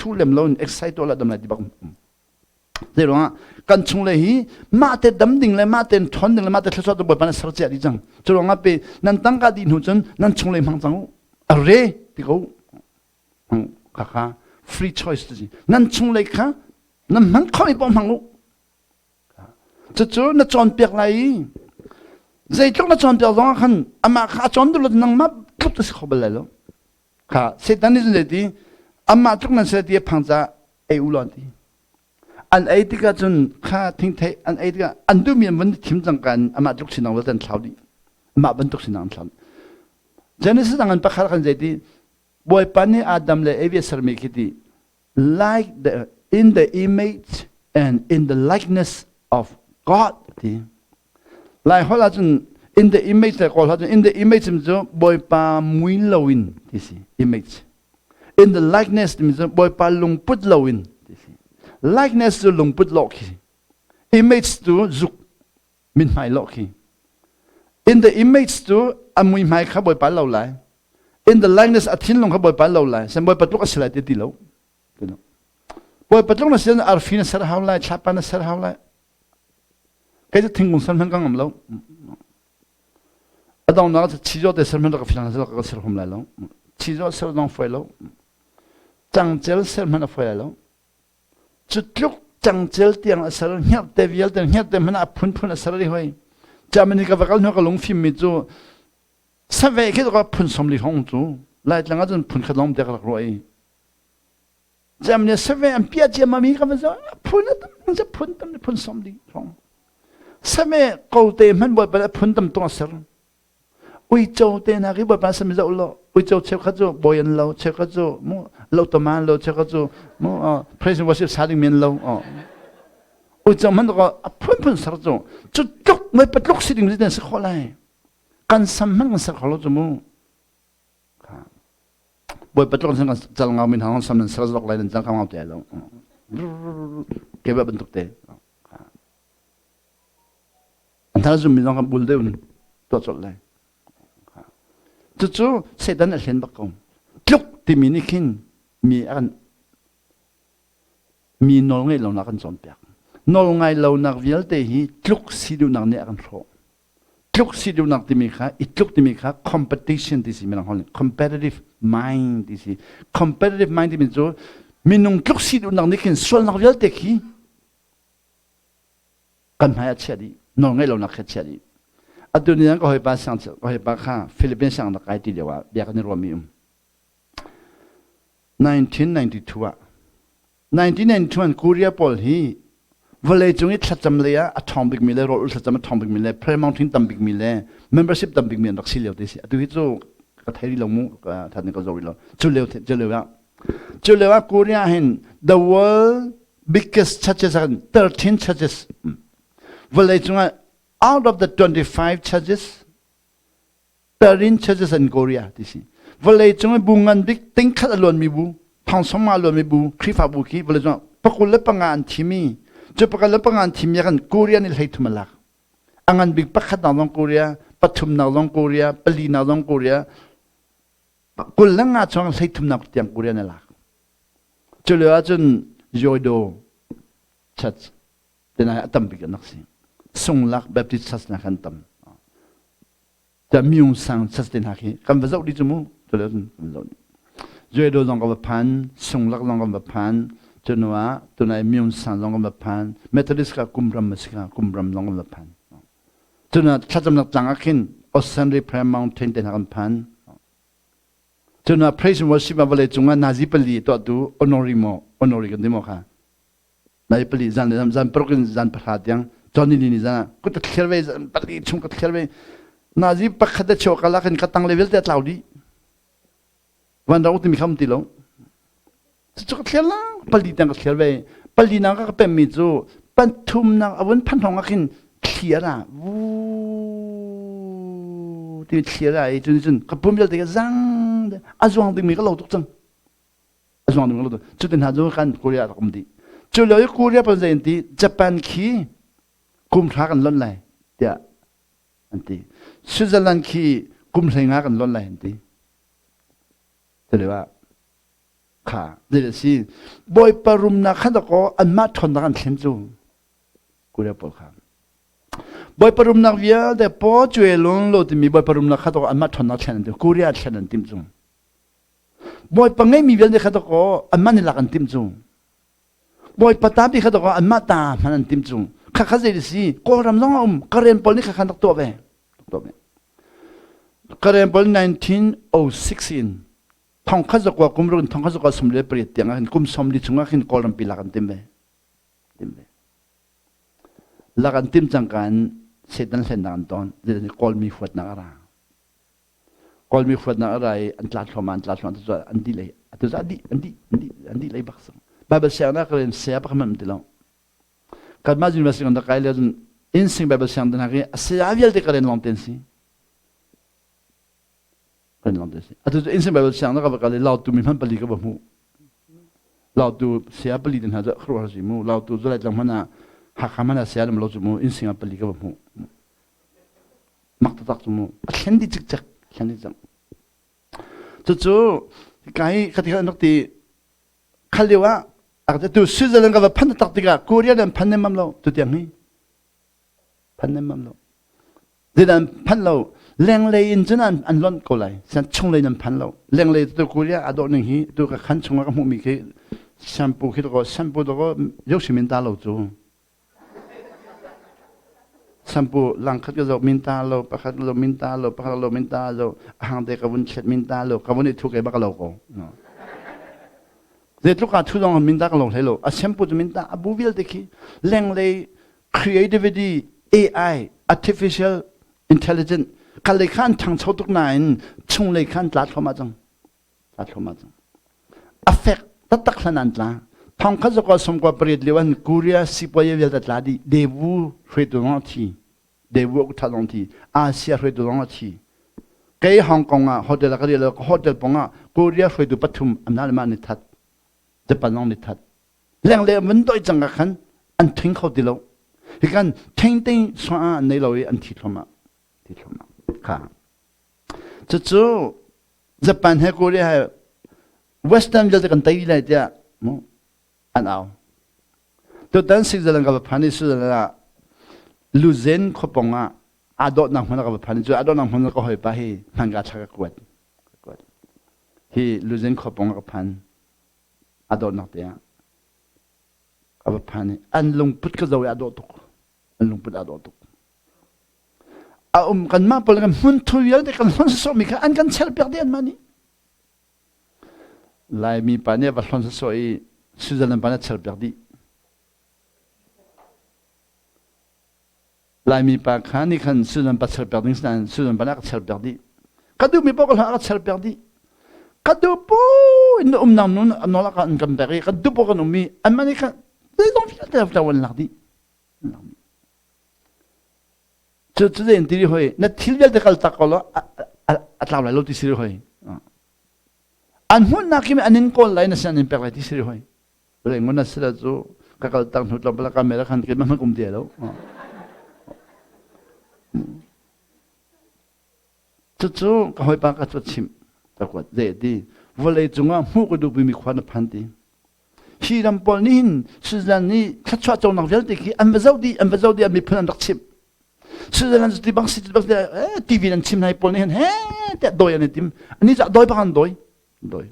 Thu lem lo in exercise tuah la dam lai ti bak um. Zei ruangah kan chung le hi mah te dam ding le mah te ṭhawn ding le mah te thluachuah tu Bawipa na ser cia dih cang. Cu ruangah pe nan tangka dih hnu cun nan chung le hmang cang u. A re ti ko. Kha kha free choice ti si. Nan chung le kha nan hman kho mi paoh hmang u. Cucu na cawnpiak lai i zeitluk na cawnpiak zong ah khan amah kha a cawn duh lo nangmah tluk na si kho bal lai lo. Kha Satan nih cun zeiti amah tluk nan si ti a phang caah ei u law ti. An ei tikah cun kha thingthei an ei tikah an duhmi an vun thim cang ka in amah tluk sinak vialte an thlau dih. Amah bantuk sinak an thlau dih. Genesis dang an pakhat khan zeiti Bawipa nih Adam le Evi a sermi khi ti like the in the image and in the likeness of God ti lai holh ahcun in the image le kawl ahcun in the image cu Bawipa mui loin ti si image in the likeness timi cu Bawipa lungput loin ti si likeness cu lungput lawh khi image cu zuk mithmai lawh khi in the image cu a muihmai kha Bawipa lo lai in the likeness a thinlung kha Bawipa lo lai sen Bawipa tluk a si lai ti ti lo Bawipa tluk na si arfi na ser hau lai thlapa na ser hau lai kei cu thingkung ser hmanh ka ngam lo a dongnak cu chizaw te ser hmanh ka filang ka ser hum lai lo chizaw ser zong foi lo cangcel ser hmanh a foi lai lo Cu tluk cangcel tiang a ser hngerhte vialte hngerhte hmanh ah a phunphun a ser rih hoi. Germany ka va kal hnu ka lungfim mi cu save khi ka phun 40 hong cu Laitlang ah cun phun khat lawng te ka rak ruah i Germany save an piah ciammam hi ka va zoh phun a tam phun tam phun 40 hong save ko te hmanh bawipa a phun tam tung a ser Uico te hna khi Bawipa sami zoh law uico cheukhat cu bawi an lo cheukhat cu mu lotaman lo cheukhat cu mu praise and worship sa ding men lo uico hmanh ko a phunphun ser cu cu tluk mei patluk si ding si khawh lai kan sam hmanh kan ser kho lo cu mu Bawipa tluk sin kan cal ngau min hang sam nan ser zok lai nan cal ngau te lo ke ba bantuk te An thal zummi zong kan bul deuh in tuah colh lai. Cucu Satan a hlen bak ko. Tluk timi nih khin mi a kan mi nawl ngeih lonak kan cawnpiak. Nawl ngai lonak vialte hi tluk si duhnak nih a kan hrawh. Tluk si duhnak timi kha i tluk timi kha competition ti si mirang holh competitive mind ti si. Competitive mind timi cu minung tluk si duhnak nih khin sualnak vialte khi kan hmai ah chiah dih nawl ngeih lonak kha chiah dih atu ni ka hawipa siang ka hawipa kha Philippines siang rak kai ti lio ah bia kan i ruahmi um 1992 ah 1992 an Korea pawl hi vawlei cung i thlacam lei ah a ṭhawng bikmi le rawl thlacam a ṭhawng bikmi le prayer mountain tam bikmi le membership tam bikmi an rak si lio te si atu hi cu ka thei rih lo mu ka that ka zo rih lo cu lio cu lio ah cu lio ah Korea hin the world biggest churches are 13 churches vawlei cungah out of the 25 churches 13 churches in Korea ti si vawlei cung i bu ngan bik tingkhat a luanmi bu thong sawmnga a luanmi bu Khrihfabu khi vawlei cungah 25 an thimi cu 25 an thimi kan Korea nih 33 a lak a ngan bik pakhat nak zong Korea pathum nak zong Korea pali nak zong Korea 25 chung 33 nak tiang Korea nih lak Cu lio ahcun Yoido Church tenai a tam bik an rak si. Sunglak Baptist Church na kan tam. Ta Myung Sang Church te hna khi kan va zoh dih cu mu. Cu lio cun kan zoh dih. Yoido zong ka va phan, Sunglak zong kan va phan, cu hnu ah tunai Myung Sang zong kan va phan, Methodist ka Kumram a si ka Kumram zong kan va phan. Cun thlacamnak tlang ah khin Osanri Prayer Mountain te hna kan phan. Cun ah praise and worship ah vawlei cungah nazi pali tuahtu honorary maw honorary kan ti maw kha nazi pali zan le zan paruk in zan pahra tiang Johnny ni ni zan ah kut ka thliar ve zan pali chung ka thliar ve nazi pakhat a cheu kala khin ka tang le vialte a tlau dih van ro timi kham ti lo Cucu ka thliar lang pali tiang ka thliar ve. Pali nak ka pemmi cu panthumnak a vun phan hong ah khin thli a ra vuu ti thli a ra i cun cun ka pum vialte ka zang a zuang dingmi ka lo tuk cang a zuang dingmi ka lo tuk cu te hna cu kan Korea rak um dih cu lio i Korea pa zei an ti Japan khi kum hra kan lonh lai tiah an ti Switzerland khi kum 15 kan lonh lai an ti cu lio ah. Kha zei a si. Bawipa rumnak kha dakaw anmah ṭhawnnak an thlen cu. Korea pawl kha. Bawipa rumnak vialte paw cuai lung lo timi Bawipa rumnak kha dakaw anmah ṭhawnnak thlen an tim. Korea thlen an timh cu. Bawipa ngeimi vialte kha dakaw anmah nih lak an timh cu. Bawipa tampi kha dakaw anmah ta hman an timh cu. Kha kha zei si Kawlram zong a um. Karen pawl nih kha khan rak tuah ve. Tuah ve. Karen pawl 1906 in thongkhat zakua kum ruk in thongkhat zakua sum le pariat tiang ah hin kum 40 chung ah khin Kawlram pi lak an tim ve. Tim ve. Lak an tim cangka in Satan hlennak an ton. Kawlmi huatnak a ra. Kawlmi huatnak a ra i an tla thluahmah an tla thluahmah an dih lei atu an dih an dih an dih an dih lei bak sang. Bible siangnak in saya pakhat hmanh ti lo. Kanmah university kan kai le in sing Bible siang hna khi a saya vialte ka ren lawng ten si. Kan lawng ten si. Atu cu in sing Bible siang na ka va kal i lautu mi hman pali ka va hmuh. Lautu saya pali te hna cu khuaruahhar si mu. Lautu cu Laitlang hmanh ah Hakha hmanh ah saya lam lo cu mu in sing ah pali ka va hmuh. Mak taktak cu mu. A thlen dih cikcek. Thlen dih cang. Cucu kai kha ti khan rak ti khal lio ah tu Switzerland ka va phan tak tikah Korea nan phan nem lo tu tiang hi phan nem lo zeidah phan lo lenglei in cun an an lonh ko lai san chunglei nan phan lo lenglei tu Korea a dawh ning hi tu ka khan chungah ka hmuhmi khi shampoo khi to shampoo to ko yoshi min ta lo cu Sampu langkhat ka zoh minta lo, pakhat ka zoh minta lo, pakhat lo minta lo, a hang te ka vun thlet minta lo, ka vun i thu ke bak lo ko. Zeitluk ah thu zong minta ka lo hlei lo. A sampu cu minta a bu vialte khi lenglei creativity AI artificial intelligence kha lei kha an ṭhangcho tuk nain chunglei kha an tla thluahmah cang. Tla thluahmah cang. A fek taktak hlan an tla. Thong khat zakua sawmkua pariat lio an Korea sipuaye vialte tla dih. Devu hruaitu zong a thi. Devu a kutha zong thi. Asia hruaitu zong a thi. Kei Hong Kong ah hotel ah ka riah lo ka hotel pong ah Korea hruaitu pathum amna le mah ni that. Japan zong ni that. Lengle an doi cang ah khan an thing kho ti lo. Hi kan theng ting sua an nei lo i an thi thluahmah. Thi thluahmah. Kha. Cucu Japan he Korea he Western vialte kan tei lai tiah mu an au. Tutan Switzerland ka va phan i Switzerland ah Luzern khuapong ah aa dawhnak hmun ah ka va phan i cu aa dawhnak hmun ah ka hawipa hi hmanka thla ka kuat. Ka kuat. Hi Luzern khuapong ah ka phan. Aa dawhnak te ah ka va phan i an lungput ka zoh i aa dawh tuk. An lungput aa dawh tuk. A um kanmah pawl kan hmunthu vialte kan hlon sawsawhmi kha an kan chelpiak dih anmah nih. Laimi pa nih a va hlon sawsawh i Switzerland pa nih a chelpiak dih. Laimi pa kha nih khan Switzerland pa chelpiak ding sinain Switzerland pa nih a ka chelpiak dih. Ka duhmi paoh ka hlon a ka chelpiak dih. Ka duh pu in umnak nun nawl a kan kan pek i kan duh paoh kan um i anmah nih khan zeizong vialte an lak dih. Cu cu zein ti hoi na thil vialte kal tak ko law a tlau lai lo ti si hoi. An hmunnak khi an in kawl lai na sin an in pek lai ti si hoi. Rei ngun na sila cu ka kal tak hnu tlawmpal ka mela khan ke ma kum ti lo. Cucu ka hawipa ka cu chimh ka kuat zei ti vawlei cungah hmuh ka duhmi khua na phan ti. Hi ram pawl nih hin Switzerland nih thluachuah conak vialte khi an va zoh dih an va zoh dih an miphun an rak chimh. Switzerland cu ti bang si ti bang eh, TV an chim hna pawl nih hin he tiah dawi an i tim. Ani cu dawi bak an dawi. Dawi.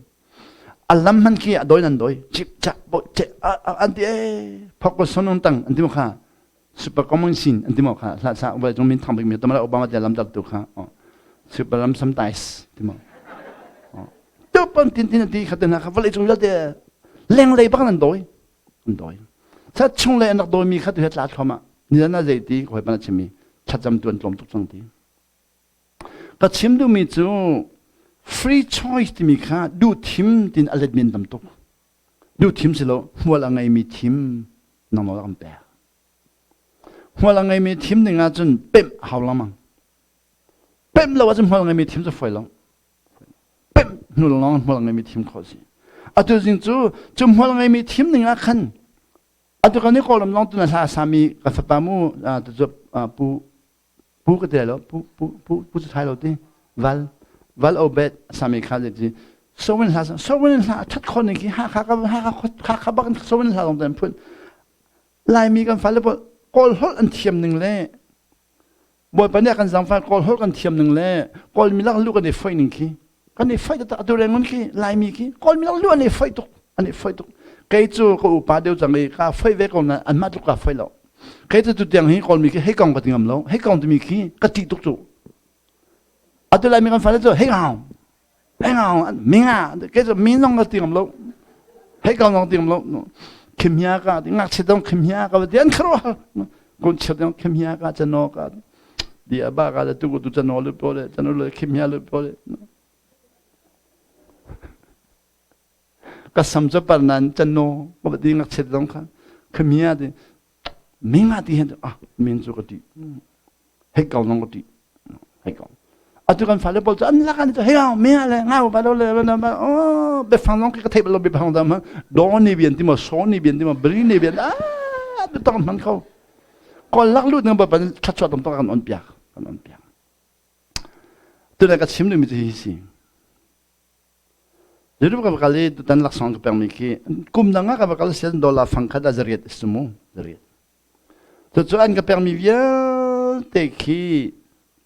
A lam hman khi a dawi nan dawi. Chip chak bo che an ti eh phok ko sonung tang an ti mo kha super common sin an ti mo kha hla sa vai chung min thang bik mi tamala Obama te lam dal tu kha super lam sam tais ti mo tu pon tin tin ti kha te na kha vawlei cung vialte lenglei bak nan dawi an dawi sa chung le an rak dawi mi kha tu he tla thluahmah ni na zei ti hoi pan a chim mi thlacam tu an tlawm tuk cang ti ka chim duhmi cu free choice timi kha duh thim tin a let men tam tuk duh thim si lo hmual a ngeimi thim nangmah kan pek hmual a ngeimi thim ding ahcun pemh hau lengmang pemh lo ahcun hmual a ngeimi thim cu fawi lo pemh hnu lawng hmual a ngeimi thim khawh si atu zing cu cu hmual a ngeimi thim ning ah khan atu kan i kawlram lawng tu na hla sami ka fapa mu pu pu ka ti lo pu pu pu pu cu thai lo ti val val obet sami kha ti. Sowin hla Sowin hla that khon ni khi Hakha ka Hakha Hakha bak Sowin hla long ten phun Laimi kan fale pawl Kawl holh an thiam ning le Bawipa nih a kan zaangfah Kawl holh kan thiam ning le Kawl mi lak lu kan i foih ning khi kan i foih taktak atu rengun khi Laimi khi Kawl mi lak lu an i foih tuk an i foih tuk kei cu ka upa deuh cang i ka foih ve ko nain anmah tluk ka foih lo kei cu tutiang hi Kawl mi khi hei kong ka ti ngam lo hei kong timi khi ka ṭih tuk cu atu Laimi kan fale cu hei ngau hei ngau minga kei cu min zong ka ti ngam lo hei kong zong ti ngam lo khimhia ka ti ngakchia dong khimhia ka ti an kharuah kun chia dong khimhia ka chano ka di aba ka le tu tu chano lu po le chano le khimhia lu po le ka sam chu par nan chano ka ti ngakchia dong kha khimhia ti minga ti hen ah min chu ka ti hei kau nong ka ti hei kau atu kan fale pawl cu an lak an hei au me le ngau ba lo le ba ba oh biafang long ka thei lo biafang dam do ni bian ti mo so ni bian ti mo bri ni bian ah tu tong man kho kol lak lut nang ba ban thatchua tom kan on piak kan on piak tu na ka chim mi hi si Jerup ka kal i tutan laksawng ka pekmi khi kum dang ah ka va kal sian dollar fang khat ah zariat a si mu zariat. Cucu an ka pekmi vialte khi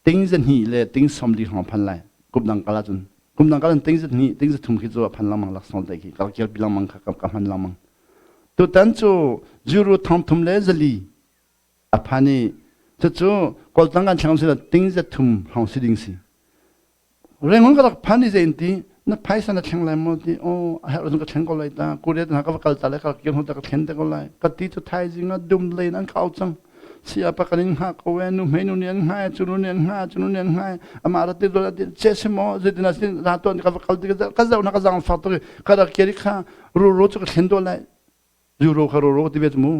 ting zahnih le ting 40 hrawng phan lai kum dang kal ahcun kum dang kal ting zahnih ting zathum khi cu a phan lengmang laksawng te khi ka kirpi lengmang kha ka hman lengmang. Tutan cu euro 3,000 le zali a phan i cucu kawltang kan thlang si ting zathum hrawng si ding si. Rengon ka rak phan i zein ti na phaisa na thleng lai maw ti aw a herh ka thleng ko lai ta Korea hna ka va kal ta lai ka kir hnu ta ka thlen te ko lai ka ti cu thaizing ah dum len an kau cang sia pa kan in hnga ko e nu hmei nu nih an hnga cu nu nih an hnga cu nu nih an hnga amah ra ti do ti che si maw zeitin a sin ra tuan ka va kal ti ka zoh na ka zang fak tuk ka rak kir kha ru ru cu ka thlen do lai euro kha ro ro ti ve mu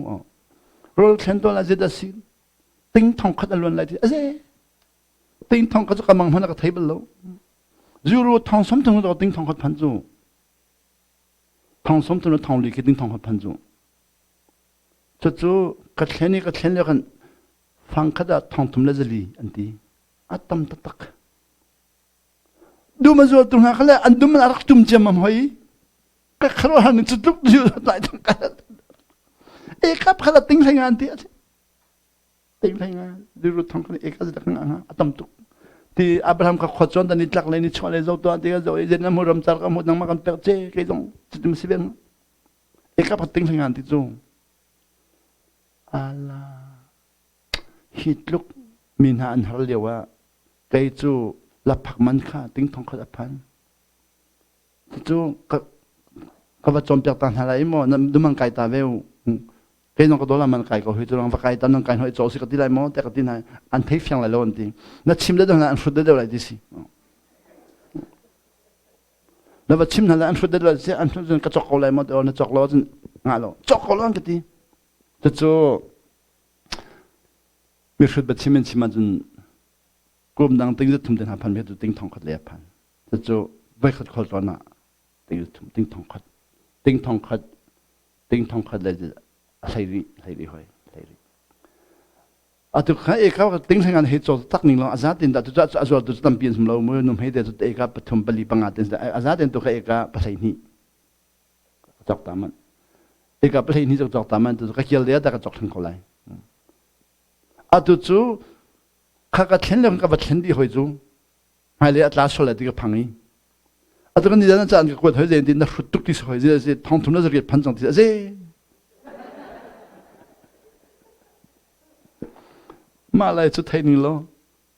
ro thlen to lai zet a si ting thong khat a luan lai ti aze Ting thong kha cu ka mang hmanh ka thei bal lo. Euro thong som thong cu ting thong khat phan cu. Thong som thong thong li khi ting thong khat phan cu. Cucu ka thlen i ka thlen le kan fang khat ah thong thum le zali an ti. A tam taktak. Dum a zual tu hna kha le an dum a rak tum ciammam hoi. Ka kharuah han cu tluk du lai thang ka. E kap khala ting hlei nga an ti. Dirut thong kan eka zat kan nga atam tuk ti Abraham ka khua chuan ni tlak le ni chuah le zo to ti zo i zen mu ram char ka mu nang ma kan pek che ke zong chitim si ben eka phating hlingan ti chu ala hi tluk mi hna an har lio ah kei cu laphak man kha ting thong khat aphan Cucu ka va cawnpiak ta hna lai maw dumang kai ta ve u kei nong ka dola man kai ko hui tu va kai ta nang kai hoi chaw si ka ti lai maw te ka ti hna an thei fiang lai lo an ti na chim le hna an hrut deuh lai ti si na va chim hna lai an hrut deuh lai si an hrut ka chok ko lai maw na chok lo cun nga lo chok ko lo an ka ti cucu mi hrut ba chim in chim ahcun kum dang ting thum te hna phan mi tu ting thong khat le phan Cucu voikhat khualtlawn ah ting thum ting thong khat ting thong khat ting thong khat le a hlei rih hlei rih hoi hlei rih atu kha e ka ting hleng an hei chaw tak ning long aza tin da tu cha azol tu tampi an sum lo mu num hei te tu e ka pathum pali panga tin aza tin tu kha e ka pahlei ni chok ta man e ka pahlei ni chok chok ta man tu ka kial de ta ka chok thang ko lai atu cu kha ka thlen le ka va thlen di hoi cu hmailei a tla sual lai ti ka phang i atu kan ni caan ka kuat hoi zen ti na hrut tuk ti hoi zen thong thum na zariat phan cang ti aze mah lai cu thei ning lo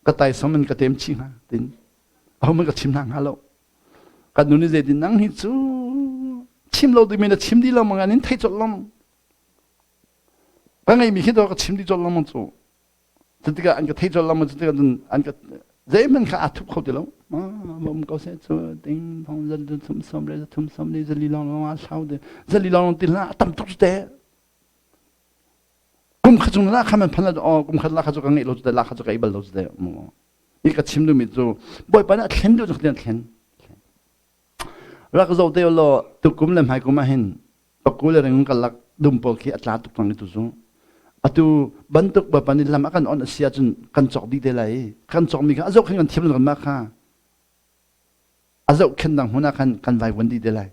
ka tai som in ka tem chi hnga tin aho man ka chim hna hnga lo kan nu ni zei tin nang hi cu chim lo dimi na chim di lo mang an in thei colh lo ka ngei mi khi to ka chim di colh lo mang cu Cutikah an ka thei colh lo cutikah cun an ka zeihmanh kha aa thup kho ti lo. Bom ko seh cu ting thong zal thum som le thum som le zali long long a thlau de zali long long ti hlah tam tuk te kum kha chung la kha man phan la o kum khat la kha chu ka ngeih lo te la kha chu ka i bal lo te mu i ka chim du mi cu bawipa nih a thlen duh cu thlen Rak zoh te law tukum le hmaikum ah hin paku le ring kan lak dum pawl khi a tla tuk cang i tu cu atu bantuk bawipa nih lam a kan on a si ahcun kan cawk dih te lai i kan cawkmi kha a zoh khin kan thiam lo kan mah kha. A zohkhenhnak hmun ah khan kan vaivuan dih te lai.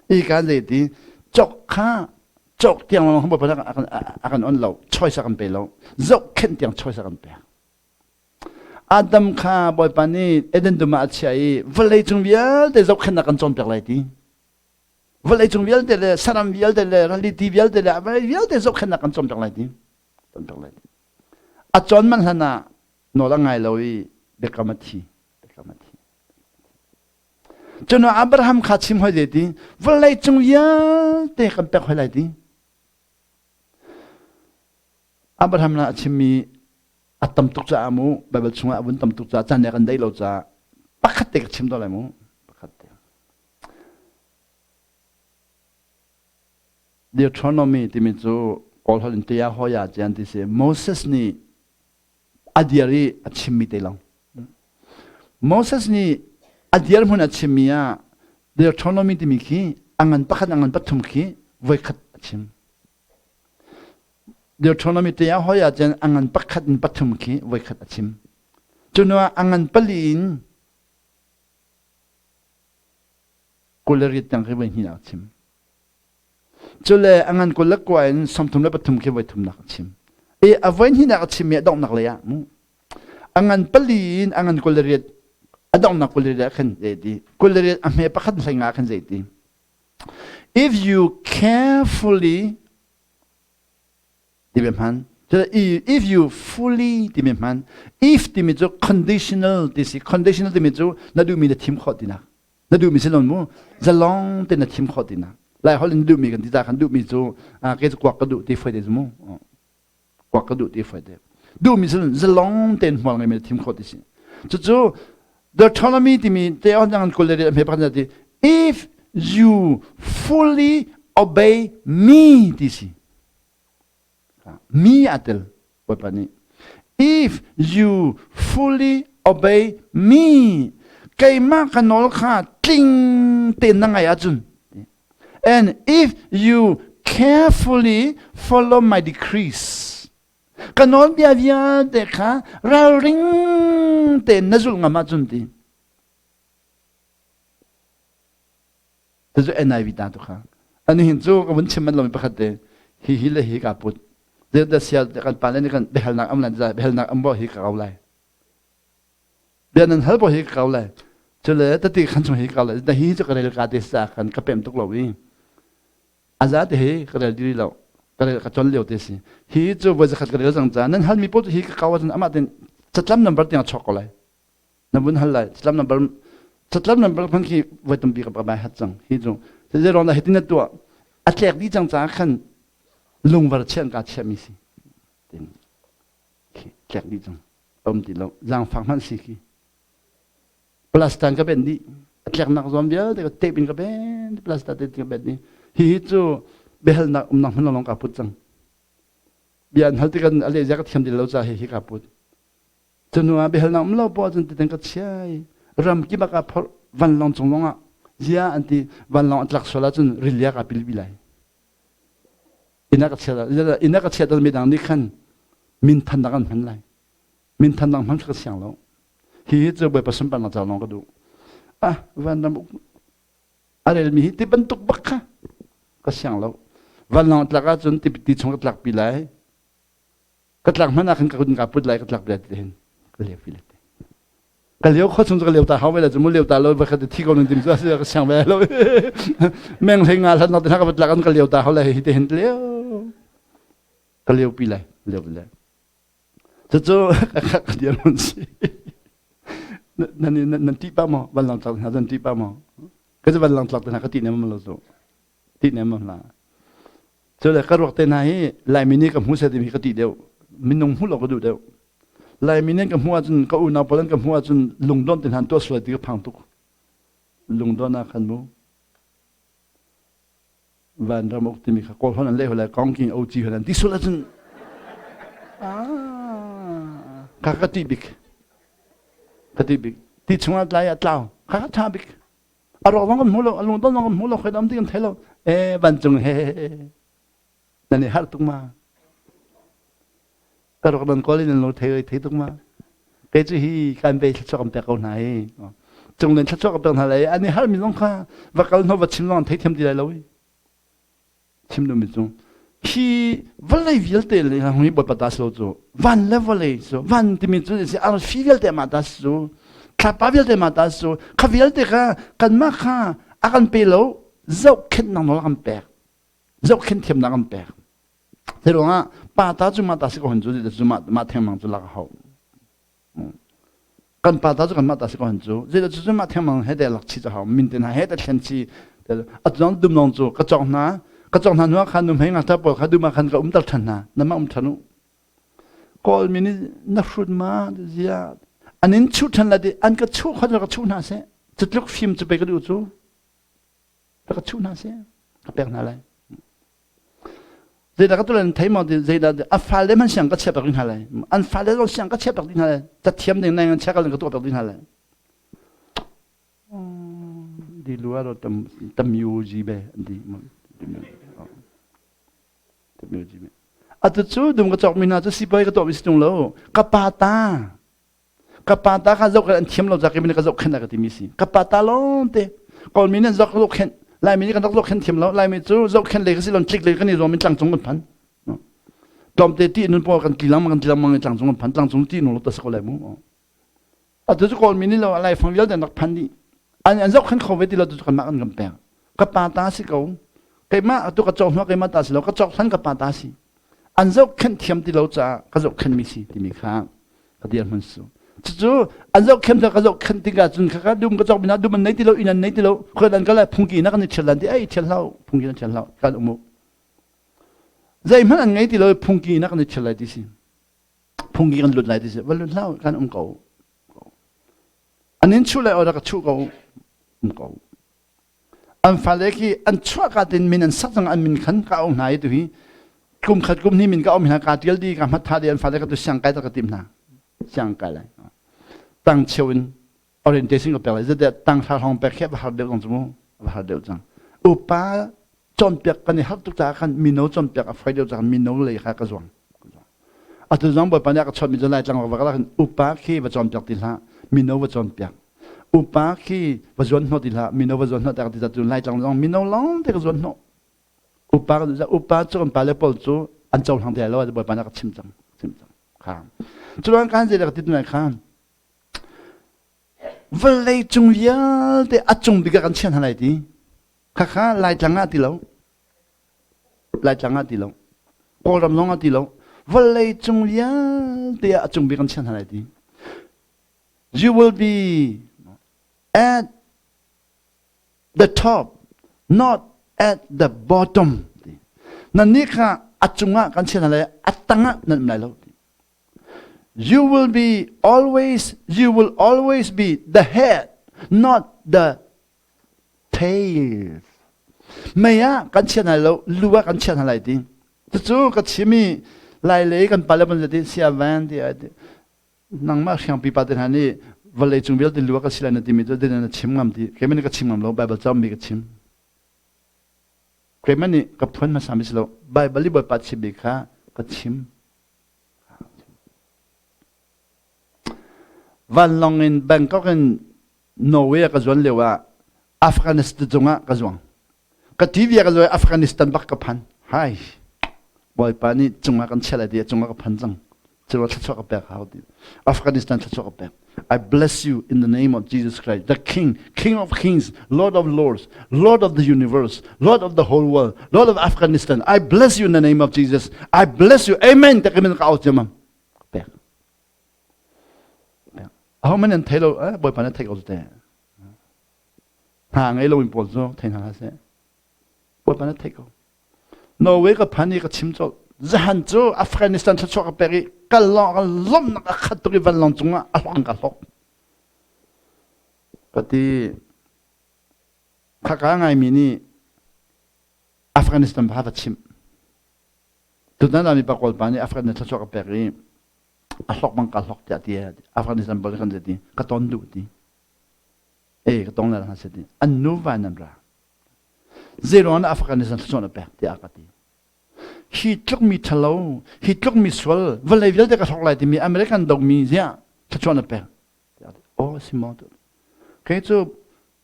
I kan zei ti cok kha cok tiang lawng Bawipa a kan on lo, choice a kan pe lo. Zohkhenh tiang choice a kan pek. Adam kha Bawipa nih Eden dum ah a chiah i vawlei cung vialte zohkhenhnak kan cawnpiak lai ti. Vawlei cung vialte le saram vialte le raliti vialte le vawlei vialte zohkhenhnak kan cawnpiak lai ti. Cawnpiak lai ti. A cawn manh hlan ah nawl a ngai lo i biakam a thi. Biakam a thi. Cun Abraham kha chim hoi zei ti vawlei cung vialte kan pek hoi lai ti. Abraham na a chimmi a tam tuk caah mu Bible chungah a vun tam tuk caah caan ne kan deih lo caah pakhat te ka chim to lai mu pakhat te. Deuteronomy timi cu Kawl holh in tia hoya cian ti si Moses nih a dir i a chimmi te long. Moses nih a dir hmun a chimmi ah Deuteronomy timi khi a ngan pakhat a ngan pathum khi voikhat a chim. Deuteronomy te ah hoi ahcun a ngan pakhat in pathum khi voikhat a chim. Cu ah a ngan pali in 28 tiang khi voi hnih a chim. Cule a ngan 29 in 33 khi voi thumnak a chim. I a voi hnihnak a chimmi a donghnak lei ah mu. A ngan pali in a ngan 28 a donghnak 28 ah khan zei ti 28 a hme pakhat hlei nga khan zei ti. If you carefully timi hman if you fully timi hman if timi cu conditional ti si conditional timi cu na duhmi na thim khawh tinak na duhmi si lon mu zalong te na thim khawh tinak lai holh in duhmi kan ti ta kan duhmi cu ke cu kuak ka duh ti foi te mu kuak ka duh ti foi te duhmi si zalong tein hmual ngai mi thim khawh ti si cucu Deuteronomy timi te on yang kul le hme pakhat ti if you fully obey me ti si mi a tel Bawipa nih if you fully obey me keimah ka nawl kha tling tein na ngai ahcun And if you carefully follow my decrees, ka nawlbia vialte kha ralring tein na zulh ngam ahcun ti. Cu NIV ta tu kha. Ani hin cu ka vun chim man lomi pakhat te hi hi le hi ka put. Zeidah sia kan pa le nih kan biahalnak am lan biahalnak am bo hi ka kau lai. Bia nan hal bo hi ka kau lai. Cule tati khan chung hi ka kau lai. Hi cu ka rel ka te sa kan ka pem tuk lo i. Aza te hi ka rel diri lo. Ka rel ka chon lio te si. Hi cu voi zakhat ka rel cang ca nan hal mi po hi ka kau ahcun amah ten catlam number tiang chok ko lai. Na vun hal lai. Catlam number catlam number khan khi voi tampi ka bai hat cang. Hi cu zei ruang dah hitin na tuah a tlek dih cang ca khan lungvar chiah ka chiah mi si. Tin tlek dih cang. Um ti lo zaangfak hmanh si khi plastan ka ben dih a tleknak zawn vialte ka tape in ka ben plastan te ka ben dih hihi cu biahalnak umnak hmun lawng ka put cang bia an hal tikah a leh zia ka thiam ti lo ca hi hi ka put cunu ah biahalnak um lo poah cun titen ka chiai ram kip ah ka phorh vanlawng cung lawng ah zia an ti vanlawng an tlak sual ahcun rilia ka pil bi lai inn ah ka chiat inn ah ka chiat midang nih khan minthannak an hman lai minthannak hman ka siang lo hi hi cu bawipa sunparnak ca lawng ka duh ah vanram a relmi hi ti bantuk bak kha ka siang lo vanlawng tlak ahcun ti ti chung ka tlak pi lai ka tlak hmanh ah khan ka kun ka put lai ka tlak pi ti hin ka leu pi le ka lio kho chung cu ka leu ta hau ve la cu mu leu ta lo va khat thi ko nan tim cu a ka siang ve lo meng hlei nga hlat nak te ka tlak an ka leu ta hau lai hi te hin leu ka leu pi lai leu pi lai cucu ka dir mun si nan nan ti pa maw van lang tlak hna nan ti pa maw ka cu van lang tlak te hna ka ti nem lo cu ti nem la cu le ka ruak te hna hi laimi nih ka hmu se timi ka ti deuh minung hmu lo ka duh deuh Laimi nih ka hmuh ahcun ka unau pawl an ka hmuh ahcun lungdon te hna an tuah sual ti ka phang tuk. Lungdon ah khan mu vanram uk timi kha kawl hon an leh lai kong king o chi hon an ti sual ahcun ka ka ti bik ka ti bik ti chungah tlai ah tlau ka ka tha bik a rawk zong kan hmu lo a lungdon zong kan hmu lo khoi dam ti kan thei lo e vancung he nan i harh tuk ma ka rak nan kawl in nan lo thei thei tuk ma kei cu hi kan ve thluachuah kan pek ko hna hi. Cunglen thluachuah ka pek hna lai an i harmi zong kha va kal hno va chim zong an theithiam ti lai lo i. Chim duhmi cu hi vawlei vialte le hi Bawipa ta si lo cu van le vawlei cu van timi cu si arfi vialte mah ta si cu thlapa vialte mah ta si cu kha vialte kha kanmah kha a kan pe lo zohkhenhnak nawl a kan pek zohkhenh thiamnak an pek Hi ruangah pa ta cu mah ta si ko hon cu cu mah mah thengmang cu lak a hau. Kan pa ta cu kan mah ta si ko hon cu zeidah cu mah thengmang he te lak chi cu hau min te hna he te thlen chi atu dong dum long cu ka cawk hna ka cawk hna hnuah khan nu hmei ngakta pawl kha dum ah khan ka umter than hna na mah um than u kawl mi nih na hrut ma zia an in chuh than la di an ka chuh kho ka chuh hna seh cu tluk fim cu pe ka duh cu ka chuh hna seh ka pek hna lai Zeidah ka tuah thei maw zeidah a fale hmanh siang ka chiah piak ding hna lai. An fale zong siang ka chiah piak ding hna lai. Cathiam ding nai chia kal ka tuah piak ding hna lai. Di lu aro tam tam yu ji be an ti. Tam yu ji be. Atu cu dum ka cawk mi hna cu sipai ka tuah mi si tung lo. Ka pa ta. Ka pa ta kha zoh an thiam lo za ke ka zohkhenh ka timi si. Ka pa ta lawng te. Kawlmi nih zoh zohkhenh. Laimi nih kan rak zohkhenh thiam lo. Laimi cu zohkhenh le ka si lon tlik le kan i zuam in tlangcung kan phan. Tlawmte ti nun pawl kan tli langmang kan tli langmang i tlangcung kan phan. Tlangcung ti nung lo ta si ko lai mu. Atu cu Kawlmi nih lo Laifang vialte an rak phan dih. An an zohkhenh kho ve ti lo tu cu kanmah kan kan pek. Ka pa ta si ko. Keimah atu ka cawk hnuah keimah ta si lo. Ka cawk hlan ka pa ta si. An zohkhenh thiam ti lo caah ka zohkhenhmi si timi kha ka dirhmun su. Cucu an zohkhenh ka zohkhenh tikah cun kha dum ka cawk bina dum an nei ti lo inn an nei ti lo khual an kal lai phungki na kan i thial lan ti ei thial hlau phungki na thial hlau kan um zeihmanh an ngei ti lo phungki na kan i thial lai ti si phungki kan lut lai ti si va lut hlau kan um ko an in chuh lai ora ka chuh ko um ko An fale khi an chuahka tein min an sak cang an min khan ka auh hna i tuhi kum khat kum hnih min ka um hna ka tial di ka hmat tha di an fale ka tu siang kai ta ka tim hna siang kai lai tang cheu in orientation ka pek lai zate tang thla hong pek he va har deuh cang cu mu va har deuh cang upa cawnpiak kan i har tuk caah khan mino cawnpiak a foi deuh caah mino lei kha ka zuang Atu zong Bawipa nih a ka chawnhmi cu Laitlang va kal ahkhan upa khi va cawnpiak ti hlah, mino va cawnpiak. Upa khi va zuan hnawh ti hlah, mino va zuan hnawh ti cu Laitlang zong mino lawng te ka zuan hnawh. Upa upa cu kan pale pawl cu an cohlang ti lai lo Bawipa nih a ka chim cang. Chim cang. Kha. Curuang kan zei ka ti tunai kha vawlei cung vialte a cung bik ah kan chiah hna lai ti. Khakha Laitlang ah ti lo. Laitlang ah ti lo. Kawlram lawng ah ti lo. Vawlei cung vialte ah a cung bik an chiah hna lai ti. You will be at the top, not at the bottom. Nannih kha a cungah kan chiah hna lai, a tangah nan um lai lo. You will be always, you will always be the head, not the tail. Mei ah kan chia hna lo, lu ah kan chia hna lai ti. Cucu ka chim i lai lei kan pale ban ti sia van ti ai ti. Nangmah hriang pipa te hna nih vawlei cung vialte lu ah ka si lai na timi cu din na chim ngam ti. Keimah nih ka chim ngam lo, Bible cam mi ka chim. Keimah nih ka phuan hmasa mi si lo, Bible i Bawipa chimmi kha ka chim. Vanlawng in Bangkok in Norway ah ka zuan lio ah Afghanistan cungah ka zuang. Ka TV ah ka zuang Afghanistan bak ka phan. Hai. Bawipa nih cungah kan chiah lai ti cungah ka phan cang. Cungah thluachuah ka pek hau ti. Afghanistan thluachuah ka pek. I bless you in the name of Jesus Christ, the King, King of Kings, Lord of Lords, Lord of the universe, Lord of the whole world, Lord of Afghanistan. I bless you in the name of Jesus. I bless you. Amen. Te ka ka au ciamam. Pek. Ahohmanh an thei lo, eh, Bawipa nih a theih ko cu teh. Hna ngei lomi pawl cu thei hna hlah seh. Bawipa nih a theih ko. Norway ka phan i ka chim colh. Zahan cu Afghanistan thluachuah ka pek i ka lawng ka lawmhnak a khat tuk i vanlawng cungah a hlong ka hlok. Ka ti khaka ngaimi nih Afghanistan va va chimh. Tutan ah mi pa Kawl pa nih Afghanistan thluachuah ka pek i a hlok bang ka hlok tiah ti Afghanistan bol kan ti ka ton duh ti e ka tong la hna ti an nu va nan ra zeiruang na Afghanistan thluachuah na pek tiah ka ti hi tluk mi thalo hi tluk mi sual vawlei vialte ka hlok lai timi American dok mi ziah thluachuah na pek oh si maw tu. Kei cu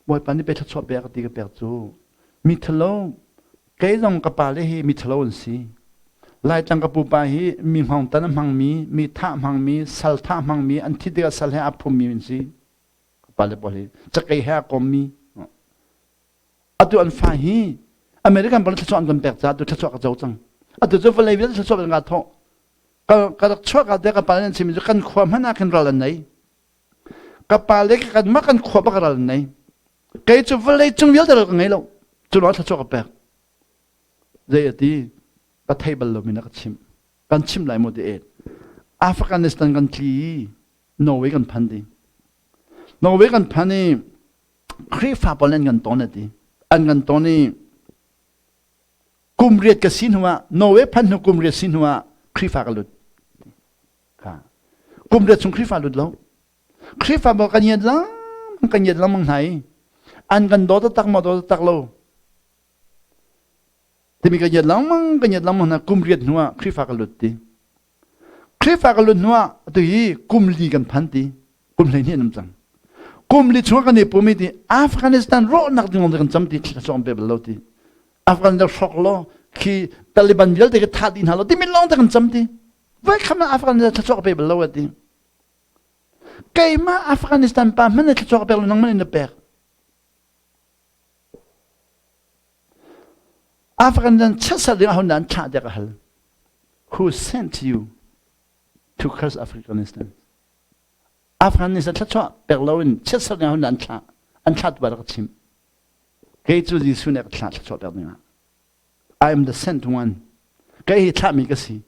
Bawipa nih pe thluachuah pek ti ka pek cu mi thalo kei zong ka pa le hi mi thalo an si. Laitlang ka pupa hi mi hngawng tan a hmangmi, mi thah hmangmi, sal thah hmangmi, an thi tikah sal he aa phummi an si. Ka pa le pawl hi cakei he aa kommi. Atu an fa hi American pawl thluachuah an kan pek caah atu thluachuah ka co cang. Atu cu vawlei vialte thluachuah kan kaa thawh. Ka rak chuak ah te ka pa an chimmi cu kan khua hmanh ah khin ral an nei. Ka pa le kan mah kan khua bak ral an nei. Kei cu vawlei cung vialte ral ka ngei lo. Cu lawng thluachuah ka pek. Zei a ti? Ka thei bal lomi na ka chimh. Kan chimh lai mu ti et. Afghanistan kan tli i Norway kan phan ti. Norway kan phan i Khrihfa pawl an kan ton a ti. An kan ton i kum riat ka si hnu ah Norway phan hnu kum riat si hnu ah Khrihfa ka lut. Kha. Kum riat chung Khrihfa lut lo. Khrihfa pawl kan iat lengmang kan iat lengmang hna i an kan daw taktak maw daw taktak lo timi kan iat lengmang kan iat lengmang hna kum riat hnu ah Khrihfa ka lut ti. Khrihfa ka lut hnuah atu hi kum li kan phan ti kum 12 an um cang kum li chung kan i pum ti Afghanistan rawhnak ding kan cam ti thla sawm pe bal lo ti Afghanistan hrok lo khi Taliban vialte ka thah dih hna lo ti min lawng te kan cam ti voi kham Afghanistan thla pe bal lo ti keimah Afghanistan pa hmanh na thla pek lo nang man in na pek Afghanistan chiatser ding ahun an thlah tiah ka hal. Who sent you to curse Afghanistan? Afghanistan thluachuah pek loin chiatser ding ahun an thlah. An thlah tu ka chim. Kei cu Jesuh nih ka thlah thluachuah pek ding ah. I am the sent one. Kei hi thlahmi ka si.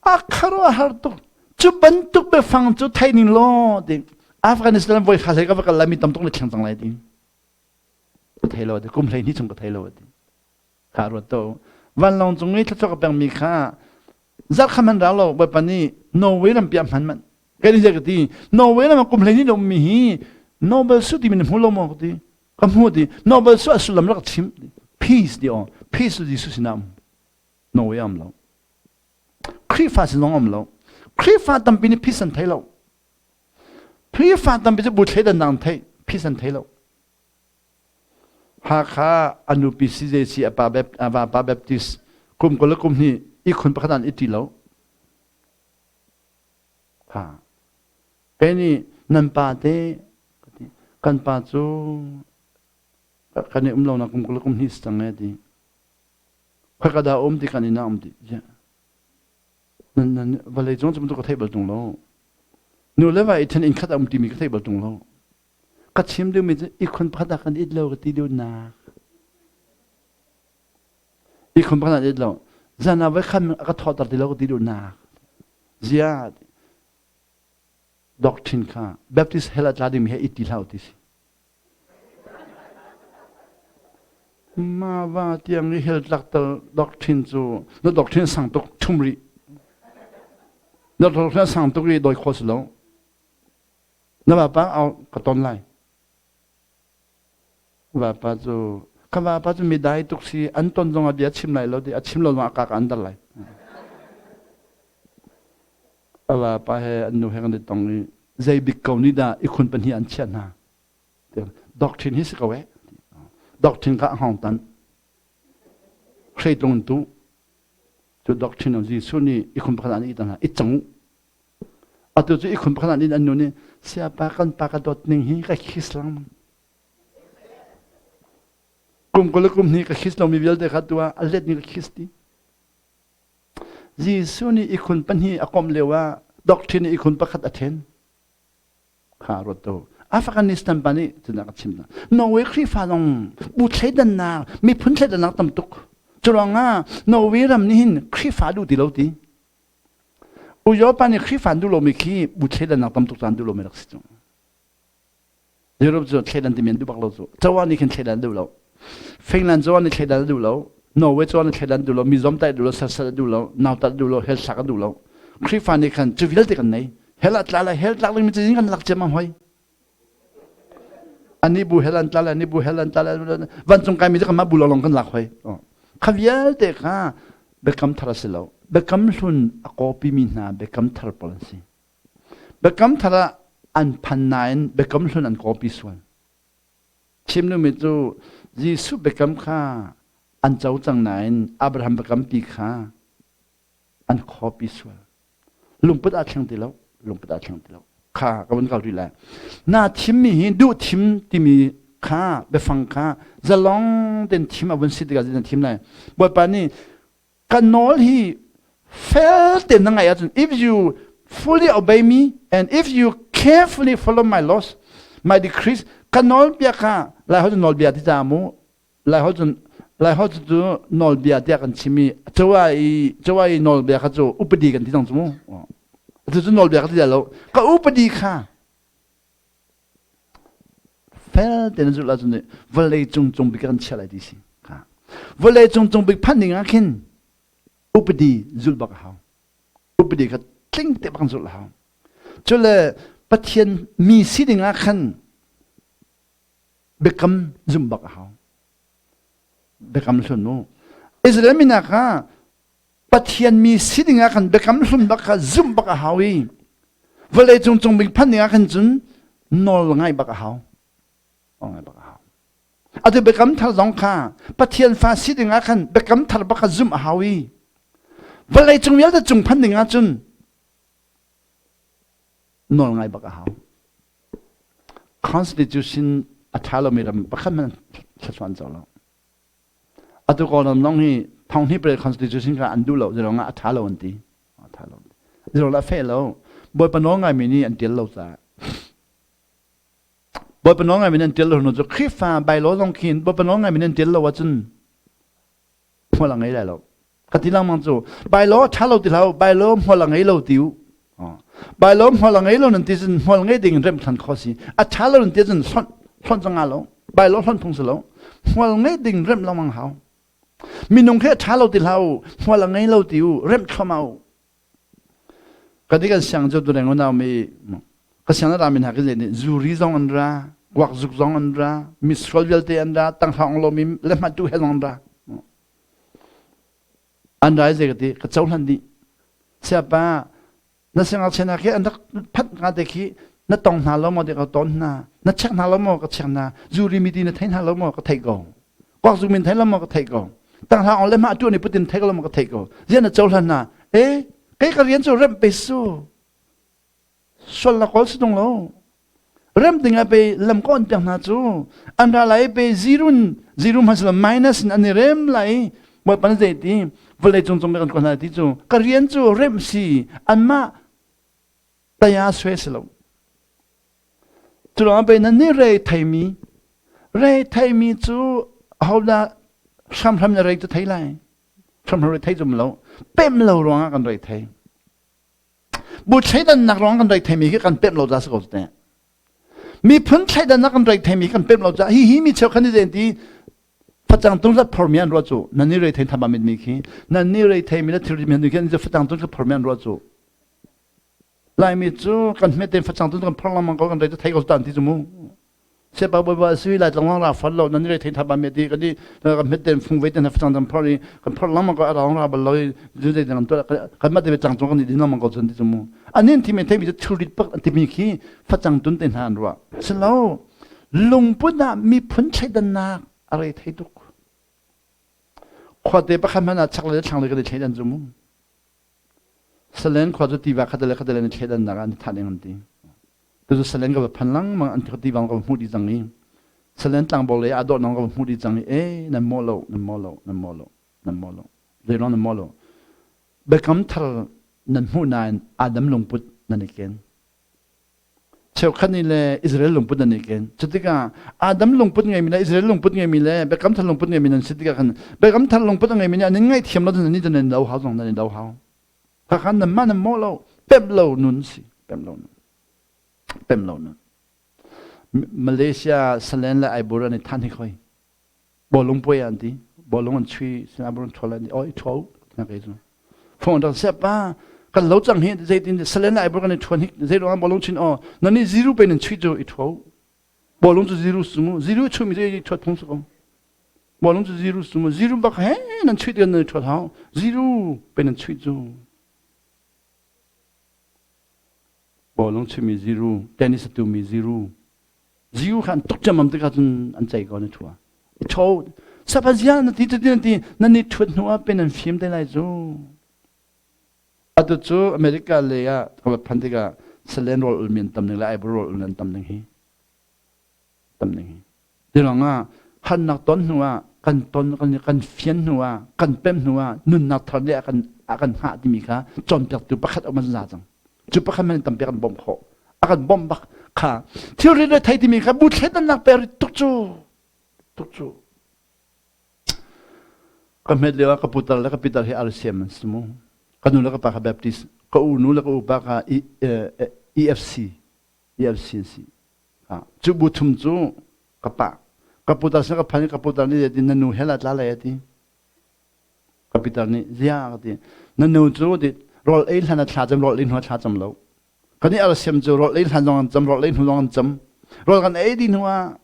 A khuaruahhar tuk. Cu bantuk biafang cu thei ning law ti. Afghanistan voi kha hlei ka va kal lai mi tam tuk na thleng cang lai ti. Ka thei lo ti kum 12 chung ka thei lo ti kha ruat to vanlawng cung i thluachuah ka pekmi kha zarh kha man rau lo bawipa nih Norway ram piah hman man kai ni ka ti Norway ram ah kum 12 ummi hi Nobel su ti mi na hmu lo maw ka ti ka hmu ti Nobel su a sullam rak chim peace ti aw peace Jesuh sinah um Norway am lo Khrihfa sin zong um lo Khrihfa tampi nih peace an thei lo Khrihfa tampi cu bu thleidannak an thei peace an thei lo Hakha a nupi CJC a pa a vapa Baptist kum kul le kum hnih ihkhun pakhat an i ṭi lo. Ha. Kei nih nan pa te kan pa cu kan i um lo nak kum kul le kum hnih si cang e ti. Khoika dah um ti kan inn ah um ti. Nan nan vawlei cung cu ka theih bal tung lo. Nu le va i then inn khat a um timi ka theih bal tung lo. Ka chim duhmi cu ihkhun pakhat ah kan it lo ka ti duhnak. Ihkhun pakhat ah it lo. Zan ah voikhat a ka thawhter ti lo ka ti duhnak. Zia doctrine kha Baptist hell a tla dingmi he it ti hlah u ti si. Ma va tiang i hell tlakter doctrine cu na doctrine sang tuk thum rih. Na doctrine sang tuk i dawi kho si lo. Na vapa ka ton lai. Vapa cu ka vapa cu mi dai tuk si an ton zong ah bia chim lai lo ti a chim lo zong ah ka ka an dar lai. A vapa he an nu he kan i tong i zei bik ko nih dah ikhun pahnih an chiah hna. Doctrine hi si ko eh. Doctrine kha a hngawng tan. Hreitlung tu. Cu doctrine Jesuh nih ikhun pakhat an i tan hna. I cang u. Atu cu ihkhun pakhat ah an nu nih siapa kan pa ka dawt ning hi ka kiss lengmang. Kum 20 le kum hnih ka kiss lomi vialte kha tu ah a let ning ka kiss ti. Jesuh nih ihkhun pahnih a komh lio ah doctrine nih ihkhun pakhat a then. Kha ruat to. Afghanistan pa nih cunak a chim hna. Norway Khrihfa zong bu thleidannak, miphun thleidannak tam tuk. Curuangah Norway ram nih hin Khrihfa duh ti lo ti. Uyopa nih Khrihfa an duh lomi khi bu thleidannak tam tuk cu an duh lomi rak si cu. Europe cu thleidan timi an duh bak lo cu. Cawa nih khin thleidan an duh lo. Finland cawa nih thleidan an duh lo. Norway cawa nih thleidan an duh lo. Mizom tai duh lo, sersat an duh lo, nautat duh lo, hell thlak an duh lo. Khrihfa nih khan cu vialte kan nei. Hell ah tla lai, hell tlak dingmi cu kan lak ciammam hoi. Ani bu hell an tla lai, ani bu hell an tla lai. Vancung kaimi cu kanmah bu lawng kan lak hoi. Kha vialte kha biakam thar a si lo. Biakam hlun a kawpimi hna biakam thar pawl an si. Biakam thar ah an phan nain biakam hlun an kawpi sual. Chim duhmi cu Jesuh biakam kha an co cang nain Abraham biakampi kha an copy sual. Lungput aa thleng ti lo. Lungput aa thleng ti lo. Kha ka vun kal rih lai. Na thimmi hi duh thim timi kha biafang kha zalong ten thim a vun si tikah zeitin thim lai. Bawipa nih ka nawl hi fel tein na ngaih ahcun if you fully obey me and if you carefully follow my laws my decrees ka nawlbia kha Laiholh cu nawlbia ti ca mu Laiholh cun Laiholh cu nawlbia tiah kan chim i cawa i cawa i nawlbia kha cu upadi kan ti cang cu mu cu cu nawlbia ka ti lo ka upadi kha Fel tein na zulh ahcun vawlei cung cung bik kan chiah lai ti si. Vawlei cung cung bik phanh ding ah khin upadi zulh bak a hau. Upadi kha tling te bak zulh a hau. Cule Pathian mi si ding ah khan biakam zumh bak a hau. Biakam hlun mu. Israel mi hna kha Pathian mi si ding ah khan biakam hlun bak kha zumh bak a hau i vawlei cung cung bik phanh ding ah khan cun nawl ngai bak a hau. Nawl ngai bak a hau. Atu biakam thar zong kha Pathian fa si ding ah khan biakam thar bak kha zumh a hau i vawlei cung vialte cung phanh ding ah cun nawl ngai bak a hau. Constitution a ṭha lomi ram pakhat hmanh thluachuah an co lo. Atu Kawlram zong hi thonghnih pariat constitution kha an duh lo zirong ah a ṭha lo an ti. A ṭha lo. Zirong a feh lo. Bawipa nawl ngaimi nih an ṭial lo caah. Bawipa nawl ngaimi nih an ṭial lo hnu cu Khrihfa bylaw zong khin Bawipa nawl ngaimi nih an ṭial lo ahcun hmual a ngei lai lo. Ka ti lengmang cu bylaw a ṭha lo ti hlah u, bylaw hmual a ngei lo ti u. Bylaw hmual a ngei lo nan ti cun hmual ngei ding in remh than kho si. A ṭha lo nan ti cun hlonh hlonh zong lo. Bylaw hlonh phung si lo. Hmual ngei ding remh lengmang hau. Minung khi a ṭha lo ti hlah u, hmual a ngei lo ti u, remh thluahmah u. Kan i kan siang cu tu reng unau mi ka siang na rami hna kan nih zuri zong an ra, kuak zuk zong an ra, misual vialte an ra, tanghrang lo mi le hmatu he zong an ra. An rai zei ka ti ka cohlan dih. Siapa na siangngakchia hna khi an rak phanh hnga te khi na tong hna lo maw ti ka ton hna na check hna lo maw ka check hna zuri mi ti na thei hna lo maw ka theih ko kuak zu min thei lo maw ka theih ko tang hla ong le ma tu ni putin thei lo maw ka theih ko zian na cohlan hna e kei ka rian cu remh pe su sual na kawl si tung lo rem ding ah pe lam ko an piak hna cu an ra lai pe zero zero hman sila minus in an i rem lai bawipa na zei ti vawlei cung cung kan ko hna ti cu ka rian cu rem si anmah taya sue si lo cu lawng pe nan nih rei theimi rei theimi cu ahodah hramhram na rei cu thei lai hramhram rei thei zum lo pem lo ruangah kan rei thei Bu thleidannak ruang kan rei theimi khi kan pemh lo ca si ko te. Miphun thleidannak kan rei theimi kan pemh lo ca hi hi mi cheukhat nih zein ti facang tung zat phormi an ruah cu nan ni rei thei thama mit mi khi nan ni rei theimi le thilri mi khi an facang tung phormi an ruah cu Laimi cu kan hmet tein facang tung kan phor lengmang ko kan rei cu thei ko tan ti cu mu Sepa bawipa sui lai tlangwang ra fal lo nan rei thei thaba me ti kan i kan het ten fung ve ten facang dam phor i kan phor lengmang ko arang ra bal lo i zu dei dang to kan ma te tlang chung kan i din lengmang ko chun ti chu mu anin thi me thei mi chu thilrit pak an ti mi khi facang tun te hna an ruah silo lungput ah miphun thleidannak a rei thei tuk khuate pakhat hmanh ah chak le thlang le kan i thleidan chu mu Salen khua cu tiva khat le khat le an i thleidannak ah an i thah ding an ti. Tucu Salen ka va phan lengmang an tiva ka va hmuh dih cang i Salen tlangbo lei ah dawh nong ka va hmuh dih cang i e nan maw lo nan maw lo nan maw lo nan maw lo zeilong nan maw lo biakam thar nan hmuh nain Adam lungput nan i ken cheukhat nih le Israel lungput nan i ken. Cutikah Adam lungput ngeimi le Israel lungput ngeimi le Biakam Thar lungput ngeimi nan si tikah khan Biakam Thar lungput a ngeimi nih an in ngaihthiam lo nan i nan do hau zong nan i do hau. Khakhan nan mah nan mawh lo pemh lo nun si pemh lo nun pemh lo nun. Malaysia Salen le Aibur an i than hi khoi. Bawlung puai an ti. Bawlung an chui Singapore an ṭhawl an oi ṭho na kei cu. Phone dang sep pa kan lo cang hi zeitin salen lai bur kan i ṭhuan hi zei ruang bawlung chin aw nan nih zero pe nan chui cu i ṭho. Bawlung cu zero sumu zero chumi cu i ṭhuat phung su ko. Bawlung cu zero sumu zero bak he nan chui tian nan i ṭhuat hau zero pe nan chui cu. Bawlung chimi zero tennis tu mi zero. Ziu kha an tuk ciammam tikah cun an cei ko na thua. I tho sapa zia na ti ti na ti nan ni thuat hnu ah pen an fim te lai cu. Atu cu America lei ah ka va phan tikah salen rawl ulmi an tam ning le aibur rawl ulmi an tam ning hi. Tam ning hi. Tilawng ah harnak ton hnu ah kan ton kan kan fian hnu ah kan pem hnu ah nunnak thar le a kan a kan hngah timi kha cawnpiaktu pakhat um an za cang. Cu pakhat man tampi kan bawmh khawh. A kan bawmh bak kha thilri le thei timi kha bu thleidannak pe tuk cu tuk cu ka hmet lio ah ka putar le ka pitar hi RCM an si mu. Ka nu le ka pa kha Baptist, ka u nu le ka upa kha EFC, EFC an si. Cu bu thum cu ka pa ka putar sin ka phan i ka putar nih ti na nu hell ah tla lai a ti. Ka pitar nih zia ka ti. Na nu cu ti rawl ei hlan a thla cam rawl ei hnu a thla cam lo. Kan i alsiam cu rawl ei hlan zong an cam rawl ei hnu zong an cam. Rawl kan ei dih hnu ah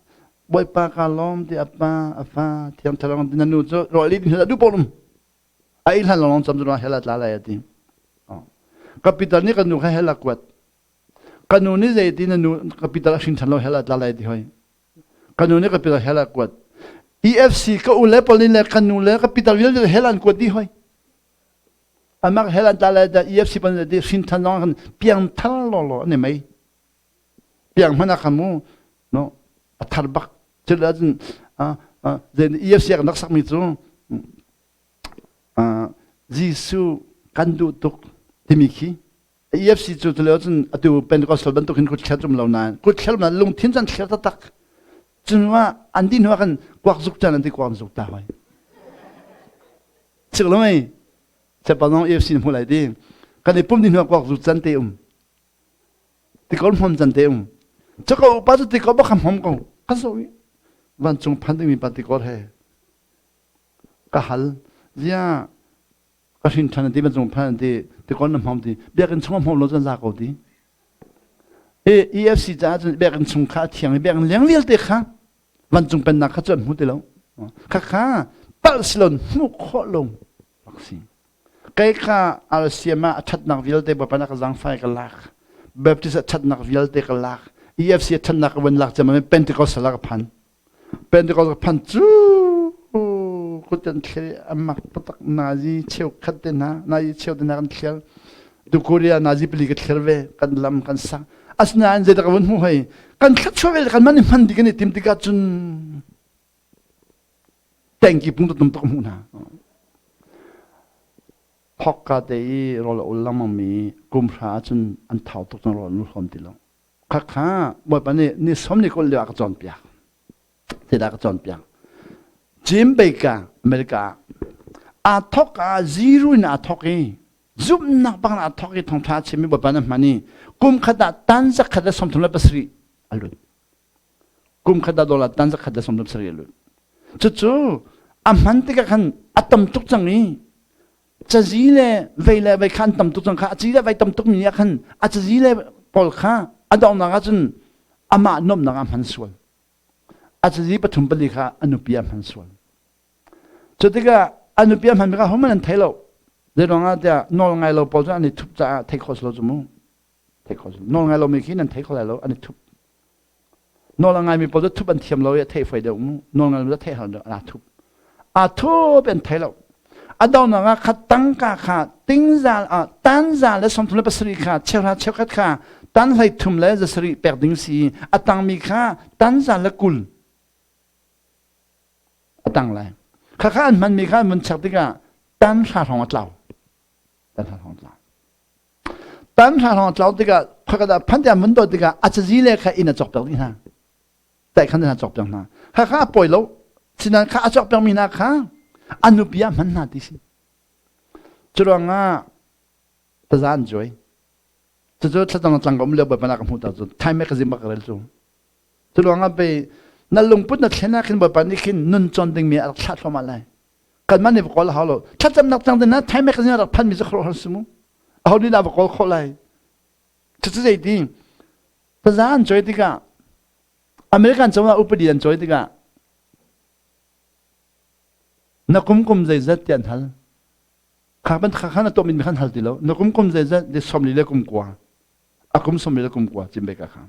Bawipa ka lawm ti a pa a fa thiang thlarau ti na nu cu rawl ei dih hnu ah duh paoh um. A ei hlan lawng cam cu hell ah tla lai a ti. Ka pitar nih ka nu kha hell ah kuat. Ka nu nih zeiti na nu ka pitar a hrin ṭhan lo hell ah tla lai ti hoi. Ka nu nih ka pitar hell ah kuat. EFC ka u le pawl le ka nu le ka pitar vialte hell an kuat dih hoi. Amak hell an tla lai da EFC pan le di hrin ṭhan zong kan piang thar law law an i mei. Piang hmanh ah khan mu no a thar bak. Cun ahcun EFC ah kan rak sakmi cu Jesuh kan duh tuk timi khi EFC cu tulio cun atu Pentecostal bantuk hin kut thler tum lo nain kut thler nain lungthin cun thler taktak cunah an dih hnuah kan kuak zuk caan an ti kuak an zuk ta hoi sik lo mei sepa nong EFC na hmu lai ti kan i pum dih hnuah kuak zuk can te um tikor hmom can te um cako upa cu tikor bak hmom ko ka zo i vancung phan dingmi pa tikor he ka hal zia ka hrin ṭhan an ti vancung phan an ti tikon na hmom ti biakinn chung a hmom lo cun za ko ti e EFC caah cun biakinn chung kha a thiang i biakinn leng vialte kha vancung pennak kha cu an hmu ti lo kha kha palh silon hmuh khawh lo rak si kei kha RCM ah a ṭhatnak vialte Bawipa na ka zaangfai ka lak Baptist a ṭhatnak vialte ka lak EFC a ṭhatnak ka van lak cem Pentecostal ah ka phan Pentecost phan cu kut kan thlir a mak taktak nazi cheukhat te hna nazi cheu te hna kan thlir tu Korea nazi pali ka thlir ve kan lam kan sak asinain zeidah ka vun hmuh hoi kan thluachuah ve kan man i hman dih kan i tim tikah cun tengki pung tum tuk hmuh hna phokka te i rawl a ul lengmang mi kum hra ahcun an thau tuk cang rawl nu hlawm ti lo Khakha Bawipa nih ni som ni kul lio a ka cawnpiak. Zeidah ka cawnpiak? Jim Baker America ah aa thawk ah zero in aa thawk i zumhnak bang aa thawk i thawngṭha a chimmi Bawipa na hman i kum khat ah tan zakhat le 37 a lut. Kum khat ah dollar tan zakhat le 37 a lut. Cucu a hman tikah khan a tam tuk cang i cazi le vei le vei kha an tam tuk cang kha a ci le vei tam tuk mi ah khan a cazi le pawl kha a donghnak ah cun amah nuamhnak ah hman sual a cazi pathum pali kha a nupi ah hman sual cu tikah a nupi ah hman kha hohmanh an thei lo zei ruangah tiah nawl ngai lo pawl cu an i thup caah thei khawh si lo cu mu thei kho nawl ngai lomi khi nan thei kho lai lo an i thup nawl a ngaimi pawl cu thup an thiam lo i a theih fai deuh mu nawl ngai lo theih har deuh aa thup aa thup an thei lo a donghnak ah kha tangka kha tingzal ah tanza le 37 kha cheuhra cheukhat kha tan hlei thum le zasarih pek ding si a tangmi kha tanza le kul a tang lai kha kha an hmanmi kha an vun chek tikah tan hra hrawng a tlau tan hra hrawng a tlau Tan hna hrawng tlau tikah khuakhat ah phan tiah mun dawt tikah a cazi le kha inn a cawk piak dih hna. Tai khan hna cawk piak hna. Kha kha a pawi lo. Sinan kha a cawk piak mi hna kha a nupi ah hman hna ti si. Curuangah taza an cuai. Cucu thlacam tlang ka um lio bawipa na ka hmuh ta cu Time magazine bak ka rel cu. Curuangah pei na lungput na thlen ah khin bawipa nih khin nun cawn dingmi a rak thlah thluahmah lai. Kanmah nih va kawl a hau lo. Thlacamnak cang ding na Time magazine a rak phanmi cu khuaruahhar si mu. Aho nih dah va kawl khawh lai? Cucu zeiti? Taza an cawi tikah American cozah upadi an cawi tikah na kum kum zeizat ti an hal. Kha ban kha khan a tuah mi khan hal ti lo. Na kum kum zeizat ti 40 le kum kua. A kum 40 le kum kua cim beka kha.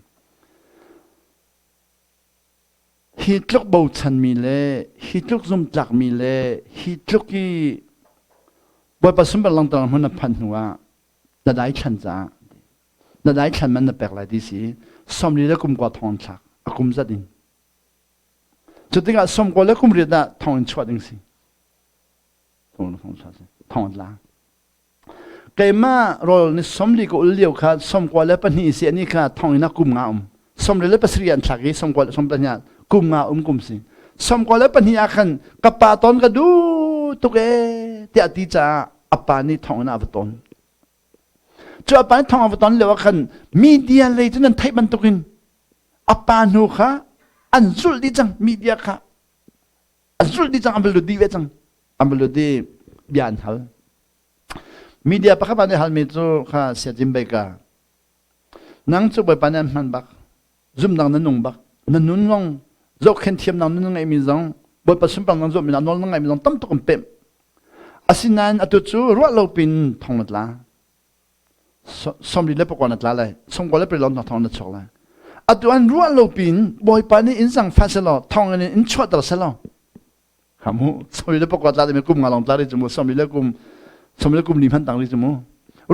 Hi tluk bochanmi le hi tluk zumtlakmi le hi tluk i Bawipa sunpar langhter hmun na phanh hnu ah na daithlan caah na daithlan man na pek lai ti si 40 le kum kua thong thlak a kum zat in cu tikah 90 le kum riat ah thong in chuah ding si thong thong tla Keimah rawl ni 40 ka ul lio kha 92 si ani kha thonginn ah kum nga um. 47 an thlak i 92 ah kum nga um kum si. 92 ah khan ka pa ton ka duh tuk ee tiah ti caah a pa nih thonginn ah a va ton. Cu a pa nih thong a va ton lio ah khan media lei cu nan theih bantukin a pa hnu kha an zulh dih cang media kha an zulh dih cang an va lut dih ve cang an va lut i bia an hal. Media pakhat nih halmi cu kha Siajim Baker nang cu Bawipa nih an hman bak zumdang na nung bak na nun zong zohkhenh thiamnak na ngeihmi zong Bawipa sunparnak na zuammi nawl na ngeihmi zong tam tuk an pemh asinain atu cu ruah lo pin thong na tla 44 na tla lai 94 na thong na chuak lai atu an ruah lo pin Bawipa nih in zangfah selaw thong in in chuahter selaw Hamu sawmi le pakua tla dimi kum nga long tla ri cu mu sawmi le kum sawmi le kum li hman tang ri cu mu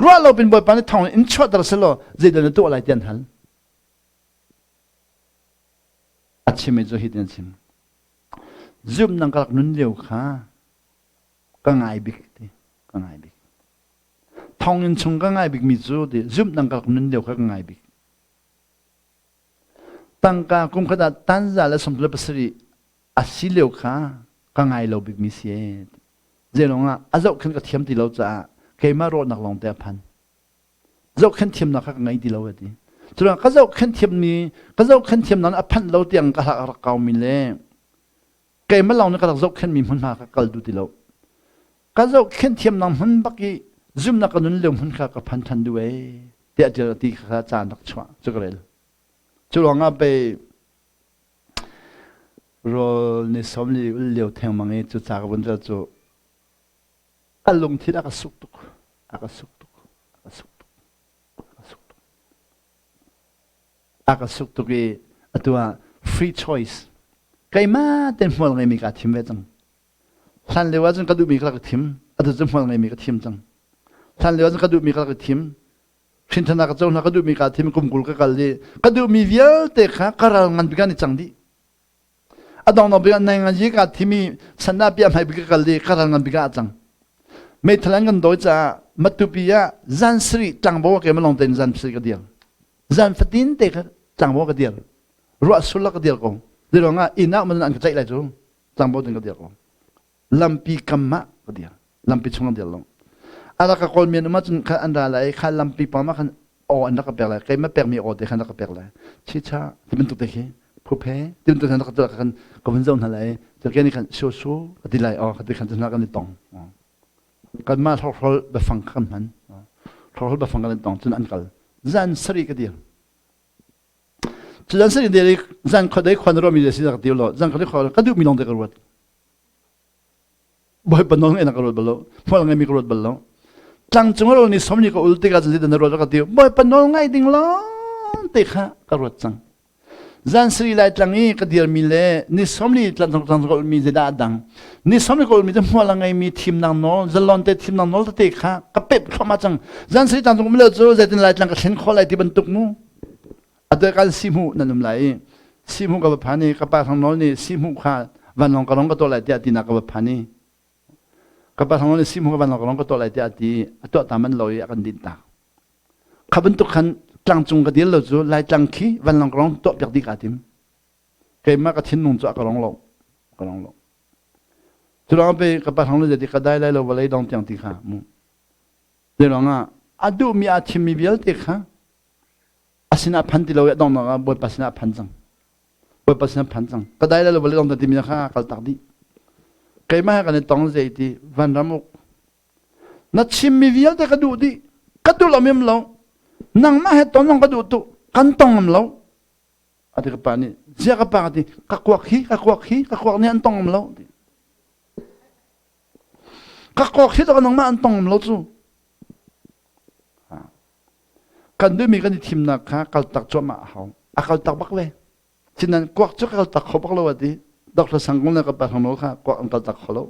ruah lo pin bawipa nih thong in chuahter selaw zeidah na tuah lai ti an hal a chim cu hi tin chim zum nang ka rak nun lio kha ka ngai bik ti ka ngai bik thong in chung ka ngai bik mi cu ti zum nang ka rak nun lio kha ka ngai bik tangka kum khat ah tanza le 37 a si lio kha ka ngai lo bikmi si ee. Zeilong ah a zohkhenh ka thiam ti lo caah keimah rawhnak lawng te a phan. Zohkhenh thiamnak kha ka ngei ti lo a ti. Curuang ka zohkhenh thiammi ka zohkhenh thiamnak a phanh lo tiang ka rak kaumi le keimah lawng nih ka rak zohkhenhmi hmunhma ka kal duh ti lo. Ka zohkhenh thiamnak hmun bak i zumnak ka nun lio hmun kha ka phan than duh ee tiah a ti kha caan rak chuah cu ka rel. Cu ruangah pei Rawl ni 40 ul lio thengmang i cu ca ka vun rel cu ka lungthin a ka suk tuk a ka suk tuk a ka suk tuk a ka suk tuk a ka suk tuk i atu ah free choice keimah ten hmual ngeimi kaa thim ve cang hlan lio ahcun ka duhmi ka rak i thim atu cu hmual ngeimi ka thim cang hlan lio ahcun ka duhmi ka rak i thim Hrinthanak ka cohna ka duhmi kaa thim kum 20 ka kal i ka duhmi vialte kha ka ral ngan bik an i cang dih. A dongdong bik ah nai ngan yi kaa thim i sandah piah hmai bik ka kal i ka ral ngan bik ah a cang. Meithal an kan dawi caah Matupi ah zan sarih tlangbo ke malong tein zan sarih ka dir. Zan fatin te kha tlangbo ka dir. Ruah sul ka dir ko. Zeiruang ah inn ah man an ka tlaih lai cu tlangbo tin ka dir ko. Lampi kam ah ka dir lampi chung an dir lo a rak ka kawl mi an um ahcun kha an ra lai kha lampi pam ah khan aw an rak ka pek lai keimah pekmi aw te khan rak ka pek lai chicha ti bantuk te khi phuphe ti bantuk khan rak ka tuah khan ka vun zoh hna lai cu ke nih khan su su ka ti lai aw ka ti khan cu hna kan i tong kanmah hlawkhrol biafang kha kan hman hlawkhrol biafang kan i tong cun an kal zan sarih ka dir cu zan sarih dir i zan khuadei khua na ruahmi le si ka ti lo zan khuadei khua ka duhmi lawng te ka ruat Bawipa nawl ngeih ka ruat bal lo hmual ngeimi ka ruat bal lo tlang cung rawl ni som ni ka ul tikah cun zeidah na ruat ka ti Bawipa nawl ngai ding lawng te kha ka ruat cang zan sari lai tlang i ka dirmi le ni som li tlang tlang ka ulmi zeidah a dang ni som li ka ulmi cu hmual a ngeimi thimnak nawl zalon te thimnak nawl tete kha ka pep thluahmah cang zan sari tlang cung um lo cu zeitin lai tlang ka thlen khawh lai ti bantuk mu Atu kan sihmuh nan um lai i sihmuh ka va phan i ka pa Hrang Nawl nih sihmuh kha vanlawng ka rong ka tuah lai tiah tinak ka va phan i ka pa Hrang Nawl nih sihmuh ka vanlawng ka rong ka tuah lai tiah ti a tuah ta man lo i a kan dinh tak. Kha bantuk khan tlangcung ka dir lo cu Laitlang khi vanlawng ka rong tuah piak dih kaa tim. Keimah ka thinlung cu a ka rong lo. Ka rong lo. Cu ruangah pei ka pa Hrang Nawl ti ka dai lai lo vawlei dong tiang ti kha mu. Cu ruangah a duhmi aa thimmi vialte kha a sinah phan ti lo i a donghnak ah Bawipa sinah phan cang. Bawipa sinah phan cang. Ka dai lai lo vawlei dong timi kha kal tak dih. Keimah he kan i tong zei ti vanram uk. Na chimmi vialte ka duh dih. Ka duh lo mem lo. Nangmah he ton zong ka duh tu. Kan tong ngam lo. Ati ka pa nih zia ka pa ka ti ka kuak hi ka kuak hi ka kuak nih an tong ngam lo. Ka kuak hi to nangmah an tong ngam lo cu. Kan duhmi kan i thimnak kha kaltak cuahmah a hau. A kaltak bak ve. Sinan kuak cu ka kal tak kho bak lo ati. Dr. Sangkung le ka pa Thang kha kuak an kal tak kho lo.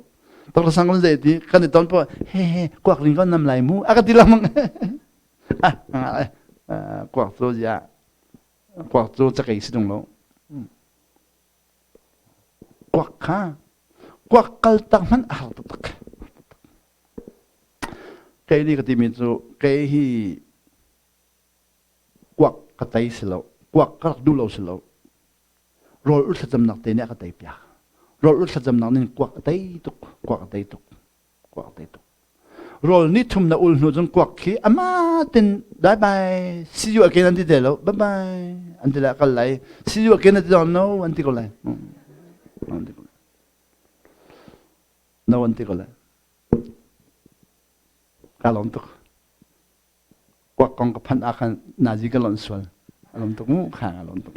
Dr. Sangkung zei ti kan i ton po he he kuak ring ko nam lai mu a ka ti lamang. Ah kuak cu ya kuak cu cakei si tung lo. Kuak kha kuak kal tak hmanh a har taktak. Kei nih ka timi cu kei hi kuak ka tei si lo kuak ka rak duh lo si lo rawl ul thlacamnak te nih a ka tei piak rawl ul thlacamnak nin kuak a tei tuk kuak a tei tuk kuak a tei tuk rawl ni thum na ul hnu cun kuak khi ama tin bye bye see you again an ti te lo bye bye an ti la kal lai see you again an ti no an ti ko lai an ti ko lai no an ti ko lai ka lawm tuk Kuak kong ka phanh ah khan nazi ka lonh sual. A lawm tuk mu kha a lawm tuk.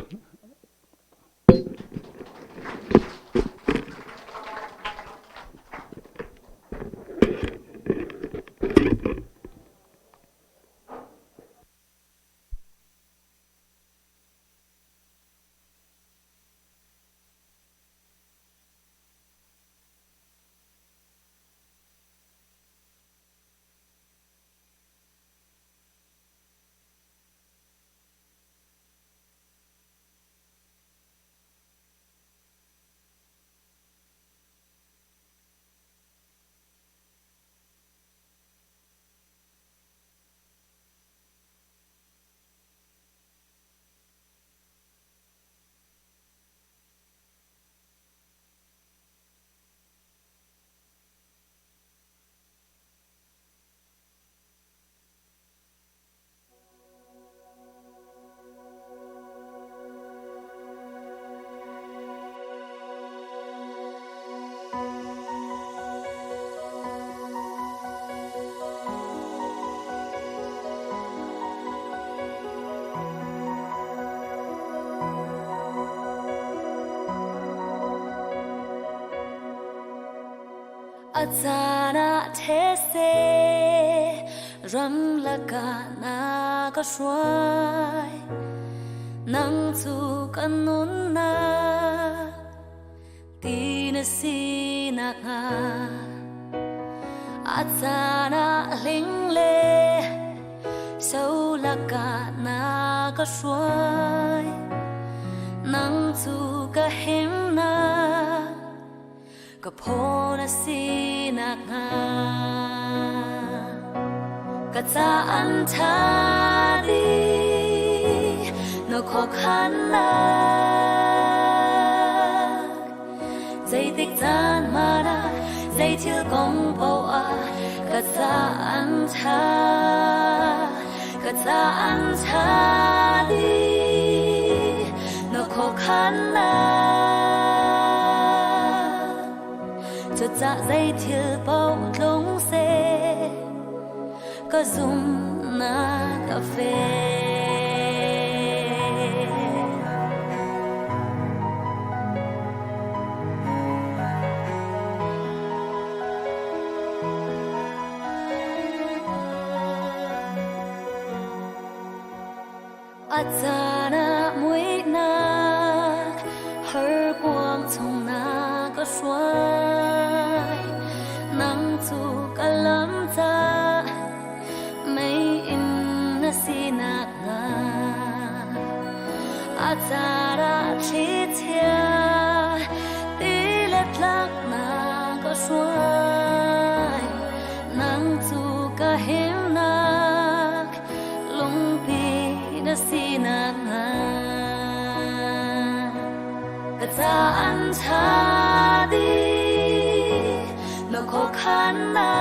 A caan ah these ramlak ah na ka hruai nang cu ka nunnak ti na sinak hnga a caan ah hling le solak ah na ka hruai nang cu ka himnak Ka phaw na sinak hnga ka ca an ṭha dih na khuakhannak zeitik caan hmanh ah zei thil kong paoh ah ka ca an ṭha ka ca an ṭha dih na khuakhannak Cucah zei thil paoh tlung seh ka zumhnak a fek. A caan ah muihnak harkuang chung na ka hruai nang cu ka lam ca mei-inn na sinak hnga a caan ah thlichia tilet lak na ka hruai nang cu ka himnak lungpi na sinak hnga ka ca an ṭha dih na khuakhannak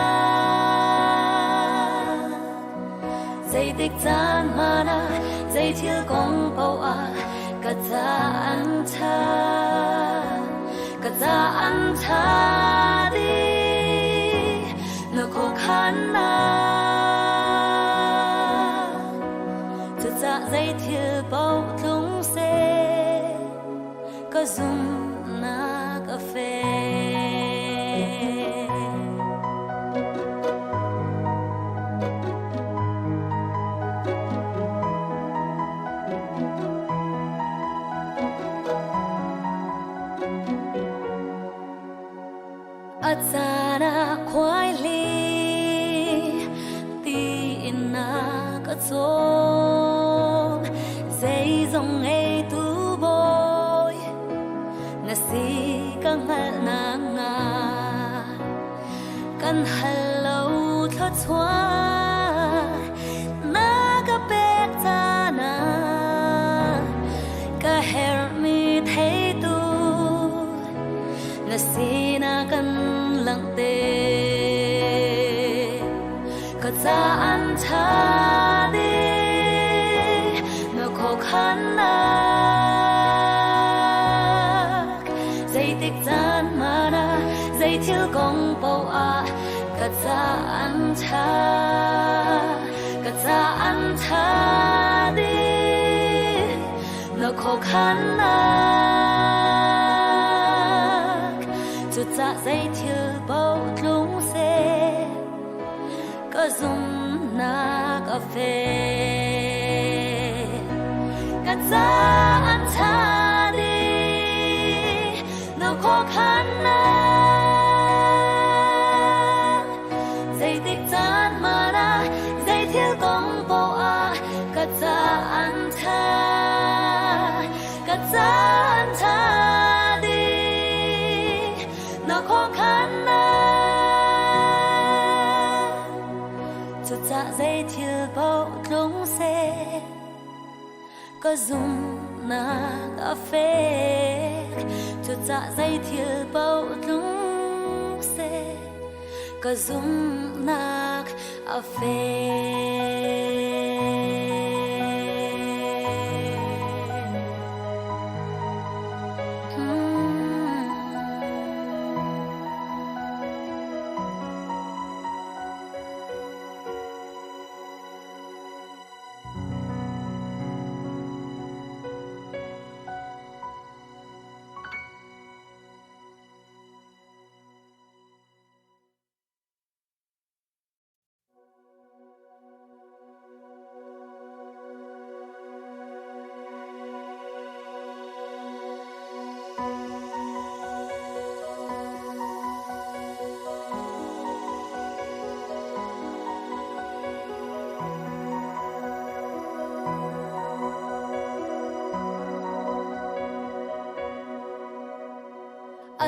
zeitik caan hmanh ah zei thil kong paoh ah ka ca an ṭha ka ca an ṭha dih na khuakhannak cucah zei thil paoh tlung seh ka zumhnak a fek. Thluachuah na ka pek caan ah ka herhmi theitu na sinah kan langhter. Ka caan ṭha dih na khuakhannak zeitik caan hmanh ah zei thil kong paoh ah ka caan ṭha ka caan ṭha dih na khuakhannak cucah zei thil paoh tlung seh ka zumhnak a fek. Ka caan ṭha dih na khuakhannak zeitik caan hmanh ah zei thil kong paoh ah ka caan ṭha ka caan ṭha dih na khuakhannak cucah zei thil paoh tlung seh ka zumhnak a fek cucah zei thil paoh tlung seh ka zumhnak a fek.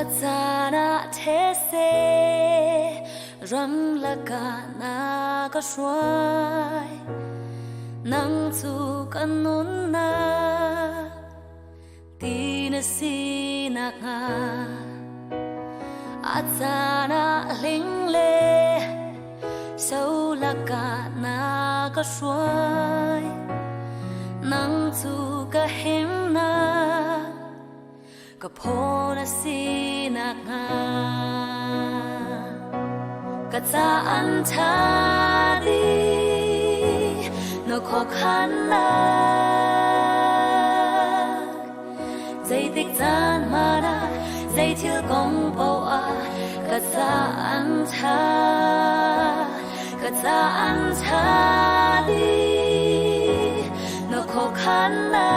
A caan ah these ram lakah na ka hruai nang cu ka nunnak ti na si nakhnga a caan ah hling le so lakah na ka hruai nang cu ka himnak ka phaw na si nakhnga ka caan ṭha dih na khuakhannak zeitik caan hmanh ah zei thil kong paoh ah ka caan ṭha ka caan ṭha dih na khuakhannak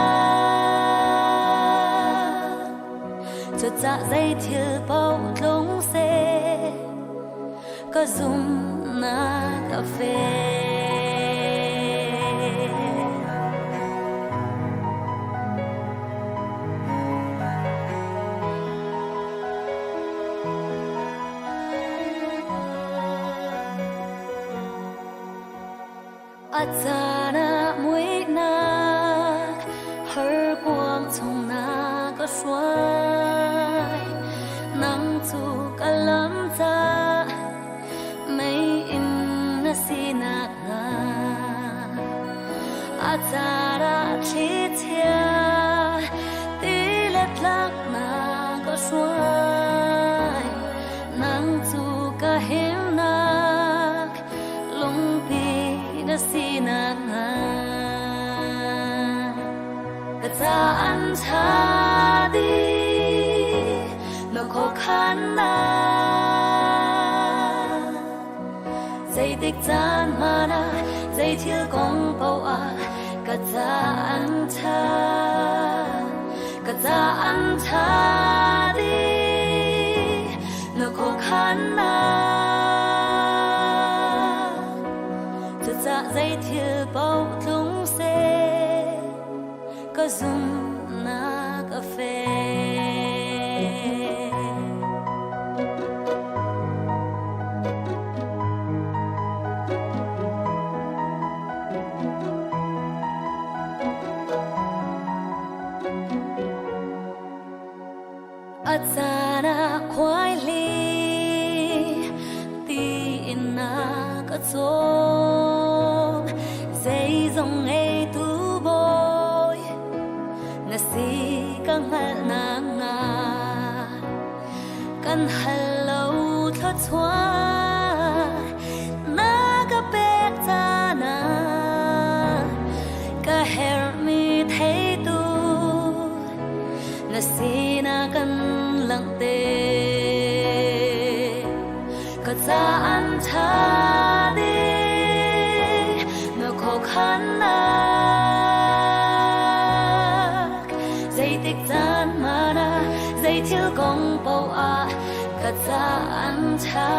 cucah zei thil paoh tlung seh ka zumhnak a fek. A caan ah muihnak harkuang chung na ka hruai nang cu ka lam ca mei in na sinak hna a caan ah thlichia ti le tlak na ka hruai nang cu ka himnak lungpi na sinak hnga ka caan ṭha dih na khuakhannak zeitik caan hmanh ah zei thil kong paoh ah ka caan ṭha ka caan ṭha dih na khuakhannak cucah zei thil paoh tlung seh ka zumhnak a fek. A caan ah khuaihli tiin na ka cawm. Zeizong ngeitu bawi na si ka hngalhnak nga. Kan hal lo thluachuah na ka pek caan ah ka herhmi theitu na sinah kan langhter. Ka caan ṭha ding na khuakhannak zeitik caan hmanh ah zei thil kong paoh ah ka caan ṭha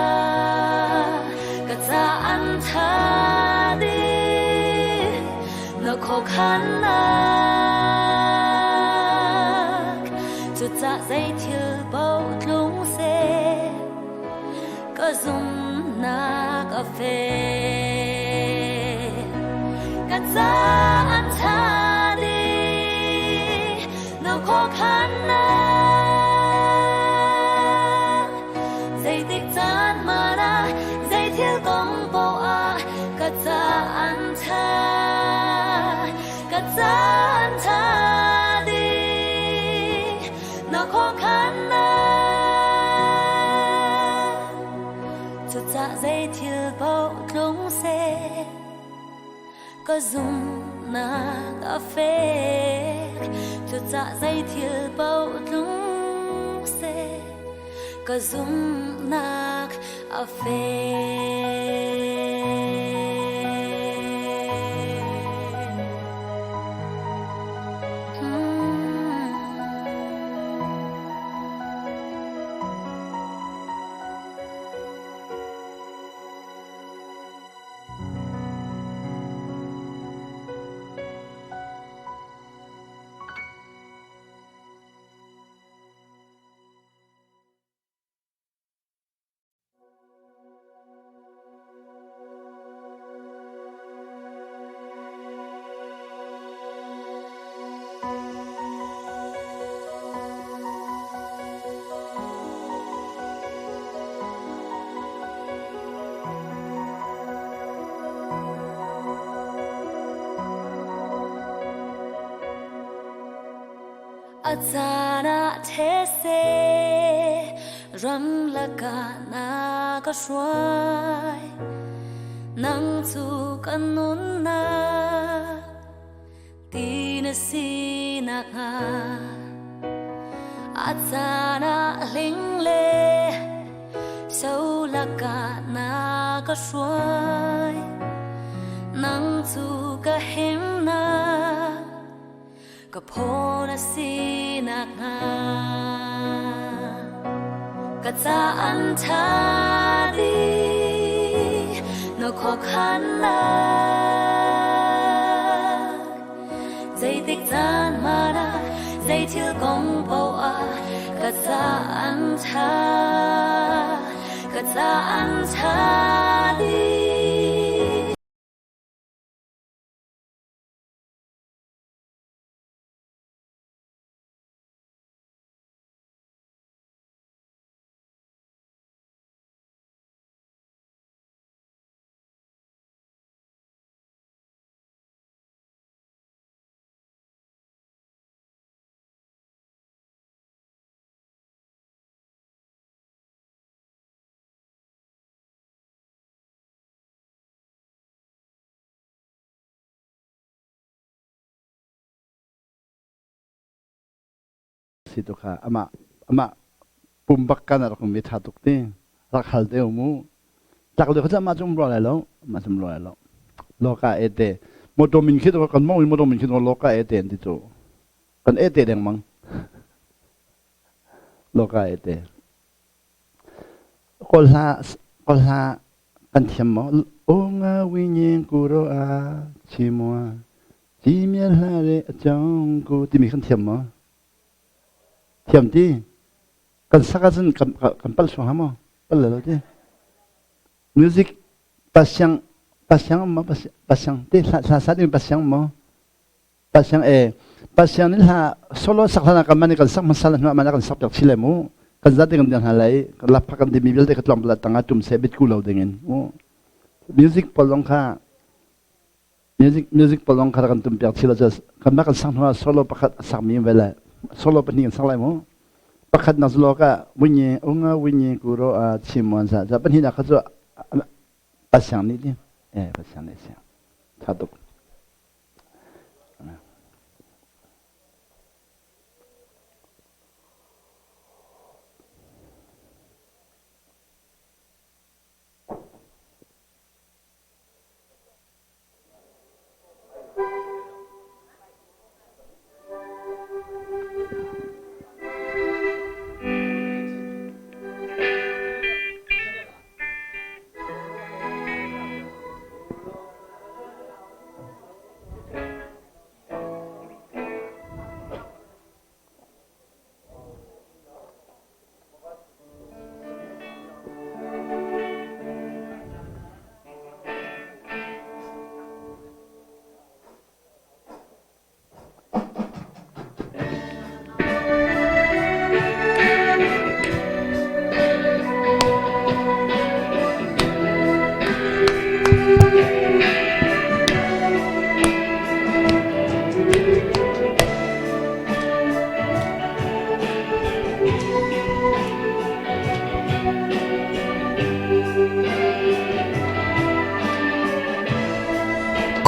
ka caan ṭha ding na khuakhannak cucah zei thil paoh tlung seh ka zumhnak a fek. Ka caan ṭha dih na khuakhannak zeitik caan hmanh ah zei thil kong paoh ah ka caan ṭha ka caan ṭha dih na khuakhannak cucah zei thil paoh tlung seh ka zumhnak a fek cucah zei thil paoh tlung seh ka zumhnak a fek. A caan ah these ram lakah na ka hruai nang cu ka nunnak ti na si nakhnga a caan ah hling le so lakah na ka hruai nang cu ka himnak ka phaw na si nakhnga ka caan ṭha dih na khuakhannak zeitik caan hmanh ah zei thil kong paoh ah ka caan ṭha ka caan ṭha dih. Si tu kha amah amah pumbak kan rak um i tha tuk ti rak hal te mu tak le kha mah cum ro lai lo mah cum ro lai lo loka e te motor min khi to kan mong motor min khi to loka e te ti tu kan e te deng mang loka e te Kawl hla kawl hla kan thiam maw? O nga winyin kuro a chimua chimia hla le a chong ku timi kan thiam maw? Thiam ti? Kan sak ahcun kan kan pal suang maw? Pal lo ti. Music pasiang pasiang maw pasiang te hla hla sa ding pasiang maw? Pasiang e. Pasian in hla solo sak hlan ah kan man kan sak hmasa la hnu ah man kan sak piak chile mu. Kan zat ding kan hna lai lapha kan dimi vialte ka tlawm la tanga tum se bit ku lo ding in. Music pol long kha music music pol long kha kan tum piak chila cha kan ma kan sak hnu ah solo pakhat sak mi ve lai. Solo pahnih kan sak lai mu. Pakhat nak solo ka winye unga winye kuro a chimon sa cha pahnih nak kha chu pasiang ni ti. Eh pasiang ni siang. Tha tuk.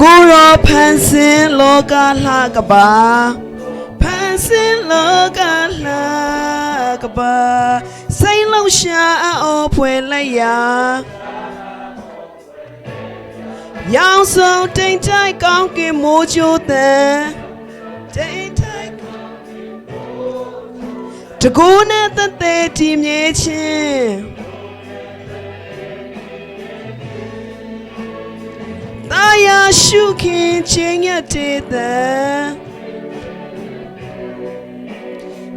ကိုရောဖန်ဆင်းလောကလှကပါဖန်ဆင်းလောကလှကပါစိတ်လုံးရှာအော်ဖွယ်လိုက်ရာရောင်စုံတိမ်တိုက်ကောင်းကင်မိုးချိုးတဲ့တိမ်တိုက်တကူနဲ့သက်သက်တည်မြဲခြင်း တာယာရှုခင်ချင်းရတဲ့တဲ့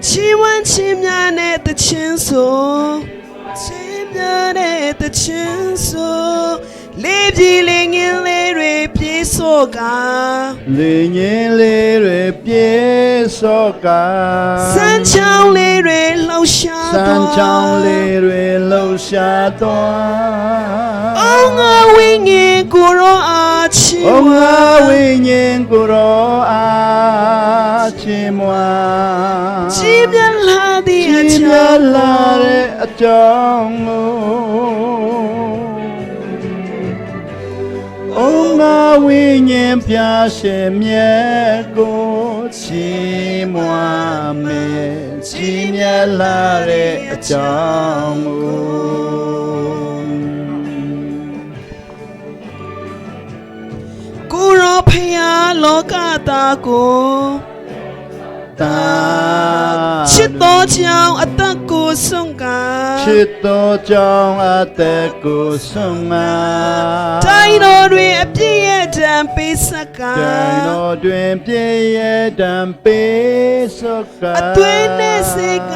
ချီဝမ်းချင်းများနဲ့တချင်းဆိုချင်းများနဲ့တချင်းဆိုလေးပြည်လေးငင်းလေးတွေပြေဆိုက လေငင်းလေးတွေပြေစောက စမ်းချောင်းလေးတွေလှောက်ရှား စ သွား မ်းချောင်းလေးတွေလှုပ်ရှားသွား အောင်ငါဝိငင်ကိုရောအားချီ ။အ ဝ ငါဝိညာဉ်ကိုရောအားချီးမွမ်း ချီးမြတ်လာသည့်အ ချီးမြ ချော တ်လာတဲ့အကြောင်းကိုအငါဝိညာဉ်ပြရှင်မြတ်ကိုချီးမွမ်းမယ်ချီးမြတ်လာတဲ့အကြောင်းကို ကိုရောဖျားလောကသားကို တာ ချစ်တော်ကြောင့်အသက်ကိုစွန့်ကာ ချစ်တော်ကြောင့်အသက်ကိုဆုံးမ တိုင်းတော်တွင်အပြည့်ရဲ့တံပေးဆက်က တိုင်းတော်တွင်ပြည့်ရဲ့တံပေးစက အသွေးနဲ့စေက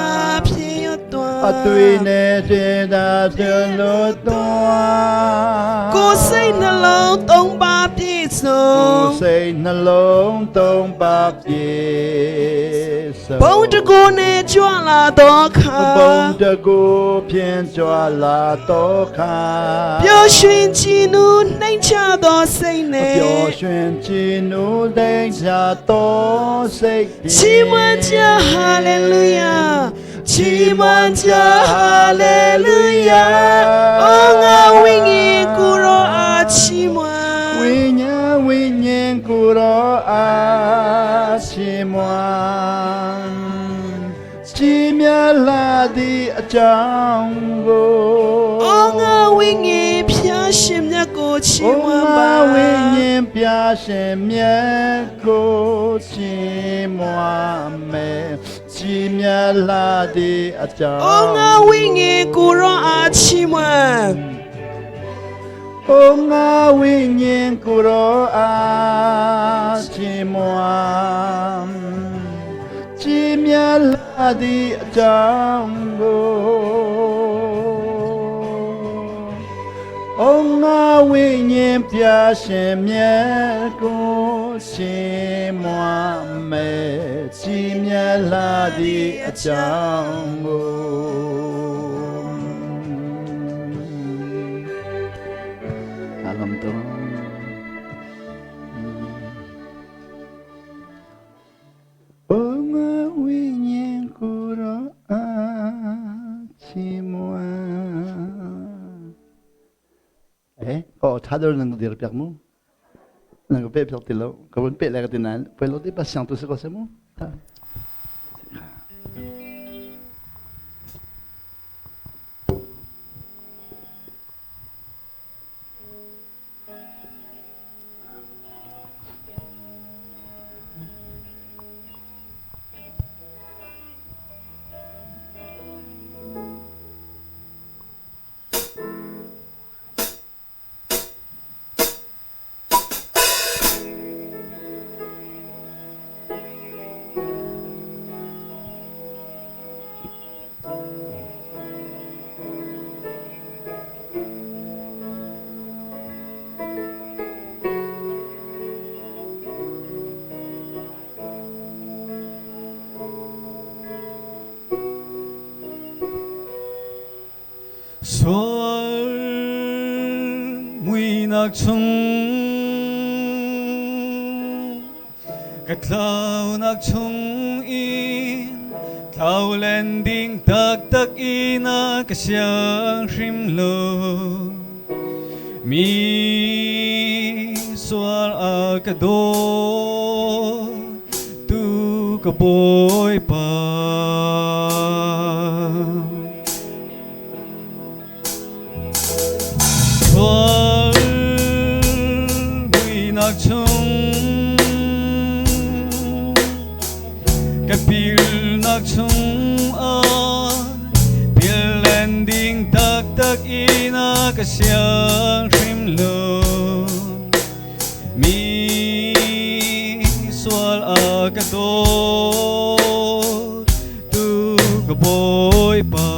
ဖြစ်ရတော် အသွေးနဲ့စေတာပြလို့တော် ကိုယ်စိတ်နှလုံးသုံးပါးပြည့်စုံ ကိုယ်စိတ်နှလုံးသုံးပါးပြည့်စုံ ဘုံတကူနဲ့ကြွလာတော်ခါ ဘုံတကူဖြင့်ကြွလာတော့ခါ ပျော်ရွှင်ကြည်နူးနှိမ့်ချသောစိတ်နဲ့ ပျော်ရွှင်ကြည်နူးသိမ့်ချသောစိတ်ဖြင့် ချီးမွမ်းကြဟာလေလုယာချီးမွမ်းကြဟာလေလုယာအောငါဝိညာဉ်ကိုရောအားချီးမွမ်း ဝိညာဉ်ဝိညာဉ်ကိုယ်တော်အားချီးမွမ်းချီးမြတ်လာသည့်အကြောင်းကို အောငါဝိညာဉ်ဖျားရှင်မြတ်ကိုချီးမွမ်းပါ ဝိညာဉ်ပြရှင်မြတ်ကိုချီးမွမ်းမယ်ချီးမြတ်လာသည့်အကြောင်း အောငါဝိညာဉ်ကိုရောအားချီးမွမ်း အိုငါဝိညာဉ်ကိုယ်တော်အားချီးမွမ်းချီးမြတ်လာသည့်အကြောင်းကိုအိုငါ ဝိညာဉ်ပြရှင်မြတ်ကိုရှင်မွာမဲကြည်မြတ်လာသည့်အကြောင်းကိုအလုံးတော်ဘုံဝိညာဉ်ကိုရောအာချီမွာ Eh, ko thador nang dir piak mu. Nang pe piak ti lo. Ko bun pe la ka tinan. Pe lo ti patient tu se ko se mu. Sual muinak chung ka tlaunak chung in tlau len ding taktak ina ka siang hrim lo mi sual a ka daw tu ka Bawipa. Sual muinak chung ka pilnak chung ah pil len ding taktak ina ka siang hrim lo mi sual a ka daw tu ka Bawipa.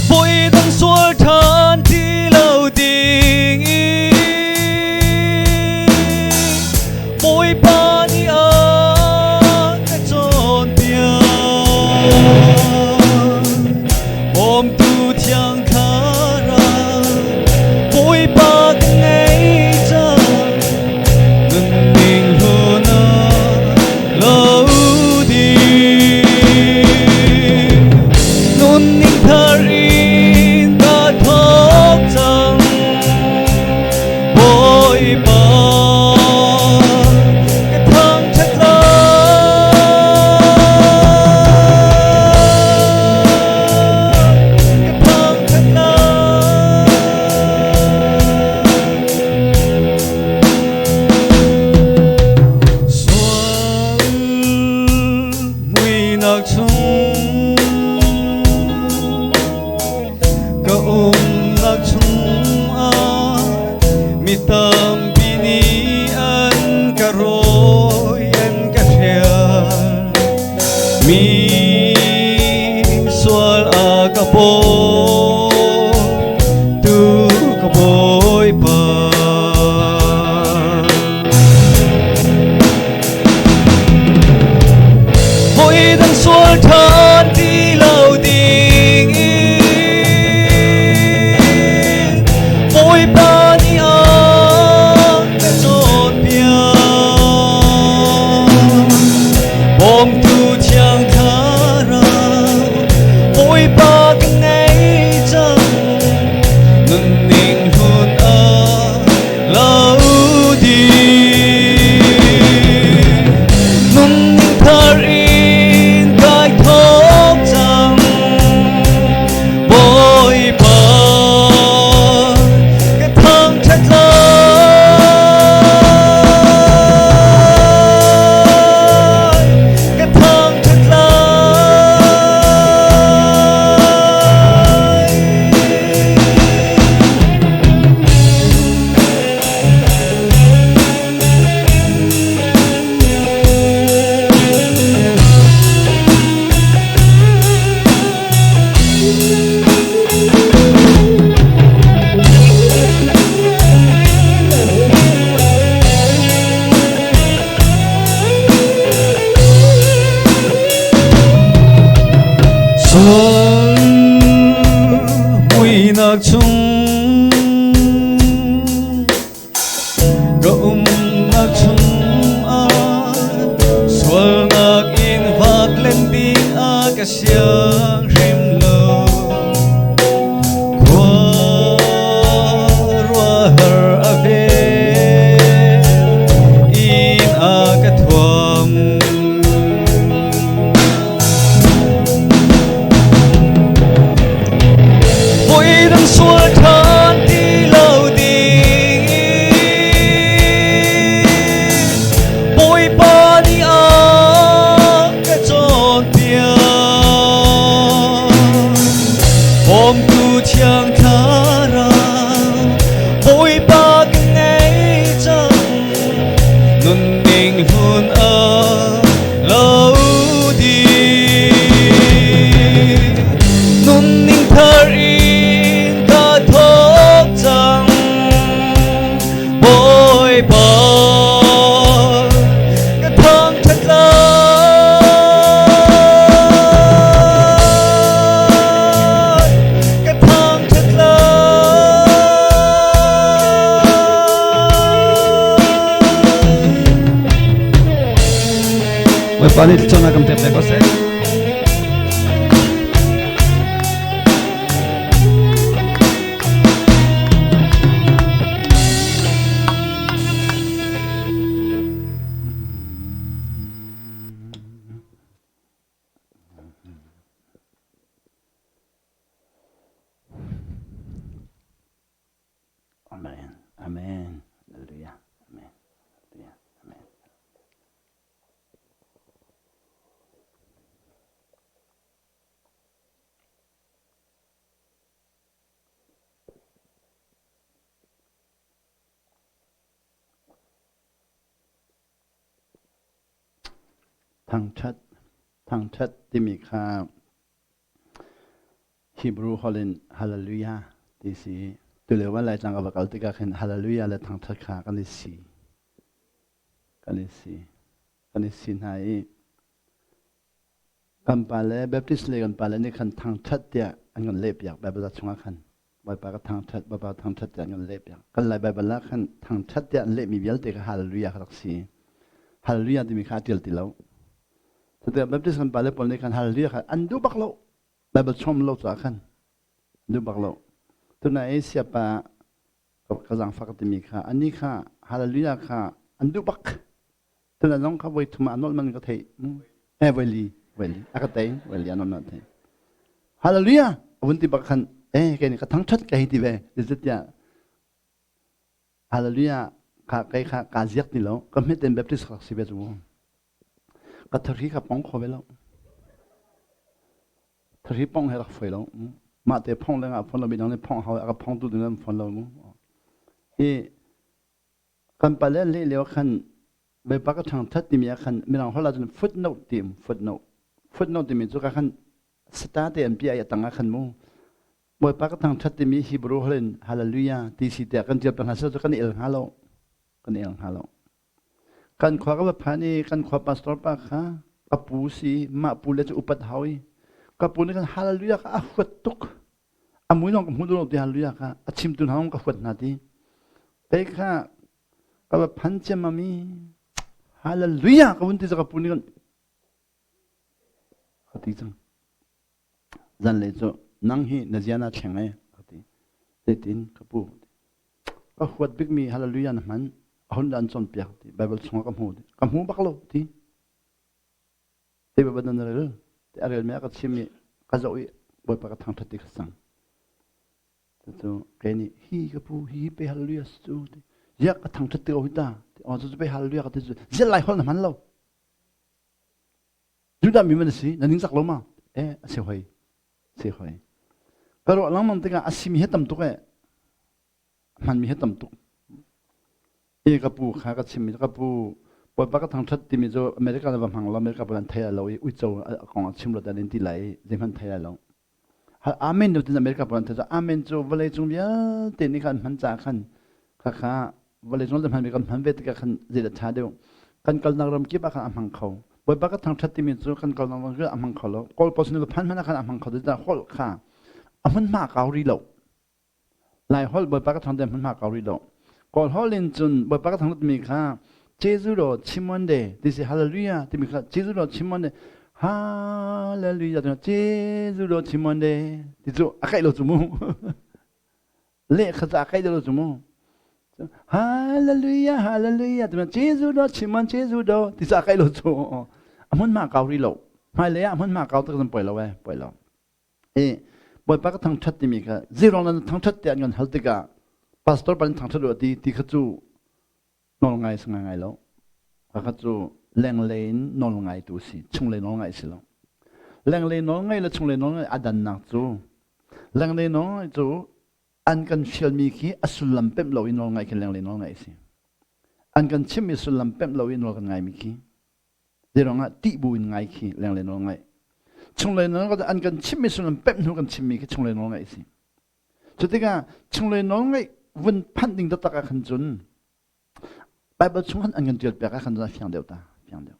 Voi dang sual ṭhan ti lo ding in Bawipa nih a ka cawnpiak. Bawmtu Thiang Thlarau Bawipa ka ngei cang. Nunning hlun ah lo ding. Nunning thar in ka thawk cang. Bawipa ka thangṭhat lai. Ka thangṭhat lai. Sual muinak chung ka umnak chungah mi tampi nih an ka rawi an ka hrial mi sual a ka baw tu ka Bawipa. Voi dang sual ṭhan ti lo ding in Bawipa nih a ka cawnpiak. Bawmtu Thiang Thlarau Bawipa ka ngei. Voidang sual ṭhan ti lo ding Bawipa nih a ka cawnpiak. Bawmtu Thiang Thlarau, Bawipa ka ngei cang. Nunning hlun a lo dih. Nunning thar in ka thawk cang. Bawipa ka thangṭhat lai. Ka thangṭhat lai. Bawipa nih thlacamnak kan pek ve ko seh. Amen. Amen. Hallelujah. Amen. Hallelujah. Amen. Thangṭhat thangṭhat timi kha Hebrew holh in Hallelujah ti si. Tulio ah Laitlang ka va kal tikah khin Hallelujah le thangṭhat kha kan i si. Kan i si. Kan i si hna i Kan pale Baptist le kan pale nih khan thangṭhat tiah an kan lehpiak Baibal chungah khan Bawipa ka thangṭhat Bawipa thangṭhat tiah an kan lehpiak. Kan Lai Baibal ah khan thangṭhat tiah an lehmi vialte kha hallelujah kha rak si. Hallelujah timi kha a ṭial ti lo. Cutikah Baptist kan pale pawl nih khan hallelujah kha an duh bak lo. Baibal chom lo caah khan an duh bak lo. Tuna i siapa ka zaangfak timi kha anih kha hallelujah kha an duh bak. Tuna zong kha voi thum ah nolh man ka theih. Eh voi li, voi li. A ka tei, voi li a nolh man theih. Hallelujah! A vun ti bak khan, eh kei nih ka thangṭhat ka hei ti ve. Zeicahtiah Hallelujah kha kei kha kaa ziak ti lo. Ka hmet in Baptist ka si ve cu mu. Ka thari kha pong kho ve lo. Thari pong he rak foi lo. Mah te phong lengah phon lo midang nih phong hau a ka phong tu ding an phon lo mu. Hi Kan pale leh lio khan Bawipa ka ṭhangṭhat timi ah khan Mirang holh ahcun footnote ti um footnote. Footnote timi cu ka khan sata te an piah i a tang ah khan mu Bawipa ka thangṭhat timi Hebrew holh in hallelujah ti si tiah kan ṭial peng hna seh cu kan i el hnga lo. Kan i el hnga lo. Kan khua ka va phan i kan khua pastor pa kha ka pu si mah pu le cu upat hau i ka pu nih khan hallelujah kha a huat tuk. A mui lawng ka hmu duh lo ti hallelujah kha a chimtu hna ka huat hna ti. Kei kha ka va phan ciammam i hallelujah ka vun ti cu ka pu nih kan ka ti cang. Zanlei cu nang hi na zia naa thleng e ka ti. Zeitin ka pu ka huat bikmi hallelujah na hman a hun an cawnpiak ti Bible chungah ka hmu ti. Ka hmu bak lo ti. Te ba na rel te a rel me a ka chim i ka zoh i Bawipa ka thangṭhat ti ka sang. Cucu kei nih hi ka pu hi pe hallelujah cu ti ziak ka thangṭhat ti ko hi ta ti aw cu pe hallelujah ka ti cu ziat lai holh na hman lo. Judah mi man si na ning zak lo ma? Eh a si hoi si hoi. Ka ruah lengmang tikah a simi he tam tuk eh hmanmi he tam tuk. I ka pu kha ka chimmi ka pu Bawipa ka thangṭhat timi cu America le va hmang lo America pawl an thei lo i uico a kong a chim lo dan in ti lai i zeihmanh thei lai lo. Amen nu tin America pawl an thei cu Amen cu vawlei cung vialte nih khan hman caah khan kha kha vawlei cung hmanmi kan hman ve tikah khan zeidah ṭha deuh kan kalnak ram kip ah khan a hmang kho. Bawipa ka thangṭhat timi cu kan kalnak ram kip ah a hmang kho lo. Kawl pawl sin va phan hmanh ah khan a hmang kho ti holh kha a hmunhma kau rih lo. Laiholh Bawipa ka thangte hmunhma kau rih lo. Kawl holh in cun Bawipa ka thangtmi kha Jesuh ro chimon de ti si hallelujah timi kha Jesuh ro chimon de hallelujah ti Jesuh ro chimon de ti cu a kaih lo cu mu. Le kha a kaih lo cu mu. Hallelujah hallelujah ti Jesuh ro chimon Jesuh do ti cu a kaih lo cu. A hmunhma kau rih lo. Hmailei ah hmunhma kau tak zan poi lo eh poi lo. Bawipa ka thangṭhat timi kha zeiruang nan thangṭhat tiah an kan hal tikah pastor pa in thangṭhat u ti ti kha cu nawl ngai si ngai lo. Kha cu lenglei in nawl ngai tu si, chunglei nawl ngai si lo. Lenglei nawl ngai le chunglei nawl ngai a dannak cu lenglei nawl ngai cu an kan fialmi khi a sullam pemh lo in nawl ngai khi lenglei nawl ngai si. An kan chimmi sullam pemh lo in nawl kan ngaimi khi Zeiruangah tih bu in ngai khi lenglei nawl ngaih. Chunglei nawl an kan chimmi sullam pemh hnu kan chimmi khi chunglei nawl ngaih si. Cu tikah chunglei nawl ngaih vun phanh ding taktak ah khan cun Bible chung khan an kan tial piak ah khan cun a fiang deuh ta, fiang deuh.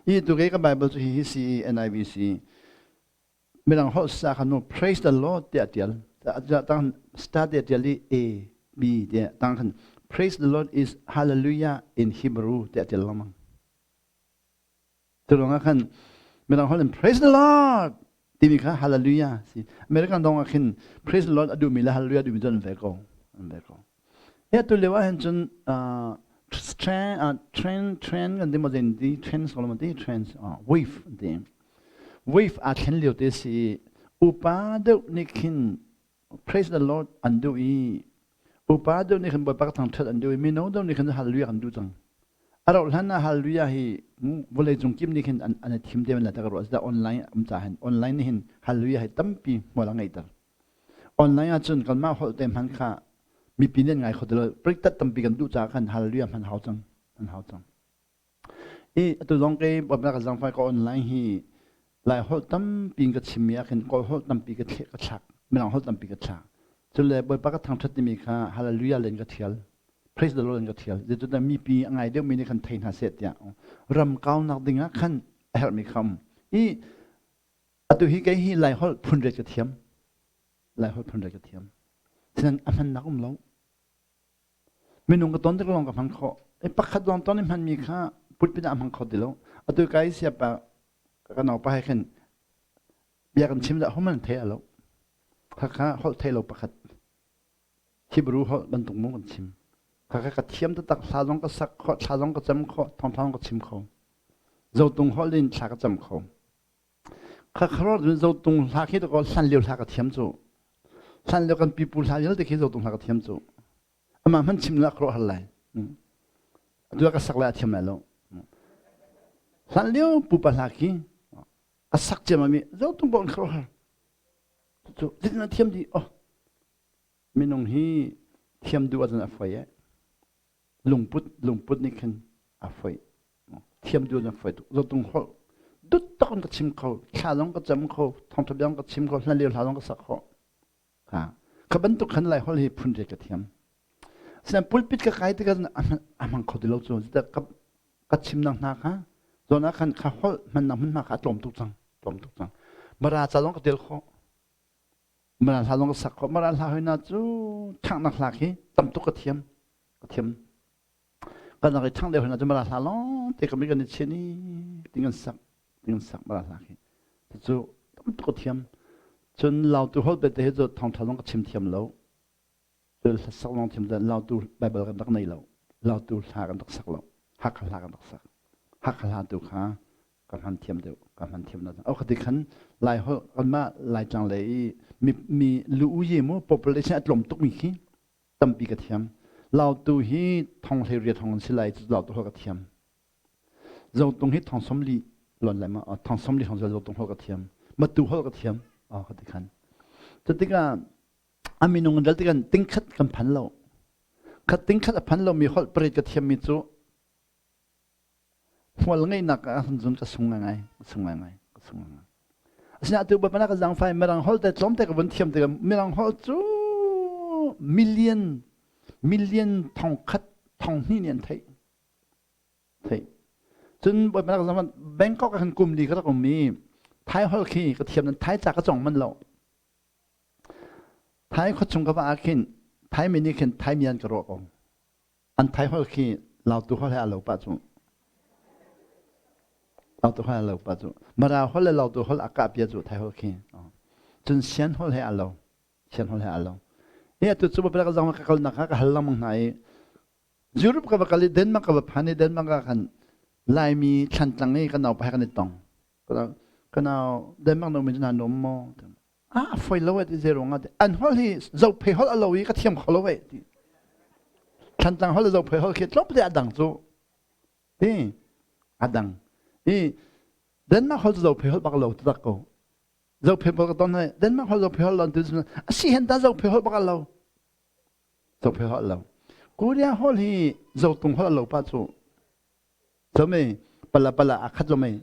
Hi tu ke ka Bible cu hi si NIV si Mirang holh sa khan mu praise the Lord tiah tial. Tang start tiah tial i A B tiah tang khan praise the Lord is hallelujah in Hebrew tiah tial lengmang. Cu ruangah khan mirang holh in praise the Lord timi kha hallelujah si. American dong ah khin praise the Lord a duhmi le hallelujah duhmi cu an ve ko. An ve ko. He tu lio ah hin cun trend trend trend kan ti maw ti trends ko ti trends wave ti wave aa thlen lio te si upa deuh nih khin praise the Lord an duh i upa deuh nih khan Bawipa ka thangṭhat an duh i mino deuh nih khan hallelujah kan duh cang. A rauh hlan ah hallelujah hi vawlei cung kim nih khin an an i thim te la ta ka ruah online um ca hin online nih hin hallelujah hi tampi hmual a ngeihter. Online ahcun kanmah holh te hman kha mipi nih an ngai kho ti lo. Priktat tampi kan duh caah khan hallelujah hman hau cang. An hau cang. I atu zong ke bawmnak ka zangfai ka online hi Lai holh tampi in ka chimmi ah khin Kawl holh tampi ka thlek ka thlak Mirang holh tampi ka thlak. Cule Bawipa ka thangṭhat timi kha hallelujah len ka thial. Praise the Lord in ka thial. Zeicahtiah mipi a ngai deuhmi nih khan thei hna seh tiah ram kaunak ding ah khan a herhmi kha um. I atu hi kei hi Lai holh phun riat ka thiam. Lai holh phun riat ka thiam. Sinan a hmannak um lo. Minung ka ton tik lawng ka hman khawh. E pakhat lawng ton i hmanmi kha putpin ah hmang kho ti lo. Atu kai siapa ka naupa he khin bia kan chim dah human thei a lo. Khakha holh thei lo pakhat. Hebrew holh bantuk mu kan chim. Khakha ka thiam taktak hla zong ka sak khawh, thla zong ka cam khawh, thawngtha zong ka chim kho. Zotung holh in thla ka cam kho. Khakharor cun zotung hla khi to hlan lio hla ka thiam cu. Hlan lio kan pipu hla vialte khi zotung hla ka thiam cu. Amah hmanh chim la kro hal lai. Atu ka sak lai a thiam lai lo. Hlan lio pupa hla khi a sak ciam ami zotung bon khro har. Cu na thiam di oh minung hi thiam duh ahcun a foi eh. Lungput lungput nih khin a foi. Thiam duh na foi tuk. Zotung holh dut tak in ka chim kho, thla zong ka cam kho, thawngtha bia ka chim kho, hlan lio hla zong ka sak kho. Ha. Kha bantuk khan lai holh hi phun re ka thiam. Sian pulpit ka kai tikah a hmang kho ti lo cu. Ka ka chim nak hna kha zawn ah khan kha holh hmannak hmunhma kha a tlawm tuk cang. Tlawm tuk cang. Mara ca zong ka tel kho. Mara hla zong ka sak kho. Mara hla hoi na cu ṭhanghnak hla khi tam tuk ka thiam. Ka thiam. Kan rak i ṭhangh lio hna cu Mara hla lawng te kan kan i chin i ting an sak ting an sak Mara hla khi cu tam tuk ka thiam cun Lautu holh bete hi cu thawngṭha zong ka chim thiam lo cu hla sak zong thiam lo Lautu Bible kan rak nei lo Lautu hla kan rak sak lo Hakha hla kan rak sak Hakha hla tu kha ka hman thiam deuh ka hman thiam lo au khati khan lai holh kanmah Laitlang lei i mi mi lu u ye mu population a tlawm tuk mi khi tampi ka thiam. Lautu hi thong hlei riat hong an si lai cu lautu holh ka thiam. Zotung hi thong somli lon lai ma thong somli hong zotung holh ka thiam. Matu holh ka thiam. Oh ka ti khan. Cu tikah a minung dal tikan tingkhat kan phan lo. Khat tingkhat a phan lo mi holh pariat ka thiam mi cu hmual ngeihnak ah cun ka sung ngai ka sung ngai ka sung ngai asinain atu bapak ka zangfai mirang holh te tlawm te ka vun thiam tikah mirang holh cu million million thong khat thong hnih nih an theih theih cun bapak ka zangfai Bangkok ah khan kum li ka rak um i Thai holh khi ka thiam nan Thai ca ka cong man lo Thai khuachung ka va ah khin Thai mi nih khin Thai mi an ka ruah ko An Thai holh khi Lautu holh he a lo pah cu. Lautu holh a lo pah cu. Mara holh le Lautu holh a kah pia cu Thai holh khi. Cun Sian holh he a lo. Sian holh he a lo. Hi atu cu ka zong ka kalnak kha ka hal lengmang hna i Europe ka va kal i Denmark ka va phan i Denmark ah khan Laimi thlantlang i ka naupa he kan i tong. Ka nau Denmark no mi cu na nuam maw? A foi lo ti zei ruangah an hol hi zophei hol a lo i ka thiam kho lo eh ti. Thlantlang hol le zophei hol khi tlawm te a dang cu. Ti a dang. I Denmark hol cu zophei hol bak lo tak ko. Zophei bak ka ton hai Denmark hol zophei hol lon tu a si hen ta zophei hol bak a lo. Zophei hol lo. Korea hol hi zotung hol a lo pa cu. Zomei pala pala a khat zomei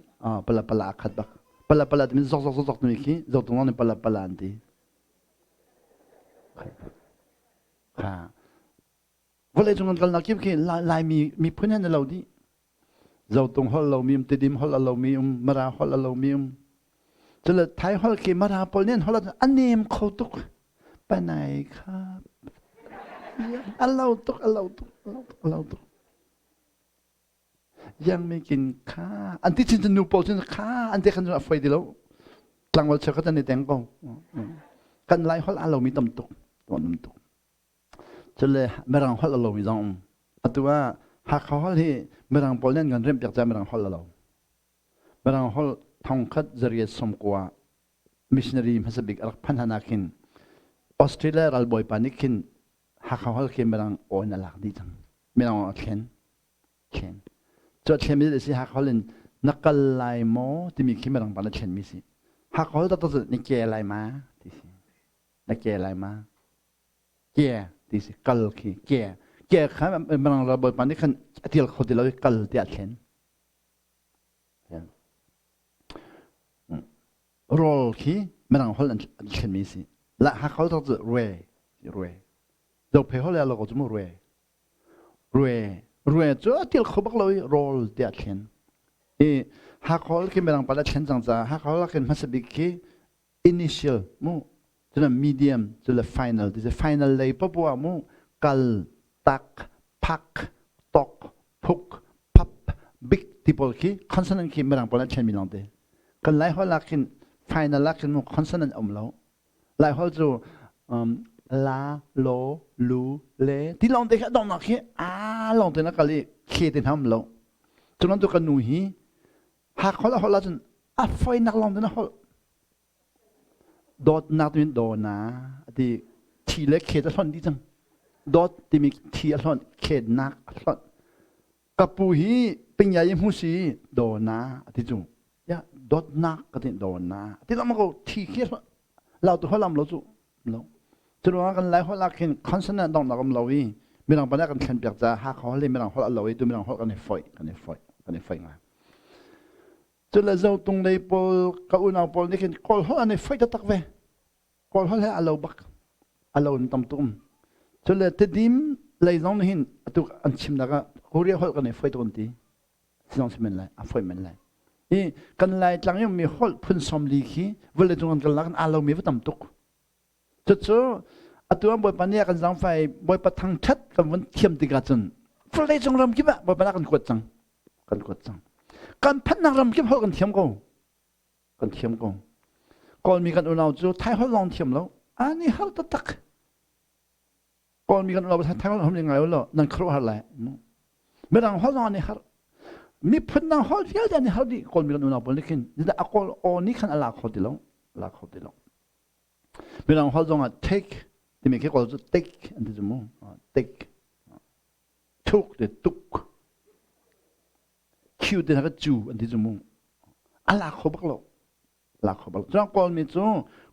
pala pala a khat bak. Pala pala timi zok zok zok zok timi khi zotung lawng nih pala pala an ti. Kha vawlei cung kan kalnak kip khi Laimi miphun he na lo dih. Zotung holh lomi um, Tidim holh a lomi um, Mara holh a lomi um. Cule Thai holh khi Mara pawl nih an holh a nem kho tuk. Panai kha a lo tuk, a lo tuk, a lo tuk, a lo tuk. Yang mi kin kha an ti chin cun nu pawl cun kha an ti khan cun a foi ti lo. Tlangval cheukhat an i teng ko. Kan Lai holh a lomi tam tuk, tam tuk. Cule Mirang holh a lomi zong um. Atu ah Hakha holh hi Mirang pawl nih an kan remhpiak caah Mirang holh a lo. Mirang holh thongkhat zariat sawmkua missionary hmasa bik a rak phanh hlan ah khin Australia ralbawipa nih khin Hakha holh khi Mirang aw in a lak dih cang. Mirang aw a thlen. Thlen. Cu a thlenmi a si Hakha holh in na kal lai maw timi khi Mirang pa nih a thlenmi si. Hakha holh taktak cu na ke lai ma ti si. Na ke lai ma. Ke ti si kal khi ke ke kha mirang ralbawipa nih khan a tial kho ti lo i kal tiah a thlen. Rawl khi mirang holh an thlenmi si. La Hakha holh cu rue rue. Zophei holh ya lo cu mu rue. Rue rue cu a tial kho bak lo i rawl tiah a thlen. I Hakha holh khi mirang pa le thlen cang caah Hakha holh ah khin hmasa bik khi initial mu cun medium cu le final ti final lei papoah mu kal tak phak tok phuk phap big ti pawl khi consonant khi mirang pawl an thlenmi lawng te kan lai holh ah khin final ah khin mu consonant um lo lai holh cu la lo lu le ti lawng te khi a donghnak khi a lawng te na kal i khe te hna um lo cu tu kan nu hi hak holh a holh ahcun a foinak lawng te na holh Dawtnak timi dawna ti thi le khet a hlonh dih cang. Dawt timi thi a hlonh, khetnak a hlonh. Ka pu hi pingyai i hmu si dawna a ti cu. Ya dawtnak ka ti dawna. Ti lama ko thi khi a hlonh. Lau tu holam lo cu. Lo. Cu ruangah kan lai holh ah khin consonant donghnak um lo i mirang pa nih a kan thlen piak caah Hakha holh le mirang holh a lo i tu mirang holh kan i foih, kan i foih, kan i foih ngai. Cule zotung lei pawl ka unau pawl nih khin Kawl holh an i foih taktak ve. Kawl holh he a lo bak. A lo in tam tuk um. Cule Tedim lei zong nih hin atu an chimnak ah Korea holh kan i foih tuk an ti. Si zong si men lai, a foih men lai. I kan Laitlang i ummi holh phun 40 khi vawlei cung kan kal nak aa lomi va tam tuk. Cucu atu ah Bawipa nih a kan zaangfah i Bawipa thangṭhat kan vun thiam tikah cun vawlei cung ram kip ah Bawipa nih a kan kuat cang. Kan kuat cang. Kan phanhnak ram kip holh kan thiam ko. Kan thiam ko. Kawlmi kan unau cu Thai holh lawng thiam lo. Ani har taktak. Kawlmi kan unau Thai holh hom ngai lo nan khuaruahhar lai. Mirang holh zong an i har. Miphun dang holh vialte an i har dih Kawlmi kan unau pawl nih khin. A kawl aw nih khan a la kho ti lo. La kho ti lo. Mirang holh zongah take timi khi kawl cu take an ti cu mu. Take. Thuk te tuk. Q te hna cu an ti cu mu. A lak kho bak lo. Lak kho bak lo. Cun Kawlmi cu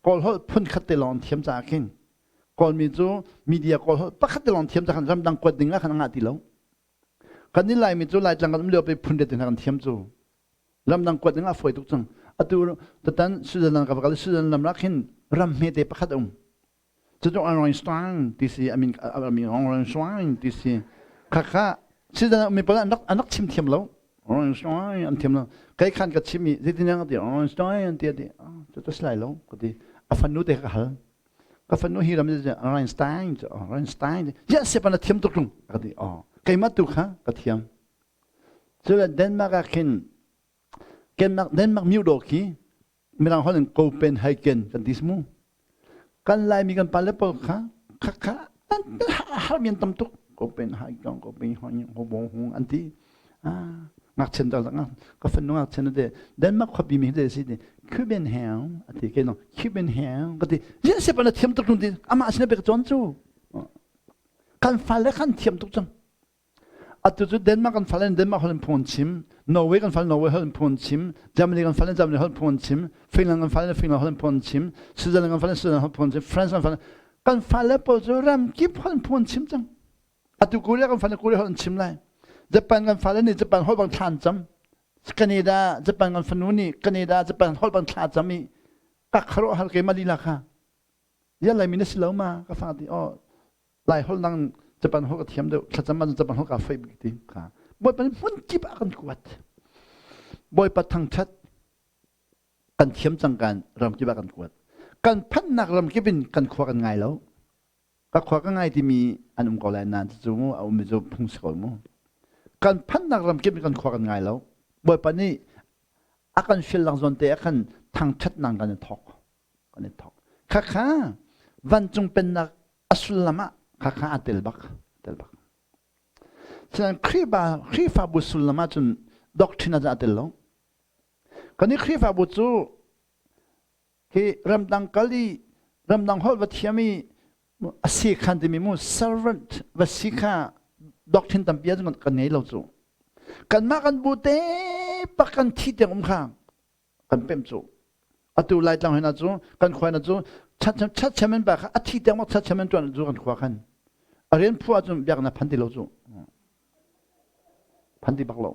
Kawl holh phun khat te lawng an thiam caah khin Kawlmi cu media Kawl holh pakhat te lawng thiam caah khan ramdang kuat ding ah khan a ngah ti lo. Kan nih Laimi cu Laitlang kan um lio pe phun te hna kan thiam cu. Ramdang kuat ding ah fawi tuk cang. Atu tatan Switzerland ka va kal Switzerland lam rak hin ram hmete pakhat um. Cucu Einstein ti si amin amin Einstein ti si. Khakha Switzerland mi pawl an rak an rak chim thiam lo. Einstein an thiam lo. Kai khan ka chim i zeitin ka ti Einstein an ti ati. Cu tu lai lo ka ti. A fanu te ka hal. Ka fanu hi ram Einstein Einstein. Ya se pa na thiam tuk tung ka ti. Oh keimah tu kha ka thiam. Cule Denmark ah khin Denmark Denmark myodaw khi Mirang holh in Copenhagen kan ti mu. Kan Laimi kan pale pawl kha kha kha har mian tam tuk Copenhagen Copenhagen Hobong an ti. Ah. Ngakchian dal ka fanu ngakchian te Denmark khuapi mi te si ti Copenhagen ati ke no Copenhagen ka ti yin se pa na thiam tuk tung ti amah sin bek chon cu kan fale kan thiam tuk cang atu cu Denmark kan fale Denmark holh in phung chim Norway kan fale Norway holh in phung chim Germany kan fale Germany holh phung chim Finland kan fale Finland holh phung chim Switzerland kan fale Switzerland holh phung chim France kan fale kan fale pawl cu ram kip holh phung chim cang atu Korea kan fale Korea holh an chim lai Japan kan fale nih Japan holh bang thlan cam Canada Japan kan fanu nih Canada Japan holh bang thla cam i ka kharo hal ke malila kha ya lai mi na si lo ma ka fa ti oh lai holh nang Japan holh ka thiam deuh thlacam ah Japan holh ka fei bik ti kha Bawipa nih hmun kip ah kan kuat Bawipa thangthat kan thiam cang kan ram kip ah kan kuat kan phannak ram kip in kan khua kan ngai lo ka khua ka ngai timi an um ko lai nain cu mu a ummi cu phung si ko mu kan phannak ram kip in kan khua kan ngai lo Bawipa nih a kan fial lang zawn te ah khan thangthatnak kan i thawk kan i thawk khakha vancung pennak a sullam ah khakha a tel bak tel bak Sinan Khrihfa Khrihfabu sullam ah cun doctrine ah a tel lo kan i Khrihfabu cu hi ramdang kal i ramdang holh va thiam i a si khan timi mu servant va si kha doctrine tampi ah kan ngei lo cu kanmah kan bu te pak kan thi tiang um kha kan pemh cu atu laitlang hna cu kan khua na cu chat chairman pa kha a thi tiang chat chairman tuan cu kan khua khan a rian phu ahcun biaknak phan ti lo cu phan ti bak lo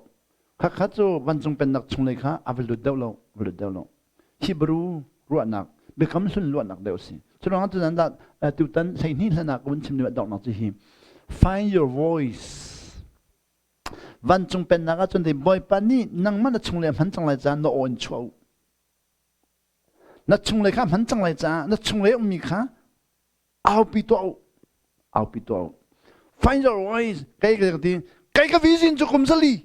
kha kha cu vancung pennak chung lei kha a va lut deuh lo va lut deuh lo Hebrew ruahnak biakam hlun ruahnak deuh si cu tutan dah tutan 12 hlan ah ka vun chim deuh donghnak cu hi find your voice Vancung pennak ah cun Bawipa nih nangmah na chunglei a hman cang lai caah na aw in chuah u. Na chunglei kha a hman cang lai caah na chunglei ummi kha aupi tuah u. Aupi tuah u. Find your voice. Kei ka ti kei ka vision cu kum 4.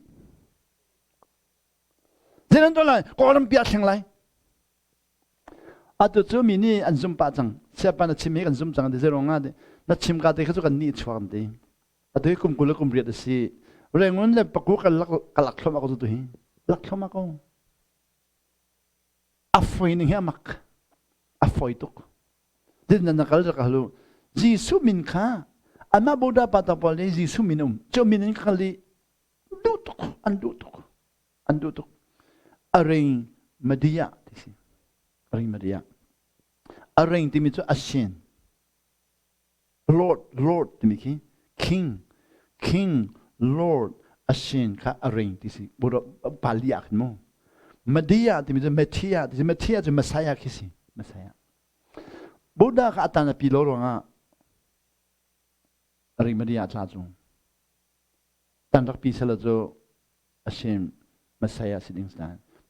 Zeinan tuah lai? Kawlram pi a thleng lai. Atu cu mi nih an zum pah cang. Siapa na chim hi kan zum cang ti zei ruang ah na chim ka te kha cu kan nih chuak an ti. Atu hi kum 20 le kum 8 a si. Rengun le paku ka lak ka lak thluahmah ko tu hi. Lak thluahmah ko. A foi ning hi a mak. A foi tuk. Din na kal rak halu. Jesuh min kha anmah Buddha pa ta pawl nih Jesuh min um. Cu min in ka kal i duh tuk an duh tuk an duh tuk. A ring Madia ti si. A ring Madia. A ring timi cu a sin. Lord, Lord timi khi King, King, Lord a sin kha a ring ti si. Pali ah khin mu. Madia timi cu Matthias ti si. Matthias cu Messiah khi si. Messiah. Buddha kha atan a pi lo ruangah a ring Madia tla cu. Tan rak pi sela cu a sim Messiah si ding si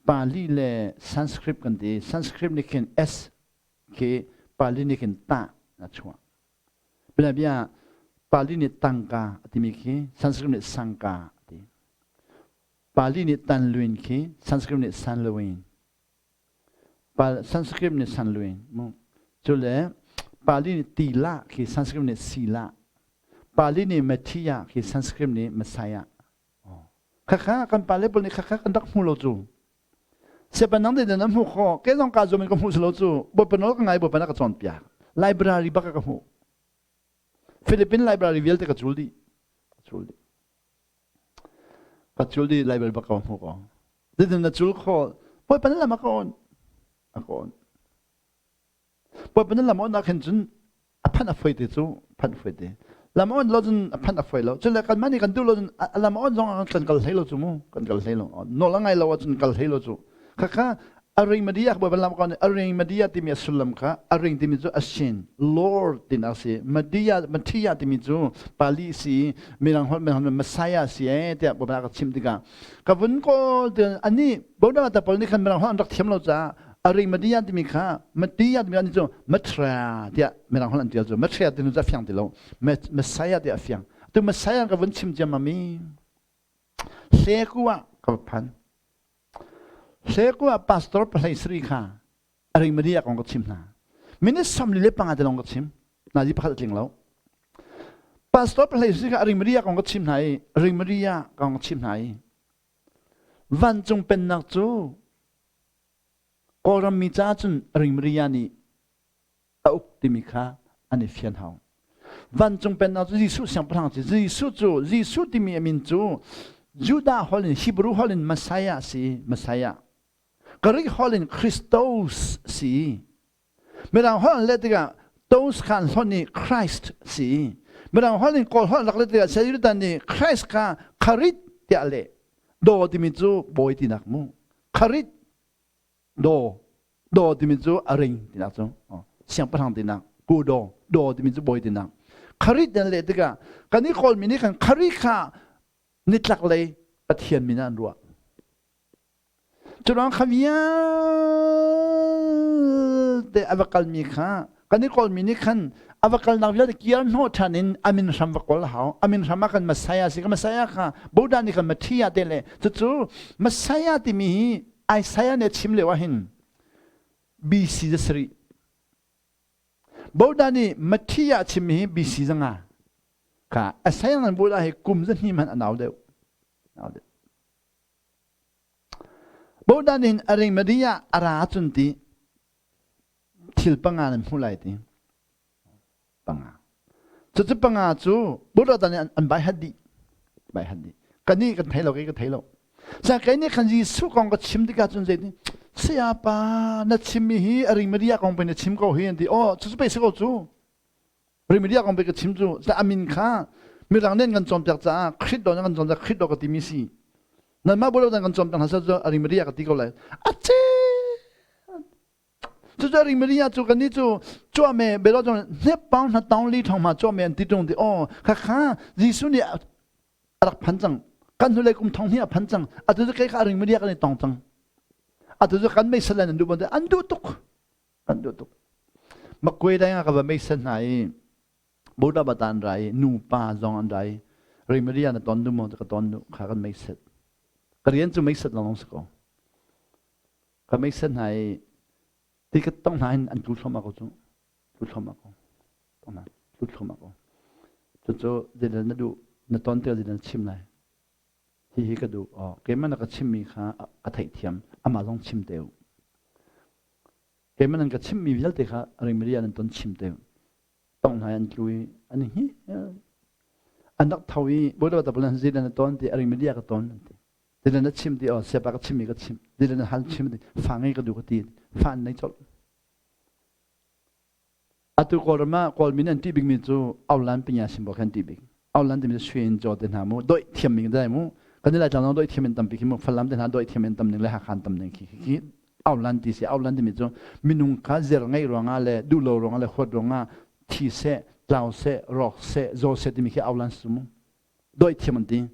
Pali le Sanskrit kan ti. Sanskrit nih khin S khi Pali nih khin ta a chuah. Bianabia Pali nih tangka a timi khi Sanskrit nih sangka a ti. Pali nih tanluin khi Sanskrit nih sanluin. Sanskrit nih sanluin. Cu le Pali nih tila khi Sanskrit nih sila. Pali nih Matthias khi Sanskrit nih Messiah. Khakha kan pale pawl nih khakha kan rak hmu lo cu. Siapa nang te nan hmu kho ke zong ka zum in ka hmu silo cu Bawipa nawl ka ngai Bawipa na ka cawnpiak. Library bak ka hmu. Philippine library vialte ka cul dih. Ka cul dih. Ka cul dih library bak ka hmu ko. Zeitin na cul kho Bawipa na lam a ka on. A ka on. Bawipa na lam on ah khin cun a phanh a foi te cu phanh foi te lam on lo cun a phanh a foi lo cun le kanmah nih kan duh lo cun lam on zong ah kan kal hlei lo cu mu kan kal hlei lo nawl a ngai lo ahcun kal hlei lo cu khakha a ring madia bawipa lam ko a ring madia timi a sullam kha a ring timi cu a sin lord tin a si madia mathia timi cu pali si mirang holh mirang messiah si e tiah bawipa ka chim tikah ka vun kawl ti ani Buddha ta pawl nih khan mirang holh an rak thiam lo caah Arimathea timi kha Matthias timi an cu Mathra tiah mirang holh an tial cu Mathra timi cu a fiang ti lo Messiah tiah a fiang tu Messiah ka vun chim ciam mi Hleku ah ka phan Hleku ah pastor pahlei sri kha Arimathea kong ka chim hna minute 45 te lawng ka chim nazi pakhat a tling lo pastor pahlei sri kha Arimathea kong ka chim hna i Arimathea kong ka chim hna i. Vancung pennak cu Kawlram mi caah cun Ringmaria nih a uk timi kha an i fian hau. Vancung pennak cu Jesuh siangpahrang si. Jesuh cu Jesuh timi a min cu Judah holh in Hebrew holh in Messiah si, Messiah. Greek holh in Christos si. Mirang holh an leh tikah tos kha an hlonh i Christ si. Mirang holh in Kawl holh rak leh tikah Sayutan nih Christ kha Kharit tiah a leh. Do timi cu bawi tinak mu. Kharit do do timi cu a ring tinak cu siangpahrang tinak ku do do timi cu bawi tinak. Kharit an leh tikah kan i Kawlmi nih khan Kharit kha nitlak lei Pathian min ah an ruah. Curuang kha vialte a va kalmi kha kan i kawlmi nih khan a va kalnak vialte kir hnawh ṭhan in a min hram va kawl a hau. A min hram ah khan Messiah si. Ka Messiah kha Buddha nih khan Mathiah te le cucu Messiah timi hi Isaiah nih a chim lio ah hin BC za sarih. Buddha nih Mathiah a chimmi hi BC za nga. Kha Isaiah ngan Buddha hi kum za hnih hmanh a nau deuh. Nau deuh. Bodan in a ringmadi ah a ra cun ti thil panga nan hmuh lai ti. Panga. Cucu panga cu Buddha nih an bai hat dih. Bai hat dih. Kan nih kan thei lo, kei ka thei lo. Sa kei nih khan Jesuh kong ka chim tikah cun zeitin saya pa na chimmi hi a ringmadi ah kong pe na chim ko hi an ti. Oh, cucu pei si ko cu. Rimedia kong ka chim cu a min kha mirang nih an kan cawnpiak caah Khrih do kan cawnpiak Khrih do ka timi si. Nanmah bu lo kan cawnpiak hna seh cu Rimedia ka ti ko lai. A ce Cucu Rimedia cu kan nih cu cuame belo cu hnep pang hna taung li thong ma cuame an ti tung ti oh kha kha Jesuh nih a rak phan cang kan hnulei kum thong hnih a phan cang atu cu kei kha Rimedia kan i tong cang atu cu kan mei sal an duh an duh tuk Kan duh tuk. Makwe dang ah ka va meisen hna i Buddha bata an ra i nu pa zong an ra i Rimaria na ton du maw ka ton du kha kan meiset. Ka rian cu meiset lawng si ko. Ka meiset hna i ti ka tong hna hin an tlu thluahmah ko cu. Tlu thluahmah ko. Tong hna tlu thluahmah ko. Cucu zeidah na duh na ton te zeidah na chim lai. Hihi ka duh. Oh, keimah na ka chimmi kha ka theihthiam. Amah zong chim te u. Keimah nan ka chimmi vialte kha ringmiri nan ton chim te tong hna an tlu i an hi an rak tho i bawi ta bulan zi na ton ti ringmiri ka ton ti ti na chim ti oh siapa ka chimmi ka chim ti na hal chim ti fa ngei ka du ka ti fa an nei colh Atu Kawlram ah Kawlmi nih an ṭih bikmi cu Aulan pinya simbo kha an ṭih bik. Aulan timi cu Sui Caw te hna mu, doih thiammi dai mu. Kan i Laitlang zong doih thiam in tampi khi mu, Falam te hna doih thiam in tam ning le Hakha an tam ning khi khi Aulan ti si. Aulan timi cu minung kha zer ngeih ruangah le duh lo ruangah le huat ruangah thi seh, tlau seh, rawk seh, zaw seh timi khi Aulan si mu. Doih thiam an ti.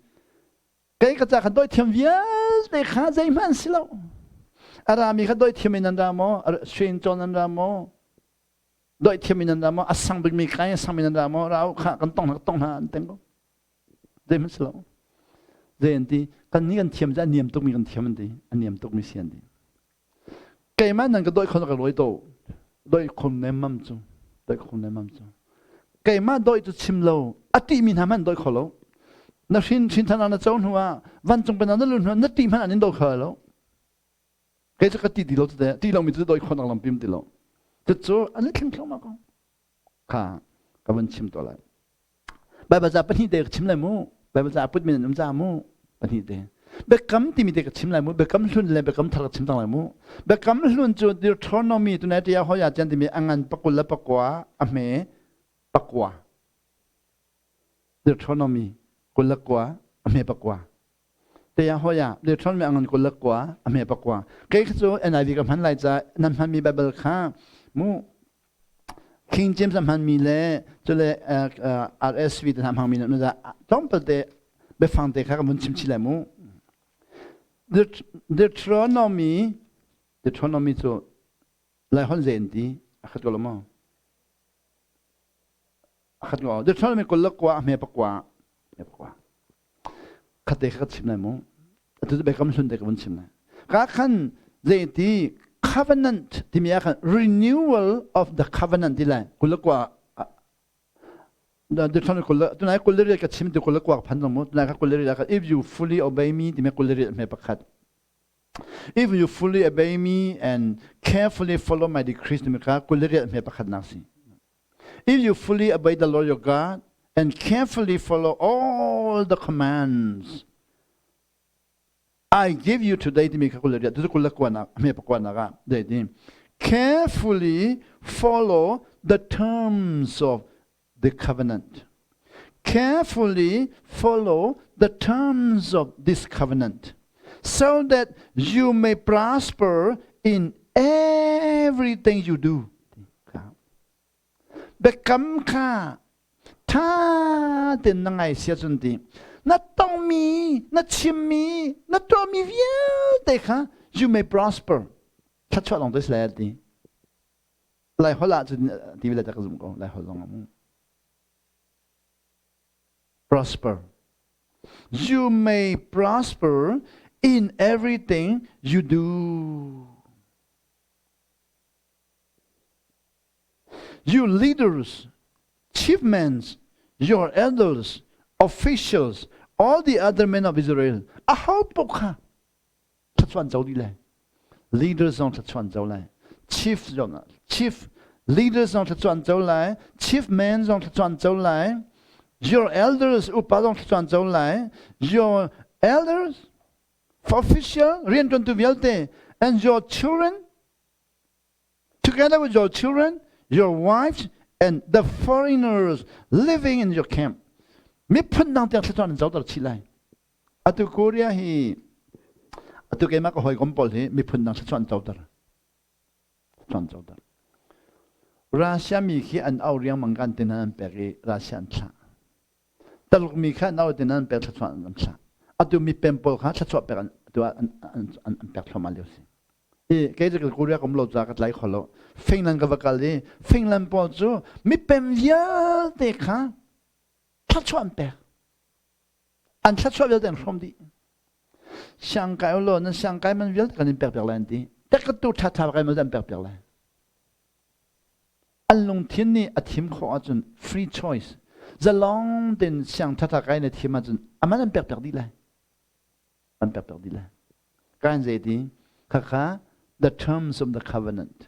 Kei ka ca kha doih thiam vialte kha zeihmanh si lo. A rami kha doih thiam in an ra maw? Sui cawn an ra maw? Doih thiam in an ra maw? A sang bikmi kai a sang in an ra maw? Ra kha kan tong hna tong hna an teng ko. Zeihmanh si lo. Zei an ti? Kan nih kan thiam cu a niam tukmi kan thiam an ti. A niam tukmi si an ti. Keimah nan ka doih khon ka lawi to. Doih khom nemmam cu. Doih khom nemmam cu. Keimah doih cu chim lo. A tihmi hna hmanh doih kho lo. Na hrin hrin than na co hnu ah vancung pen na lu hnu na tih hmanh an in doh kho lo. Kei cu ka ti ti lo te ti lo mi cu doih khon lam pim ti lo. Cucu an i thleng thluahmah ko. Kha ka van chim to lai. Baibal ca pahnih te ka chim lai mu. Baibal ca put min an um ca mu. Pahnih te. Biakam timi te ka chim lai mu. Biakam hlun le biakam thar ka chim cang lai mu. Biakam hlun cu Deuteronomy tu nai tia hoya chan timi angan pakul le pakua a hme pakua. Deuteronomy kul le kua a hme pakua. Te ya hoya Deuteronomy angan kul le kua a hme pakua. Kei kha cu NIV ka hman lai ca nan hmanmi Bible kha mu King James a hmanmi le cule RSV te hna hmangmi nu dah tlawmpal te biafang te kha ka vun chim chih lai mu. Deuteronomy Deuteronomy cu lai hon ze in ti a khat ko lo maw? A khat ko. Deuteronomy kul le kua a hme pakua hme pakua. Khat te kha ka chim lai mu. Atu cu biakam hlun te ka vun chim lai. Ka khan zei ti covenant timi ah khan renewal of the covenant ti lai kul le kua Deuteronomy kul le tunai kul le riat ka chim ti kul le kua ka phan zong mu tunai ka kul le riat if you fully obey me timi kul le riat hme pakhat. If you fully obey me and carefully follow my decrees timi kha 28 hme pakhatnak si. If you fully obey the Lord your God and carefully follow all the commands I give you today timi kha 28 tu 29 hme pakuanak ah dei ti carefully follow the terms of the covenant. Carefully follow the terms of this covenant so that you may prosper in everything you do. Biakam kha ṭha tein na ngai sia cun ti na tongmi na chimmi na tuahmi vialte kha you may prosper thluachuah lawng te si lai ti Lai holh ah cun ti le ka zum ko Lai holh zong ah prosper you may prosper in everything you do You leaders, chiefmen, your elders, officials, all the other men of Israel, aho paoh kha thluachuah co dih lai. Leaders zong thluachuah co lai. Chief zong chief leaders zong thluachuah co lai. Chief men zong thluachuah co lai. Your elders upa zong thluachuah co lai. Your elders, official rianṭuantu vialte and your children together with your children, your wives, and the foreigners living in your camp. Miphun dang tiang thluachuah nan zoter chih lai. Atu Korea hi atu keimah ka hawikom pawl hi miphun dang thluachuah an coter. Thluachuah an coter. Russia mi khi an au riangmang kan tin an pek i Russia an thlah. Taluk mi kha an au tin an pek thluachuah an thlah. Atu mi pem pawl kha thluachuah pek an atu an an pek thluahmah lio si. I kei cu Korea ka um lo caah ka tlai kho lo. Finland ka va kal i Finland pawl cu mipem vialte kha thluachuah an pek. An thluachuah vialte an hrawm dih. Siangkai ulaw nan siangkai man vialte kan in pek piak lai an ti. Tekkatu ṭhaṭha kai man an pek piak lai. An lungthin nih a thim khawh ahcun free choice zalong tein siang ṭhaṭha kai na thim ahcun aman an pek piak dih lai. An pek piak dih lai. Kan zei ti khakha the terms of the covenant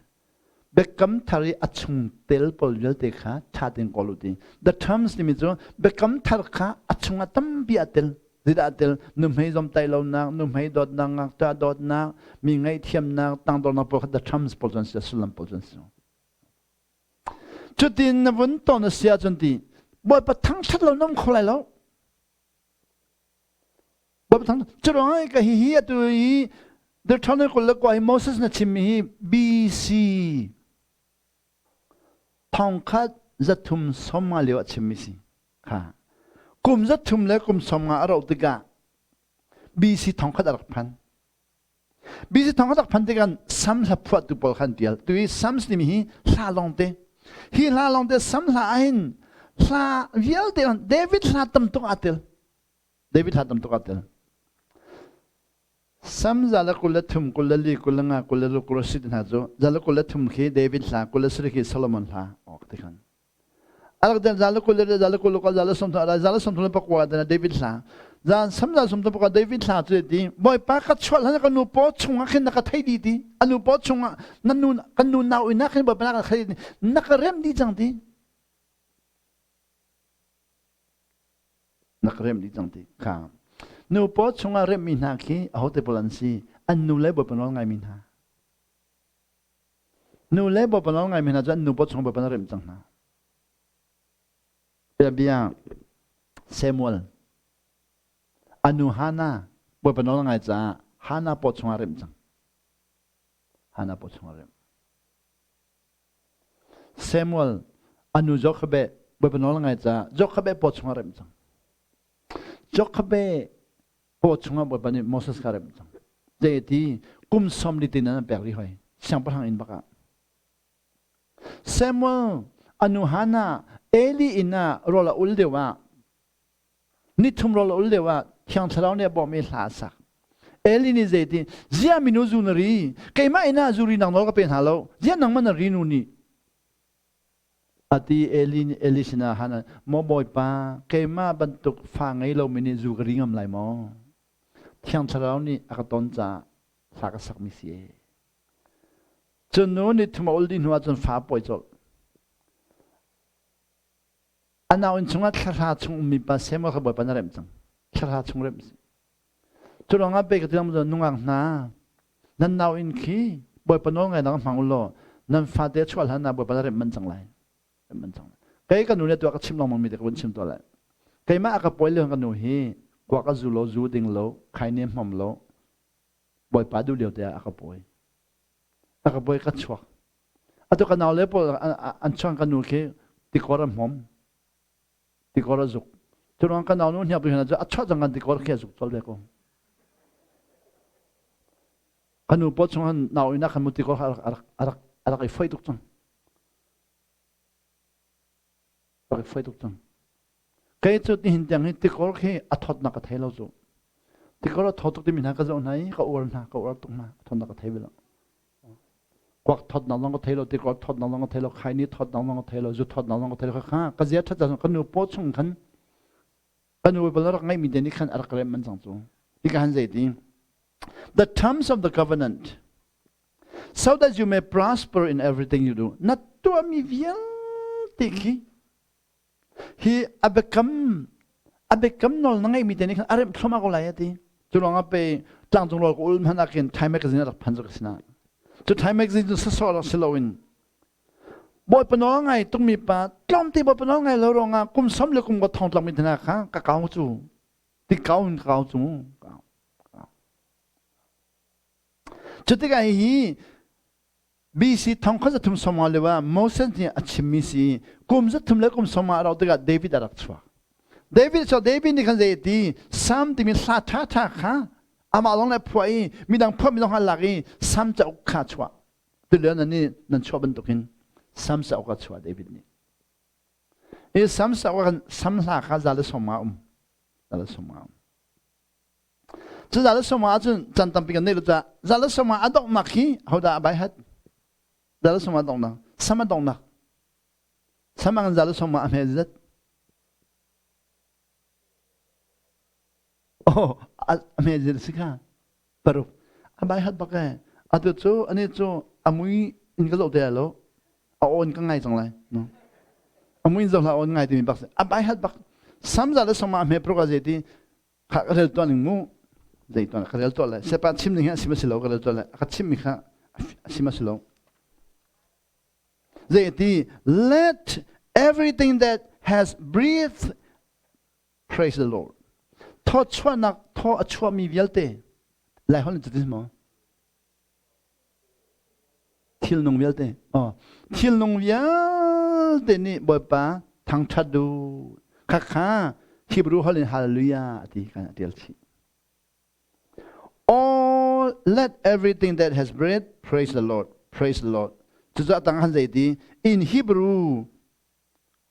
biakam thar i a chung tel pawl vialte kha ṭha tein kawl u ti the terms timi cu biakam thar kha a chungah tampi a tel zeidah a tel nuhmei zomtaih lonak nuhmei dawtnak ngakṭah dawtnak mi ngaihthiamnak tangdornak pawl kha the terms pawl cu an si a sullam pawl cu an si cutin na vun ton a si ahcun ti bawipa thangṭhat lo na um kho lai lo Curuangah ka hihi atu i Deuteronomy 21 hi Moses na chimmi hi BC 1350 lio ah chimmi si. Kha. Kum 300 le kum 50 a rauh tikah BC 1000 a rak phan. BC 1000 a rak phan tikah Sam hla phuahtu pawl khan tial. Tu hi Psalms timi hi hla lawngte. Hi hla lawngte Sam hla ahhin hla vialte David hla tam tuk aa tel. David hla tam tuk aa tel. Sam 123, 24, 25, 26, 27 hna cu 123 khi David hla, 27 khi Solomon hla awk ti khan. Arak den za le kul le za le kul le za le sawm za le 34 den David hla. Zan sam za 34 David hla cu ti Bawipa ka chuah hlan ka nu paw chungah khin na ka thei di ti anu paw chungah na nu kan nu nau ina khin Bawipa na ka thei na ka rem di cang ti na ka remh dih cang ti kha nu paw chungah remhmi hna khi ahote pawl an si an nu le bawipa nawl ngaimi hna nu le bawipa nawl ngaimi hna cu an nu paw chung bawipa na remh cang hna bia bia Samuel anu Hana bawipa nawl ngai caah Hana paw chungah remh cang Hana paw chungah remh Samuel a nu Jochebed Bawipa nawl ngai caah Jochebed paw chungah remh cang. Jochebed paw chungah Bawipa nih Moses kha remh cang. Zei ti kum sawm li tin an pek rih hoi siangpahrang inn bak ah. Samuel a nu Hannah Eli inn ah rawl a ul deuh ah Nithum rawl a ul lio ah Thiang Thlarau nih a bawmh i hla a sak. Eli nih zeiti, ziah minu zu na ri? Keimah inn ah zu ri nak nawl ka pe hna lo. Ziah nangmah na ri nu nih? Ati Eli nih Eli sinah Hannah, maw Bawipa, keimah bantuk fa ngei lomi nih zu ka ri ngam lai maw? Thiang Thlarau nih a ka ton caah. Hla ka sakmi si e. Cun nu ni thum a ul dih hnu ahcun fa pawi colh. A nau inn chungah thlahra chung ummi pa Samuel kha Bawipa na remh cang. Thlahra chung remh si. Cu ruangah pe ka ti lang nungak hna nan nau inn khi Bawipa nawl ngai nak hmang u law nan fate chuah hlan ah Bawipa na remh man cang lai. Remh man cang lai. Kei ka nu le tuah ka chim lengmang mi te ka vun chim tuah lai. Keimah a ka pawi le ka nu hi kuak a zu lo, zu ding lo, khai ne hmom lo, Bawipa duh lio te ah a ka pawi. A ka pawi ka chuak. Atu ka nau le pawl an chuang ka nu khi tikor a hmom. Tikor a zuk. Cu ka nau nu hniak tu hna cu a chuah cang kan tikor khi a zuk col ve ko. Ka nu paw chung han nau ina khan mu tikor a rak a rak a rak i foi tuk cang. Rak i foi tuk cang. Kei cu nihin tiang hi tikor khi a thawtnak ka thei lo cu. Tikor a thawt tuk timi hna ka zoh hna i ka uar hna, ka uar tuk hna. A thawtnak ka thei ve lo. Kuak thawtnak zong ka thei lo, tikor thawtnak zong ka thei lo, khaini thawtnak zong ka thei lo, zu thawtnak zong ka thei lo. Kha ka zia ṭhat ka nu paw chung khan ka nu bal rak ngeihmi te nih khan a rak rem man cang cu. Hika han zei ti? The terms of the covenant so that you may prosper in everything you do. Na tuahmi vialte khi Hi a biakam a biakam nawl na ngeihmi te nih khan a remh thluahmah ko lai a ti. Cu lawngah pe tlangcung rawl ka ul hmanh ah khin Time Magazine a rak phan cu ka sinah. Cu Time Magazine cu sasawh rak si loin Bawipa nawl ngai tukmi pa tlawmte Bawipa nawl ngai lo ruangah kum som le kum ka thong tlakmi hna kha ka kau cu ti kau in ka kau cu. Cu tikah hihi BC thongkhat zathum sawmnga lio ah Moses nih a chimmi si kum zathum le kum sawmnga a rauh tikah David a rak chuak. David cu David nih khan zei a ti Sam timi hla ṭhaṭha kha amah lawng le phuah i midang phuahmi zong kha lak i Sam cauk kha chuah. Tulio nan nih nan chuah bantukin Sam cauk a chuah David nih. I Sam cauk ah khan Sam hla kha za le sawmnga um. Za le sawmnga um. Cu za le sawma ahcun can tampi kan neih lo caah za le sawma a donghnak hi hodah a bai hat? Za le sawma a donghnak, sam a donghnak. Sam ang za le sawma a hme zat. Oh, a hme zat si kha. Paruk. A bai hat bak eh. Atu cu ani cu a mui in ka zoh te lo. A awn ka ngai cang lai. No. A mui in zoh hlah awn ngai timi bak si. A bai hat bak. Sam za le sawma a hme paruk a zei ti kha ka rel tuah ning mu zei tuah ka rel tuah lai sepa chim ning hi a sim a si lo ka rel tuah lai ka chim mi kha a sim a si lo zei ti let everything that has breathed praise the lord thaw chuahnak thaw a chuahmi vialte lai holh in cutin maw Thilnung vialte. Oh, thilnung vialte nih Bawipa thangṭhat du. Khakha Hebrew holh in hallelujah ti kan tial chih. All let everything that has breath praise the Lord. Praise the Lord. Cucaah tang han zei ti in Hebrew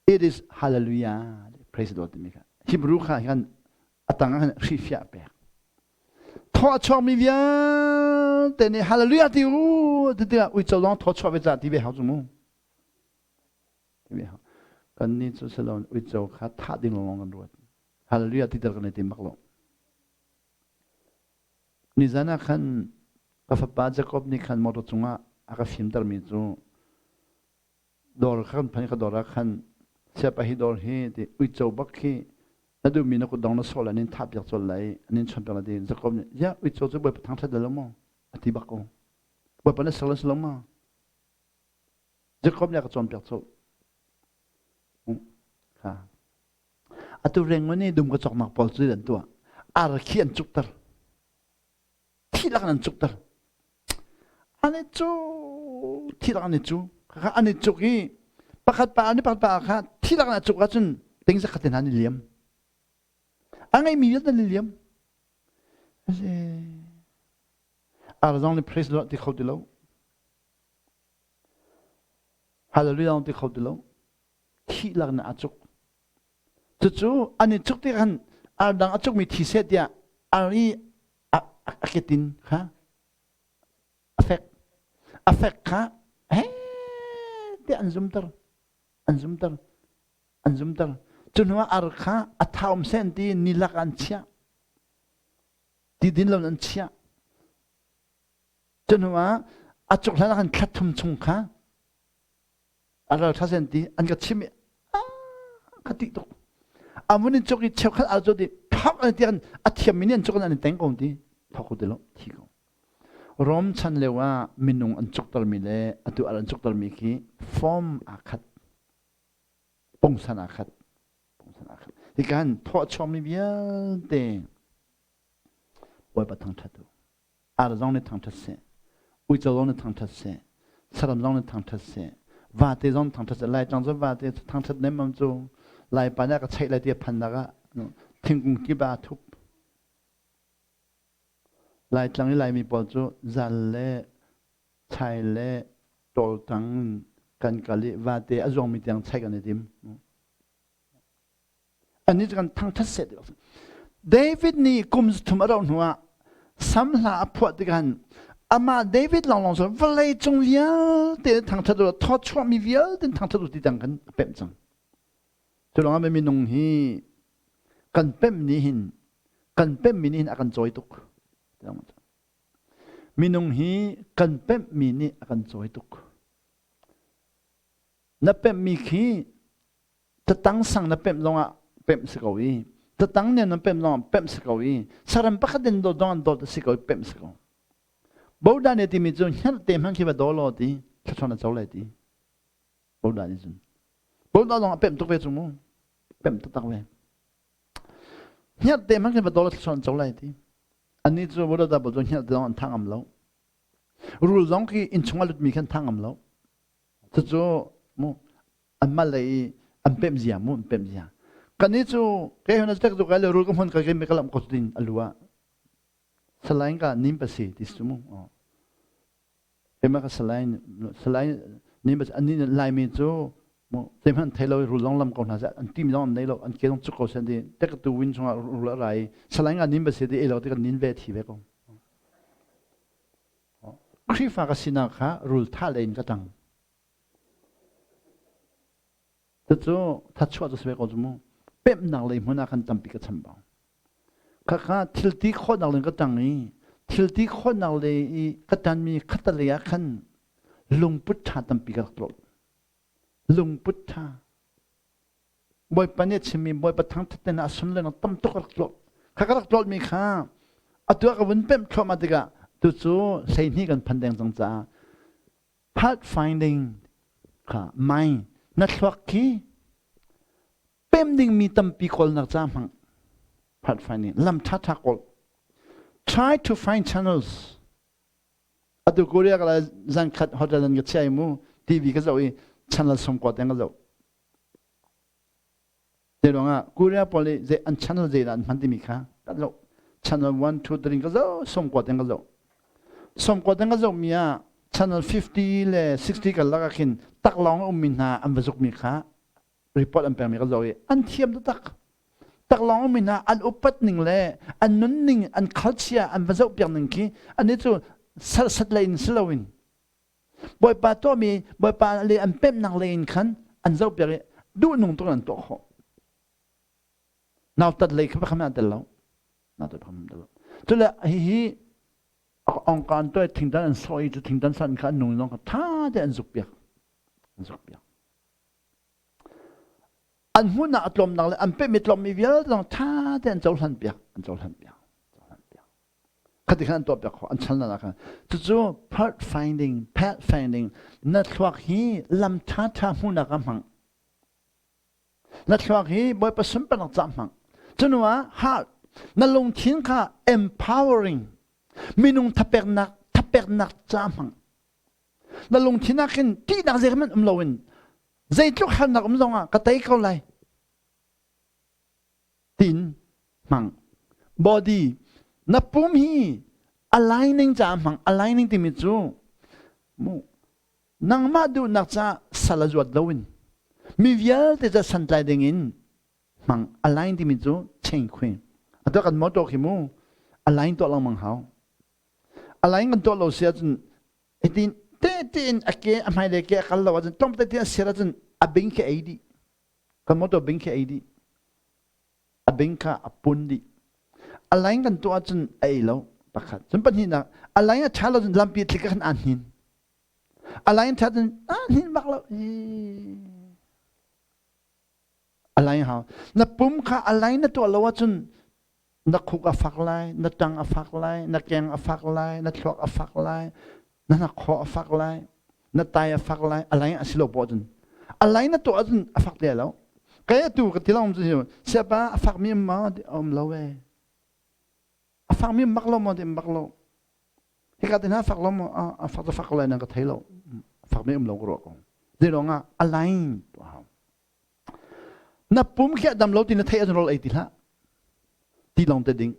it is hallelujah praise the Lord timi kha Hebrew kha khan a tang ah khan hrifiah pek thaw a chuakmi vialte nih hallelujah ti u ti tikah uico zong thaw chuah ve ca ti ve hau cu mu ti ve hau kan nih cu silo uico kha thah ding lawng kan ruat hallelujah ti tel kan i tim bak lo nizan ah khan ka fapa Jacob nih khan motor cungah a ka fimtermi cu dawr kha kan phan ka dawr ah khan siapa hi dawr hi ti uico bak khi na duhmi na kutdong na sawh lai nin thah piak colh lai nin chon piak lai ti Jacob nih ya uico cu bawipa thangṭhat lo maw a ti bak ko bawipa na ser lo si lo ma Jacob nih a ka cawnpiak colh kha atu rengon i dum ka cawknak pawl cu an tuah ar khi an cukter thi lak an cukter an i cu thi lak an i cu kha an i cuk i pakhat pa an i pakhat pa kha thi lak an cuk ahcun ting zakhat in an i liam a ngeimi vialte an i liam ar zong nih praise ti kho ti lo hallelujah ti kho ti lo thi lak in a cuk Cucu an i cuk tik khan ar dang a cukmi thi seh tiah ar i a ketin kha a fek a fek kha he tiah an zumter an zumter an zumter cu hnuah ar kha a thaum seh an ti ni lak an chiah ti din lo an chiah. Cu hnu ah a cuk hlan ah khan thla thum chung kha a ral tha sen ti an ka chim i ka ti tuk. A mun in cuk i cheukhat al cu ti thok an ti a thiam mi nih an cuk an i teng ko ti thok ko ti lo thi ko. Rom chan lio ah minung an cuktermi le atu an cuktermi khi form aa khat. Pungsan aa khat. Pungsan aa khat. Hika han thawhchuakmi vialte Bawipa thangṭhat u. Ar zong nih thangṭhat seh. Uico zong nih thangṭhat seh. Saram zong nih thangṭhat seh. Vate zong thangṭhat seh. Laitlang cu vate thangṭhat nemmam cu Laipa nih a ka cheih lai ti a phannak ah thingkung kip ah aa thup. Laitlang i Laimi pawl cu zal le chai le tawltang in kan kal i vate a zuangmi tiang chaih kan i tim. Annih cu kan thangṭhat seh ti David nih kum thum a rauh hnuah Sam hla a phuah tikah amah David lawnglawng cu vawlei cung vialte thangṭhat u thawchuahmi vialte thangṭhat u ti tiang kan a pemh cang. Cu lawngah minung hi kan pemh nih hin kan pemhmi nih hin a kan cawi tuk. Minung hi kan pemhmi nih a kan cawi tuk. Na pemhmi khi tatang sang na pemh zongah pemh si ko i tatang nen na pemh zongah pemh si ko i saram pakhat in dawt zong an dawt si ko i pemh si ko. Boda nih timi cu hngerh te hmanh khi va daw law ti thluachuah na co lai ti. Boda nih cun Boda zong a pemh tuk ve cu mu pemh taktak ve. Hngerh te hmanh khi va daw law thluachuah na co lai ti. Annih cu Boda da pawl cu hngerh te zong an thang ngam lo. Rul zong khi innchung a lutmi khan thang ngam lo. Cucu mu anmah lei i an pemh zia mu an pemh zia kannih cu kei hon tek tu kai le rul ka hmun ka ke ka lam ko tin a lu ah salain ka nim pa si ti su mu ema ka salain salain nim pa ani lai mi cu mu te hman thei lo rul long lam ko hna an tim long an nei lo an ke long chuk ko sen ti tek tu win chungah rul a rai salain ka nim pa si ti e lo ti kan nin ve thi ve ko Khrihfa ka sinak kha rul tha le in ka tang Cucu thatchuah cu si ve ko cu mu. Pemhnak lei hmun ah khan tampi ka chambau. Khakha thil ti khawhnak lei ka tang i thil ti khawhnak lei i ka tanmi khatalei ah khan lungput ṭha tampi ka rak tlolh. Lungput ṭha. Bawipa nih a chimmi Bawipa thangṭhat in a sunlawinak tam tuk ka rak tlolh. Kha ka rak tlolhmi kha atu ah ka vun pemh thluahmah tikah tucu 12 kan phan deng cang caah pathfinding kha mind na thluak khi pem dingmi tampi kawlnak ca hmang pathfinding lam ṭhaṭha kawl try to find channels atu Korea ka la zan khat hotel an ka chiai mu TV ka zoh i channel som ko teng ka zoh Te ruangah Korea pawl nih zei an channel zeidah an hman timi kha kan zoh. Channel 1, 2, 3 ka zoh, 90 tiang ka zoh. 90 tiang ka zoh mi ah channel 50 le 60 kan lak ah khin taklawng a ummi hna an va zukmi kha report an pekmi ka zoh i an thiam taktak. Taklawng ummi hna an upat ning le an nun ning, an culture an va zoh piak ning khi ani cu salsat lei in si loin Bawipa tuahmi Bawipa le an pemhnak lei in khan an zohpiak i duhnung tuk in an tuah khawh. Nautat lei kha pakhat an tel lo. Nautat pakhat an tel lo. Cule hihi ongkaan tuai thingtan an sawh i cu thingtan san kha an nung zong kha tha te an zukpiak. An zukpiak. An hmunah a tlawmnak le an pehmi tlawmmi vialte zong tha te an cohlan piak. An cohlan piak. Cohlan piak. Khati khan an tuah piak khawh an chan lan ah khan cucu path finding path finding na thluak hi lam ṭha ṭha hmuhnak ah hmang na thluak hi Bawipa sunparnak ca hmang cunu ah heart na lungthin kha empowering minung thapeknak thapeknak ca hmang na lungthin ah khin ṭihnak zeihmanh um loin zeitluk harnak um zongah ka tei ko lai tin hmang. Body na pum hi aligning caah hmang. Aligning timi cu mu nangmah duhnak caah sal a zuat loin mi vialte ca santlai ding in hmang. Align timi cu chain khui. Atu kan motor khi mu align tuah lengmang hau. Align kan tuah lo si ahcun hitin te tein a ke a hmailei ke a kal lo ahcun tlawm te te a sir ahcun a bing khi ei dih. Kan motor bing khi ei dih. A bing kha a pun dih. A line kan tuah ahcun a ei lo. Pakhat. Cun pahnihnak, a line a ṭha lo cun lampi tlik ah khan aa hnin. A line ṭha cun aa hnin bak lo. A line hau. Na pum kha a line na tuah lo ahcun na khuk a fak lai, na ṭang a fak lai, na keng a fak lai, na thluak a fak lai, na hnakhaw a fak lai, na tai a fak lai, a line a si lo poah cun. A line na tuah ahcun a fak te lo. Kei atu ka ti long cu siapa a fak mi ma um lo e. A fak mi mak lo maw ti mak lo. Hika te hna fak lo maw a fak cu fak lai nan ka thei lo. Fak mi um lo ka ruah ko. Zei ruang ah a line tuah hau. Na pum khi a dam lo ti na theih ahcun rawl ei ti hlah. Ti lawng te ding.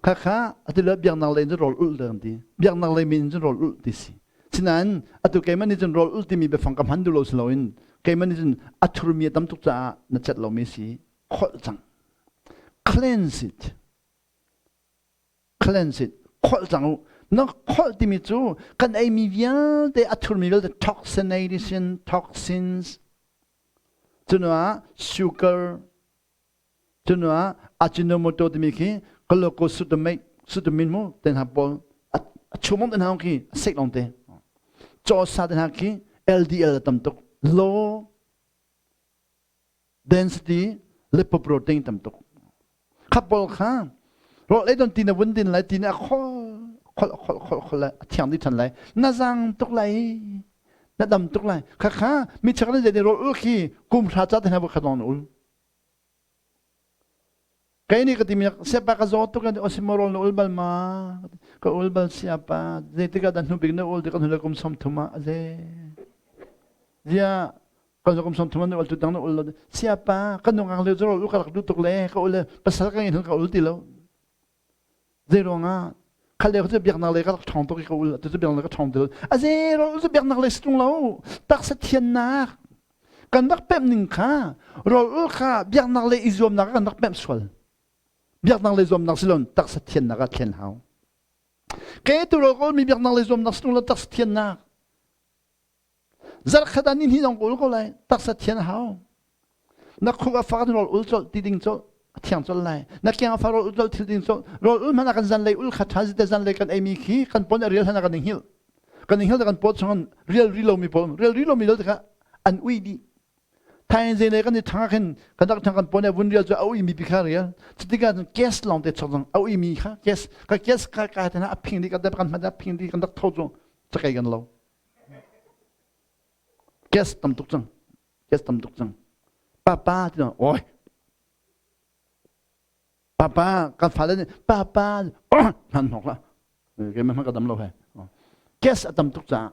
Khakha ati lo biaknak lei in cun rawl ulh kan ti. Biaknak lei min in cun rawl ulh ti si. Sinain atu keimah nih cun rawl ulh timi biafang ka hman duh lo si loin keimah nih cun a thurmi a tam tuk caah na cet lomi si kholh cang. Cleanse it. Cleanse it. Kholh cang u. Na kholh timi cu kan eimi vialte a thurmi vialte toxination, toxins, cunuah sugar, cunuah ajinomoto timi khi glucosutamate, sutamin mu te hna pawl a chumong te hna khi a sek long te. Caw sa te hna khi LDL a tam tuk. Low density lipoprotein tam tuk kha pawl kha rawl ei don ti na vun din lai ti na khol khol khol khol khol lai a thiang dih than lai na zang tuk lai na dam tuk lai kha kha mi chak le zei rawl ul khi kum hra cha te na bu kha dong ul kai ni ka ti mi sepa ka zo tuk an osimo rol na ul bal ma ka ul bal siapa zei tikah dan hnu bik na ul ti kan hnu kum som thuma ze zia Kan kum som thum an ul tu dang na ul lo. Siapa kan nung ang le zoro u ka rak du tuk le ka ul le pasal ka ngin ka ul ti lo. Zei ruangah khal le cu biaknak le ka rak ṭhawng tuk i ka ul tu cu biaknak ka ṭhawng ti lo. A zei ro cu biaknak le situng lo. Taksa thiannak kan rak pemh ning kha rawl ul kha biaknak le i zuamnak kan rak pemh sual. Biaknak le zuamnak silon taksa thiannak ah thlen hau. Ke tu rawl mi biaknak le zuamnak situng lo taksa thiannak Zarhkhat ah ni hnih zong ka ul ko lai. Taksa thian a hau. Na khuk a fak rawl ul colh ti ding colh a thiang colh lai. Na keng a fak rawl ul colh thil ding colh. Rawl ul hmanh ah kan zanlei ul kha ṭha zite zanlei kan eimi khi kan pon a rial hlan ah kan i hngilh. Kan i hngilh kan paw chung rial ri lomi pawl rial ri lomi lo tikah an ui dih. Thaizing le kan i ṭhang ah khin kan rak ṭhang kan pon a vun rial cu a uimi pi kha rial. Cutikah cun gas lawng te chok zong a uimi kha gas ka gas ka ka te a phing dih kan kan hman a phing dih kan rak tho cu cakei kan lo. Gas tam tuk cang. Gas tam tuk cang. Papa ti oi. Papa kan fale nih papa hman hnok la. Keimah hmanh ka dam lo he. Gas a tam tuk caah.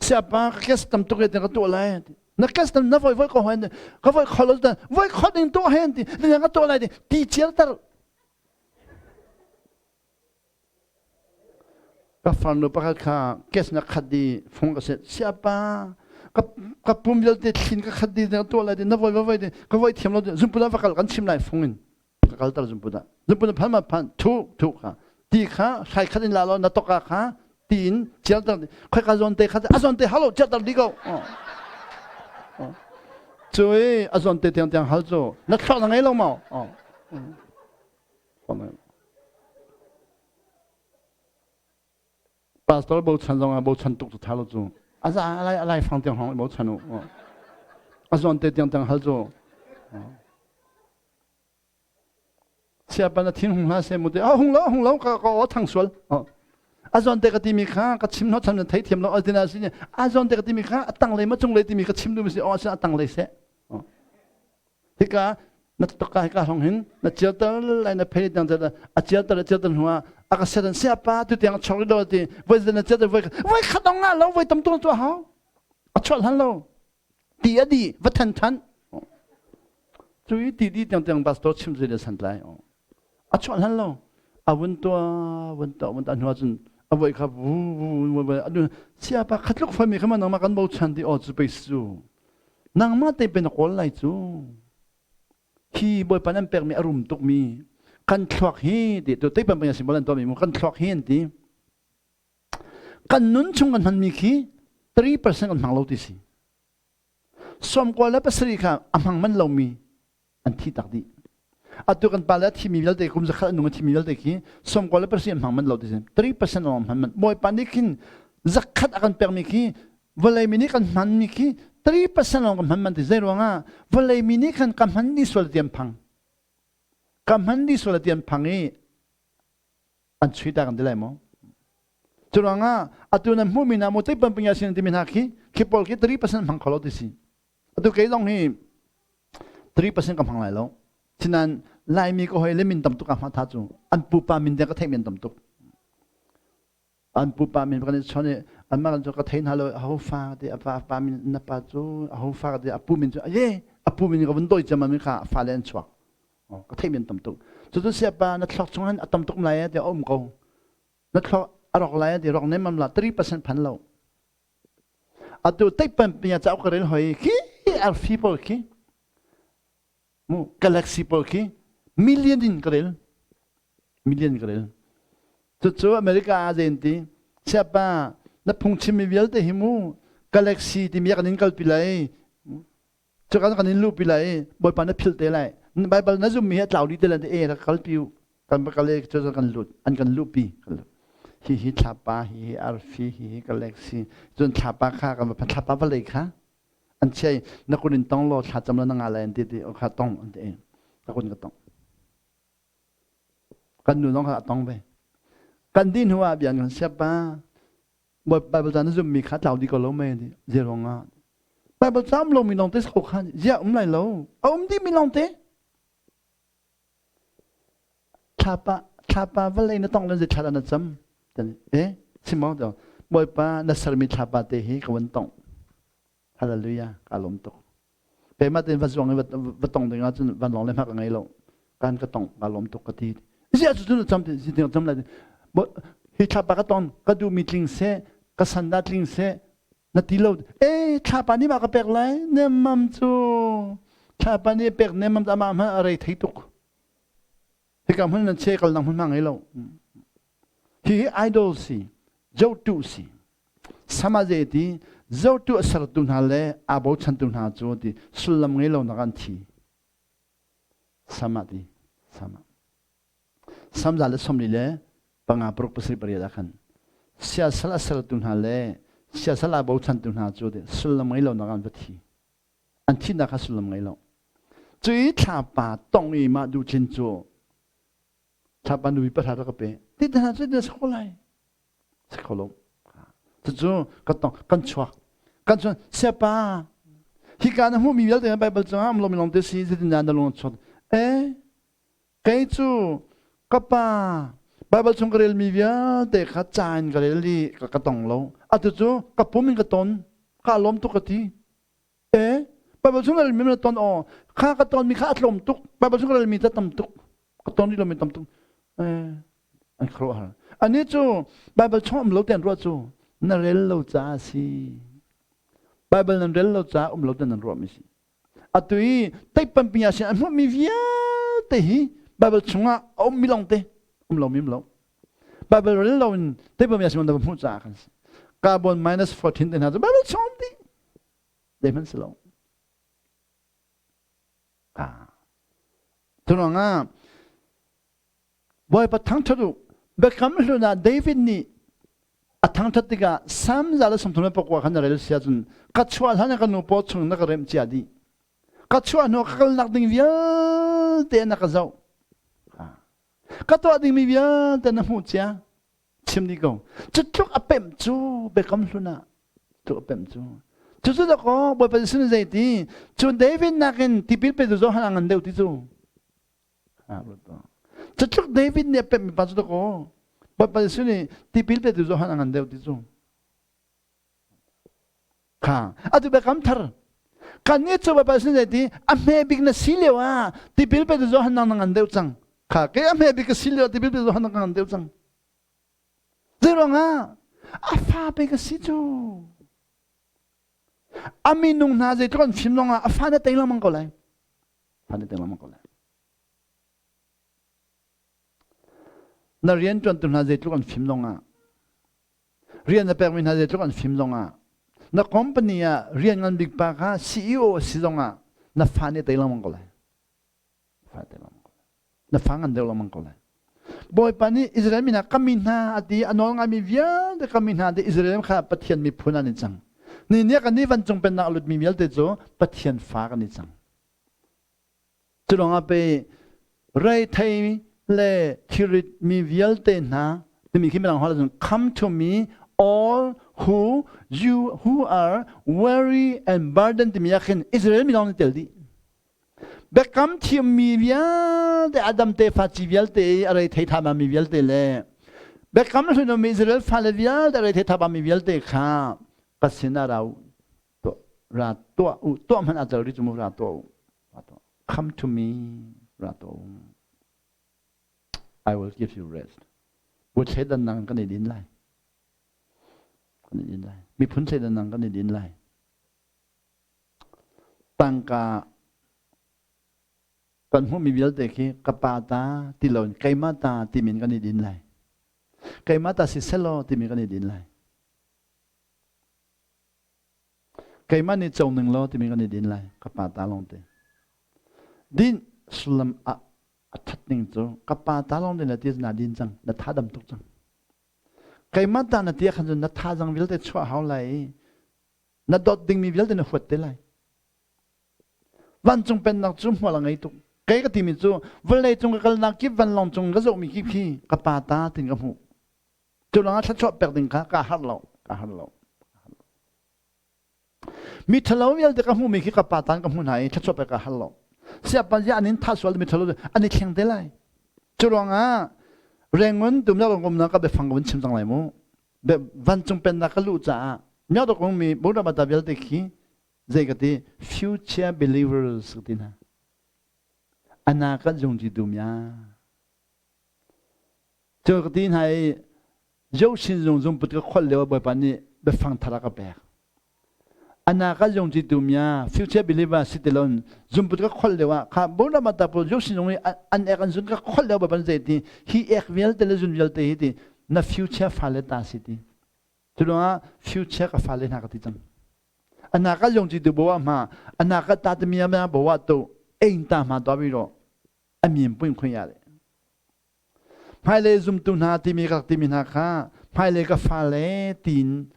Siapa gas tam tuk e ka tuah lai. Na gas tam na voi voi ko hen ka voi khol lo voi khol ding tuah hen ti na ka tuah lai ti ti chial tar Ka farnu pakhat kha kes na khat di fung ka set siapa ka ka pum vialte thlin ka khat di na tuah lai di na voi voi di ka voi thiam lo zumpu da va kal kan chim lai fung in ka kal tar zumpu da zumpu na phan ma phan thu thu kha ti kha hrai khat in la lo na toka kha ti in chial tar khoi ka zon te kha a zon te halo chial tar di ko cui a zon te tiang tiang hal cu na thlok na ngei lo mau Pastor bochan zong ah bochan tuk cu tha lo cu. A za alai alai fang tiang hong bochan u. A zawn te tiang tiang hal cu. Siapa na thin hung hla se mu te a hung lo hung lo ka ka o thang sual. A zawn te ka ti mi kha ka chim no chan na thei thiam lo a sin a zawn te ka ti mi kha a tang lei ma chung lei ti mi ka chim du mi si o sin a tang lei se. Hika na toka hika hong hin na chialter lai na phei tiang a chialter a chialter hnu ah a ka setan siapa tu tiang chok do ti voi na chialter voi voi khat ong nga lo voi tam tu tu hau a chol han lo ti a di va than than cui ti di tiang tiang pastor chim zui le san tlai a chol han lo a vun tua vun to vun ta hnu cun a voi kha vu vu vu adu siapa khatluk fami kha ma nangma kan bo chan ti o chu pe su Nangmah te pe na kawl lai cu. Hi Bawipa nan pekmi a rum tukmi kan thluak hi ti tu teipan pang simbol an tuahmi mu kan thluak hi an ti. Kan nun chung kan hmanmi khi 3% kan hmang lo ti si. 97 kha a hmang man lomi an thi tak dih. Atu kan pa le a thimi vialte kum zakhat a nung a thimi vialte khi 98% an hmang manh lo ti si. 3% lawng hman manh. Bawipa nih khin zakhat a kan pekmi khi vawlei mi nih kan hmanmi khi 3% lawng kan hman man ti zei ruangah vawlei mi nih khan ka hman dih sual ti an phang. Ka hman dih sual ti an phang i an chui ta kan ti lai maw? Cu ruangah atu nan hmuhmi hna mu teipan pinya sin timi hna khi khi pawl khi 3% hmang kho lo ti si. Atu kei zong hi 3% ka hmang lai lo. Sinain Laimi ka hoi le min tam tuk ah hma tha cu an pupa min deng ka theih men tam tuk. An pupa min kan i chon i anmah kan cu ka thei hna lo aho fa te a pa pa min na pa cu aho fa te a pu min cu aye a pu min ka vun doi cem mi kha fa le an chuak. Ka theih men tam tuk. Cu cu sia pa na thlok chung han a tam tuk lai te a um ko. Na thlok a rok lai te rok nem am la 3% phan lo. Atu teipan pinya cauk ka rel hoi khi arfi pawl khi mu galaxy pawl khi million in ka rel million ka rel cucu America ah zein ti siapa na phungchimmi vialte hi mu galaxy timi ah kan in kalpi lai cu kan kan in luhpi lai bawipa na philh te lai Bible na zummi hi a tlau dih te lai e rak kalpi u kan va kal i cu kan lut an kan luhpi hi hi thlapa hi hi arfi hi hi galaxy cun thlapa kha kan va thlapa vawlei kha an chiai na kun in tong law thla cam la na nga lai an ti ti kha tong an ti ka kun ka tong kan nu zong kha a tong ve kan di hnu ah bian kan siap pa Bible ca na zummi kha tlau di ko lo mei ti zei ah Bible ca um lomi lawng te ko kha zia um lai lo a um dih mi lawng te Thlapa thlapa vawlei na tong le zei thla na cam eh chim awk Bawipa na sermi thlapa te hi ka van tong hallelujah ka lawm tuk keimah tein va zuang i va tong ding ahcun vanlawng le hma ka ngei lo kan ka tong ka lawm tuk ka ti ziah cu cun cam ti cam lai hi thlapa ka ton ka duhmi tling seh ka san dah tling seh na ti lo e thlapa nih ma ka pek lai nemmam cu thlapa nih pek nemmam amah hmanh a rei thei tuk hika hmun nan che kal nang hmun ma ngei lo hi hi idol si zotu si samaze ti zotu a sertu hna le aa bochantu hna cu ti sullam ngei lo nak an thi sama ti sama Samza le 45 paruk pasarih pariat ah khan siasal a sertu hna le siasal aa bochantu hna cu sullam ngei lo nak an va thi. An thihnak kha sullam ngei lo. Cu i thlapa tong i mah duhtlin cu thlapa nupi pahra rak ka pe. Ti hna cu na si kho lai. Si kho lo. Cucu ka tong kan chuak. Kan chuak siapa hika na hmuhmi vialte Bible cungah um lomi lawng te si zeitindah na lung a chuak. Eh Kei cu ka pa Baibal chung ka relmi vialte kha ca in ka rel i ka tong lo. Atu cu ka pum in ka ton. Ka lawm tuk ka ti. E, Baibal chung ka relmi na ton aw. Kha ka tonmi kha a tlawm tuk. Baibal chung ka relmi ta tam tuk. Ka ton rih lomi tam tuk. E, an khuaruahhar. Ani cu Baibal chung um lo ten ruah cu na rel lo caah si. Baibal nan rel lo caah um lo ten nan ruahmi si. Atu i teipampi ah sin an hmuhmi vialte hi Baibal chungah a ummi lawngte um lomi um lo. Baibal rel loin teipampi ah sin na va hmuh caah kan si. Carbon minus 14 te hna cu Baibal chung um dih. Zeihmanh si lo. Ah. Cu Bawipa thangṭhat u. Biakam hlun ah David nih a thangṭhat tikah Salm 139 khan na rel si ahcun ka chuah hlan ah ka nu paw chung na ka remh cia dih. Ka chuah hnu ka kalnak ding vialte na ka zoh. Ka tuah dingmi vialte na hmuh cia. Chim dih ko. Cu tluk a pemh cu biakam hlun ah tluk a pemh cu. Cucu dakaw Bawipa Jesuh nih zei ti? Cu David nakin tipil petu Johan a ngan deuh ti cu. Cutluk David nih a pemhmi pa cu dakaw Bawipa Jesuh nih tipil petu Johan a ngan deuh ti cu. Kha atu biakam thar kan nih cu Bawipa Jesuh nih ti a hme bik na si lio ah tipil petu Johan nang na ngan deuh cang. Kha ke a hme bik ka si lio tipil petu Johan na ngan deuh cang. Zeiruangah a fa pe ka si cu. A minung hna zeitluk an fim lawngah a fa na tei lengmang ko lai. Fa na tei lengmang ko lai. Na rianṭuantu hna zeitluk an fim zongah, rian na pekmi hna zeitluk an fim zongah, na company ah rian ngan bik pa kha CEO a si zongah na fa nih tei lengmang ko lai. Fa tei lengmang ko lai. Na fa ngan deuh lengmang ko lai. Bawipa nih Israel mi hna ka mi hna a ti a nawl ngaimi vialte ka mi hna ti Israel kha Pathian miphun an i cang. Ni nih kan nih vancung pennak a lutmi vialte cu Pathian fa kan i cang. Cu lawngah pei reithei le thilrit mi vialte hna timi khi mirang holh cun come to me all who you who are weary and burdened timi ah khin Israel mi lawng nih tel dih. Biakam thiammi vialte Adam tefa ci vialte i a reithei thama mi vialte le biakam hlun Israel fale vialte a reithei thama mi vialte kha ka sinah ra u ra tuah u tuah hmanh a tel rih cu mu ra tuah u come to me ra tuah u I will give you rest bu thleidannak kan i din lai kan i din lai miphun thleidannak kan i din lai tangka kan hmuhmi vialte khi ka pa ta ti loin keimah ta timin kan i din lai keimah ta si selaw timi kan i din lai Keimah nih co ning law timi kan i din lai. Ka pa ta lawng te. Din sullam a a that ning cu ka pa ta lawng te na ti na din cang na tha dam tuk cang. Keimah ta na ti khan cun na thazang vialte chuah hau lai i na dawt dingmi vialte na huat te lai. Vancung pennak cu hmual a ngei tuk. Kei ka timi cu vawlei cung ka kalnak kip vanlawng cung ka zohmi kip khi ka pa ta tin ka hmuh. Cu lawngah thluachuah pek ding kha ka harh lo, ka harh lo. Mi ṭhalo vialte ka hmuhmi khi ka pa tan ka hmuh hna i thluachuah pek ka har lo. Siapa ziah an in thah sual mi ṭhalo an i thleng te lai. Cu ruangah Rengun tum na kum na ka biafang ka vun chim cang lai mu. Vancung pennak ka luh caah miau dok mi Buddha mata vialte khi zei ka ti future believers ka ti hna. Ana kan zung ji dum ya. Cu ka ti hna i Josin zung zungput ka kholh lio Bawipa nih biafang thar a ka pek. Ana ka zung ci tu mia future believer si tilon zungput ka kholh lio ah kha bona mata pawl Josin zung i an ek an zun ka kholh lio Bawipa zei ti hi ek vialte le zun vialte hi ti na future fale ta si ti. Cu ah future ka fale hna ka ti cang. Ana ka zung ci tu bo ah ma ana ka ta te mia ma bo ah tu ein ta ma to bi ro amin puin khun ya le. Hmailei zumtu hna timi ka rak timi hna kha hmailei ka fale tiin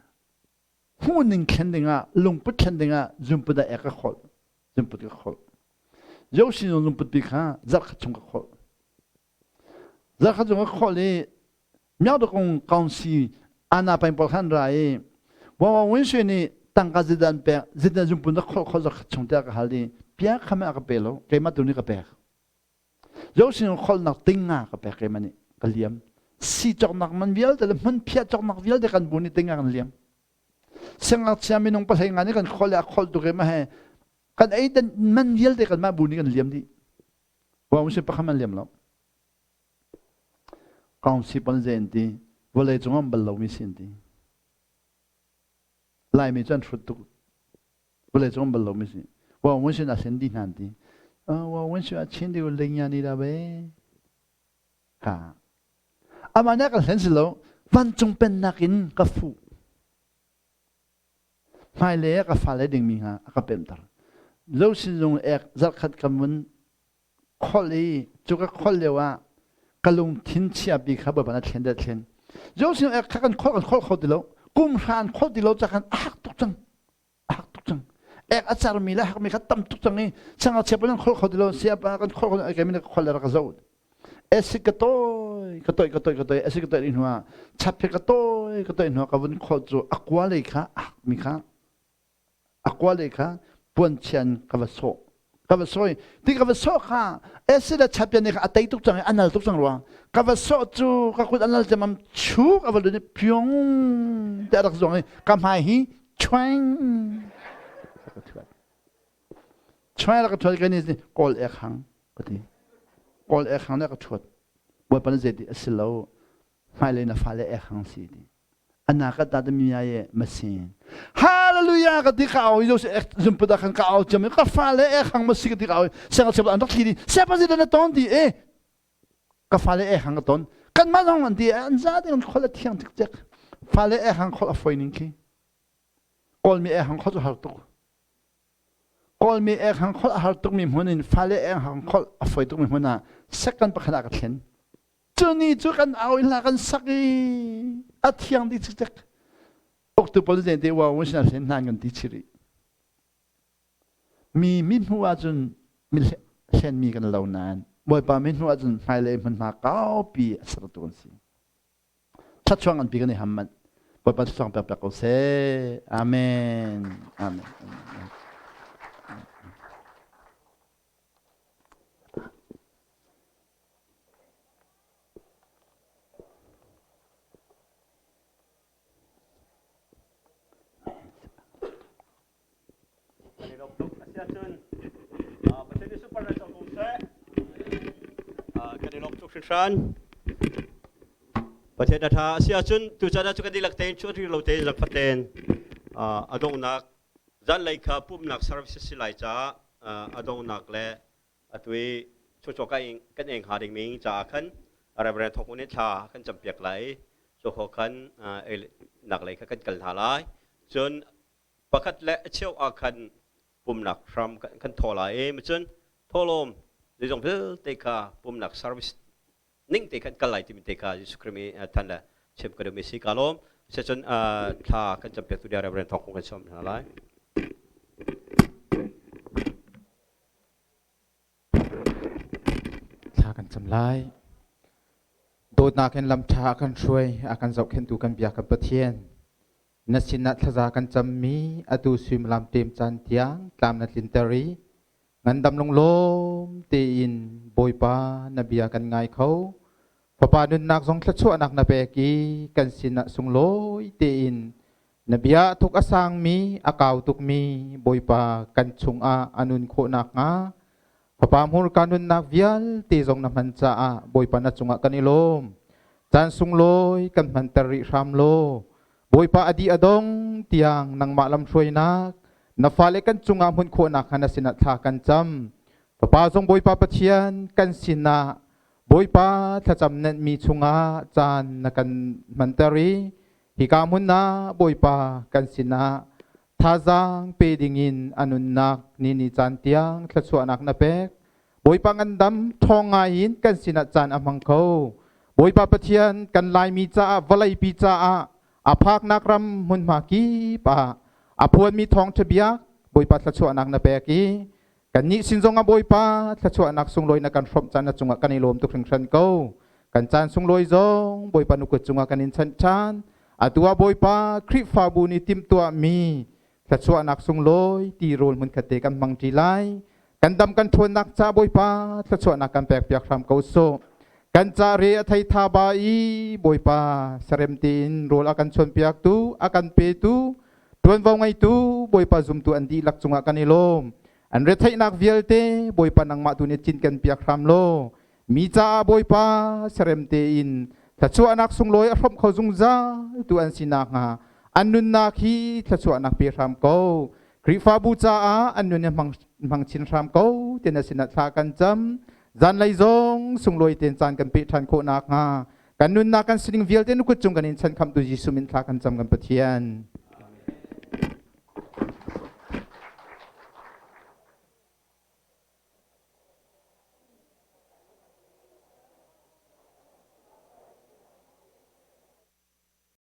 hmuhning thlen dingah lungput thlen dingah zunput ah ek ka kholh zunput ka kholh Yoshi zong zunput pi kha zarhkhat chung ka kholh zarhkhat chung ka kholh i Miaudakung Council ana pain pawl khan ra i Wawa Win Swe nih tangka zidan pek zidan zunput na kholh kholh zarhkhat chung tiah ka hal i pia khame a ka pe lo keimah tu nih ka pek Zosin kholnak tinga ka pek keimah nih ka liam. Si cawknak man vialte le hmun phiah cawknak vialte kan bu nih tinga kan liam. Siangngakchia minung pahlei nga nih kan khol le a khol tu keimah he kan ei dan man vialte kan mah bu nih kan liam dih. Wa um si pakhat man liam lo. Kaung si pon ze an ti vawlei cung am bal lomi si an ti. Laimi cu an hrut tuk. Vawlei cung bal lomi si. Wa wen sin a sen di hna an ti. Wa wen sin a chin di ling ya ni da be. Ka. Amah nih ka hlen si lo. Vancung pennak in ka fuh. Hmailei ah ka fale dingmi hnga a ka pemter. Zo sin zung ek zarkhat ka mun kholh i cu ka kholh lio ah ka lungthin chiapi kha Bawipa na thlen dat thlen. Josin ek kha kan kholh kan kholh kho ti lo. Kum hra an kholh ti lo ca khan a hak tuk cang. A hak tuk cang. Ek a carmi le hakmi kha tam tuk cang i sangachia pa nan kholh kho ti lo. Siapa kan kholh kho ai min ka kholh le rak ka zoh. Acid ka toi ka toi ka toi ka toi acid ka toi hnu ah chap he ka toi ka toi hnu ah ka vun kholh cu a kua lei kha a hakmi kha a kuale kha puanchian ka va sawh ka va sawi ti ka va sawh kha acid a chapian kha a tei tuk cang i a nal tuk cang rua ka va sawh cu ka kut a nal cemam chuk a va lun i pyong te a rak zuang i ka hmai hi chuang ka thuat chuang rak ka thuat ka ni kawl ek hang ka ti kawl ek hang ne ka thuat bawipa na zei ti a si lo hmailei na fale ek hang si ti ana ka ta mi ye masin hallelujah ka ti ka au yo se zumpuda khan ka au cham ka fale e khang ma si ka ti ka au sang chep an rak thli di se pa na ton di e ka fale e khang ka ton kan ma zong an ti an za ding khol a thiang tik tek fale e khang khol a foi ning khi kawl mi e khang khol chu har tuk. Kawlmi ek hang kholh a har tukmi hmun in fale ek hang kholh a fawi tukmi hmun ah second pakhat ah ka thlen. Cu ni cu kan au in hla kan sak i a thiang dih cikcek. Uktu pawl cu te wa sin a hlen hna kan ti chiri. Mi mi hnu ahcun mi hlenmi kan lo nain Bawipa mi hnu ahcun hmailei hmunhma kaupi a sertu kan si. Thluachuah nganpi kan i ham manh. Bawipa thluachuah pek pek ko seh. Amen. Amen. Amen. Kan i lawm tuk. Asiahcun Pathian nih super na ko seh. Kan i lawm tuk hringhran. Pathian a ṭha. Asiahcun tuchan ah cu kan dihlak tein cu ri lo tein zakfat tein a donghnak zanlei kha pumhnak service si lai caah a donghnak le atu i chuchuak kan eng hnga dingmi caah khan Reverend Thawng nih thla kan campiak lai i cu ho khan nak lei kha kan kal hna lai. Cun pakhat le a cheu ah khan pumnak hram kan thaw lai i cun thawhlawm zeizong vialte kha pumnak service ning te khan kal lai timi te kha Jesuh Khrih mi than le chim ka duhmi si ka lawm cun thla kan campiak tu dia Reverend Thawng Kung kan sawm hna lai. Thla kan cam lai. Dawtnak in lam ṭha a kan hruai, a kan zohkhenhtu kan bia kan Pathian. Na sinah thlaza kan cammi atu suimilam ṭem caan tiang tlam na tlinter i ngandam lunglawm tein Bawipa na bia kan ngai kho. Fapa nunnak zong thluachuahnak na pek i kan sinah sunglawi tein na bia a thuk a sangmi a kau tukmi Bawipa kan chungah a nun khawh nakhnga Fapa hmurka nunnak vialte zong na hman caah Bawipa na cungah kan i lawm. Caan sunglawi kan hmanter rih hram law Bawipa a dih a dong tiang nangmah lamhruainak na fale kan cungah hmunh khawhnak kha na sinah thla kan cam. Fapa zong Bawipa Pathian kan sinah Bawipa thlacam nenhmi chungah caan na kan hmanter i hika hmun ah Bawipa kan sinah thazaang pe dingin a nunnak ni ni caan tiang thluachuahnak na pek. Bawipa ngandam ṭhawng ngai in kan sinah caan a hmang kho. Bawipa Pathian kan Laimi caah vawleipi caah a phaknak ram hmunhma kip ah a phuanmi thawngṭha bia Bawipa thluachuahnak na pek i kannih sin zongah Bawipa thluachuahnak sunglawi na kan hrawmh caan na cungah kan i lawm tuk hringhran ko. Kan caan sunglawi zong Bawipa na kut cungah kan in chanh ṭhan. Atu ah Bawipa Khrihfabu nih timhtuahmi thluachuahnak sunglawi ti rawl hmunkhat te kan hmang ṭi lai. Kan dam kan ṭhawnnak ca Bawipa thluachuahnak kan pekpiak hram ko sawh. Kan ca re a thei tha ba i Bawipa sarem tein rawl a kan chawnpiaktu, a kan petu, ṭuanvo ngeitu Bawipa zumtu an dihlak cungah kan i lawm. An retheihnak vialte Bawipa nangmah tu nih cinken piak hram law mi caah Bawipa serem tein thluachuahnak sunglawi a hrawmh kho zungzal tu an si nakhnga an nunnak hi thluachuahnak pe hram ko. Khrihfabu caah an nun hi hmang chin hram ko ti na sinah thla kan cam. Zanlei zong sunglawi tein caan kan peh ṭhan khawh nakhnga kan nunnak kan sining vialte na kut cung kan in chan khamtu Jesuh min thla kan cam kan Pathian.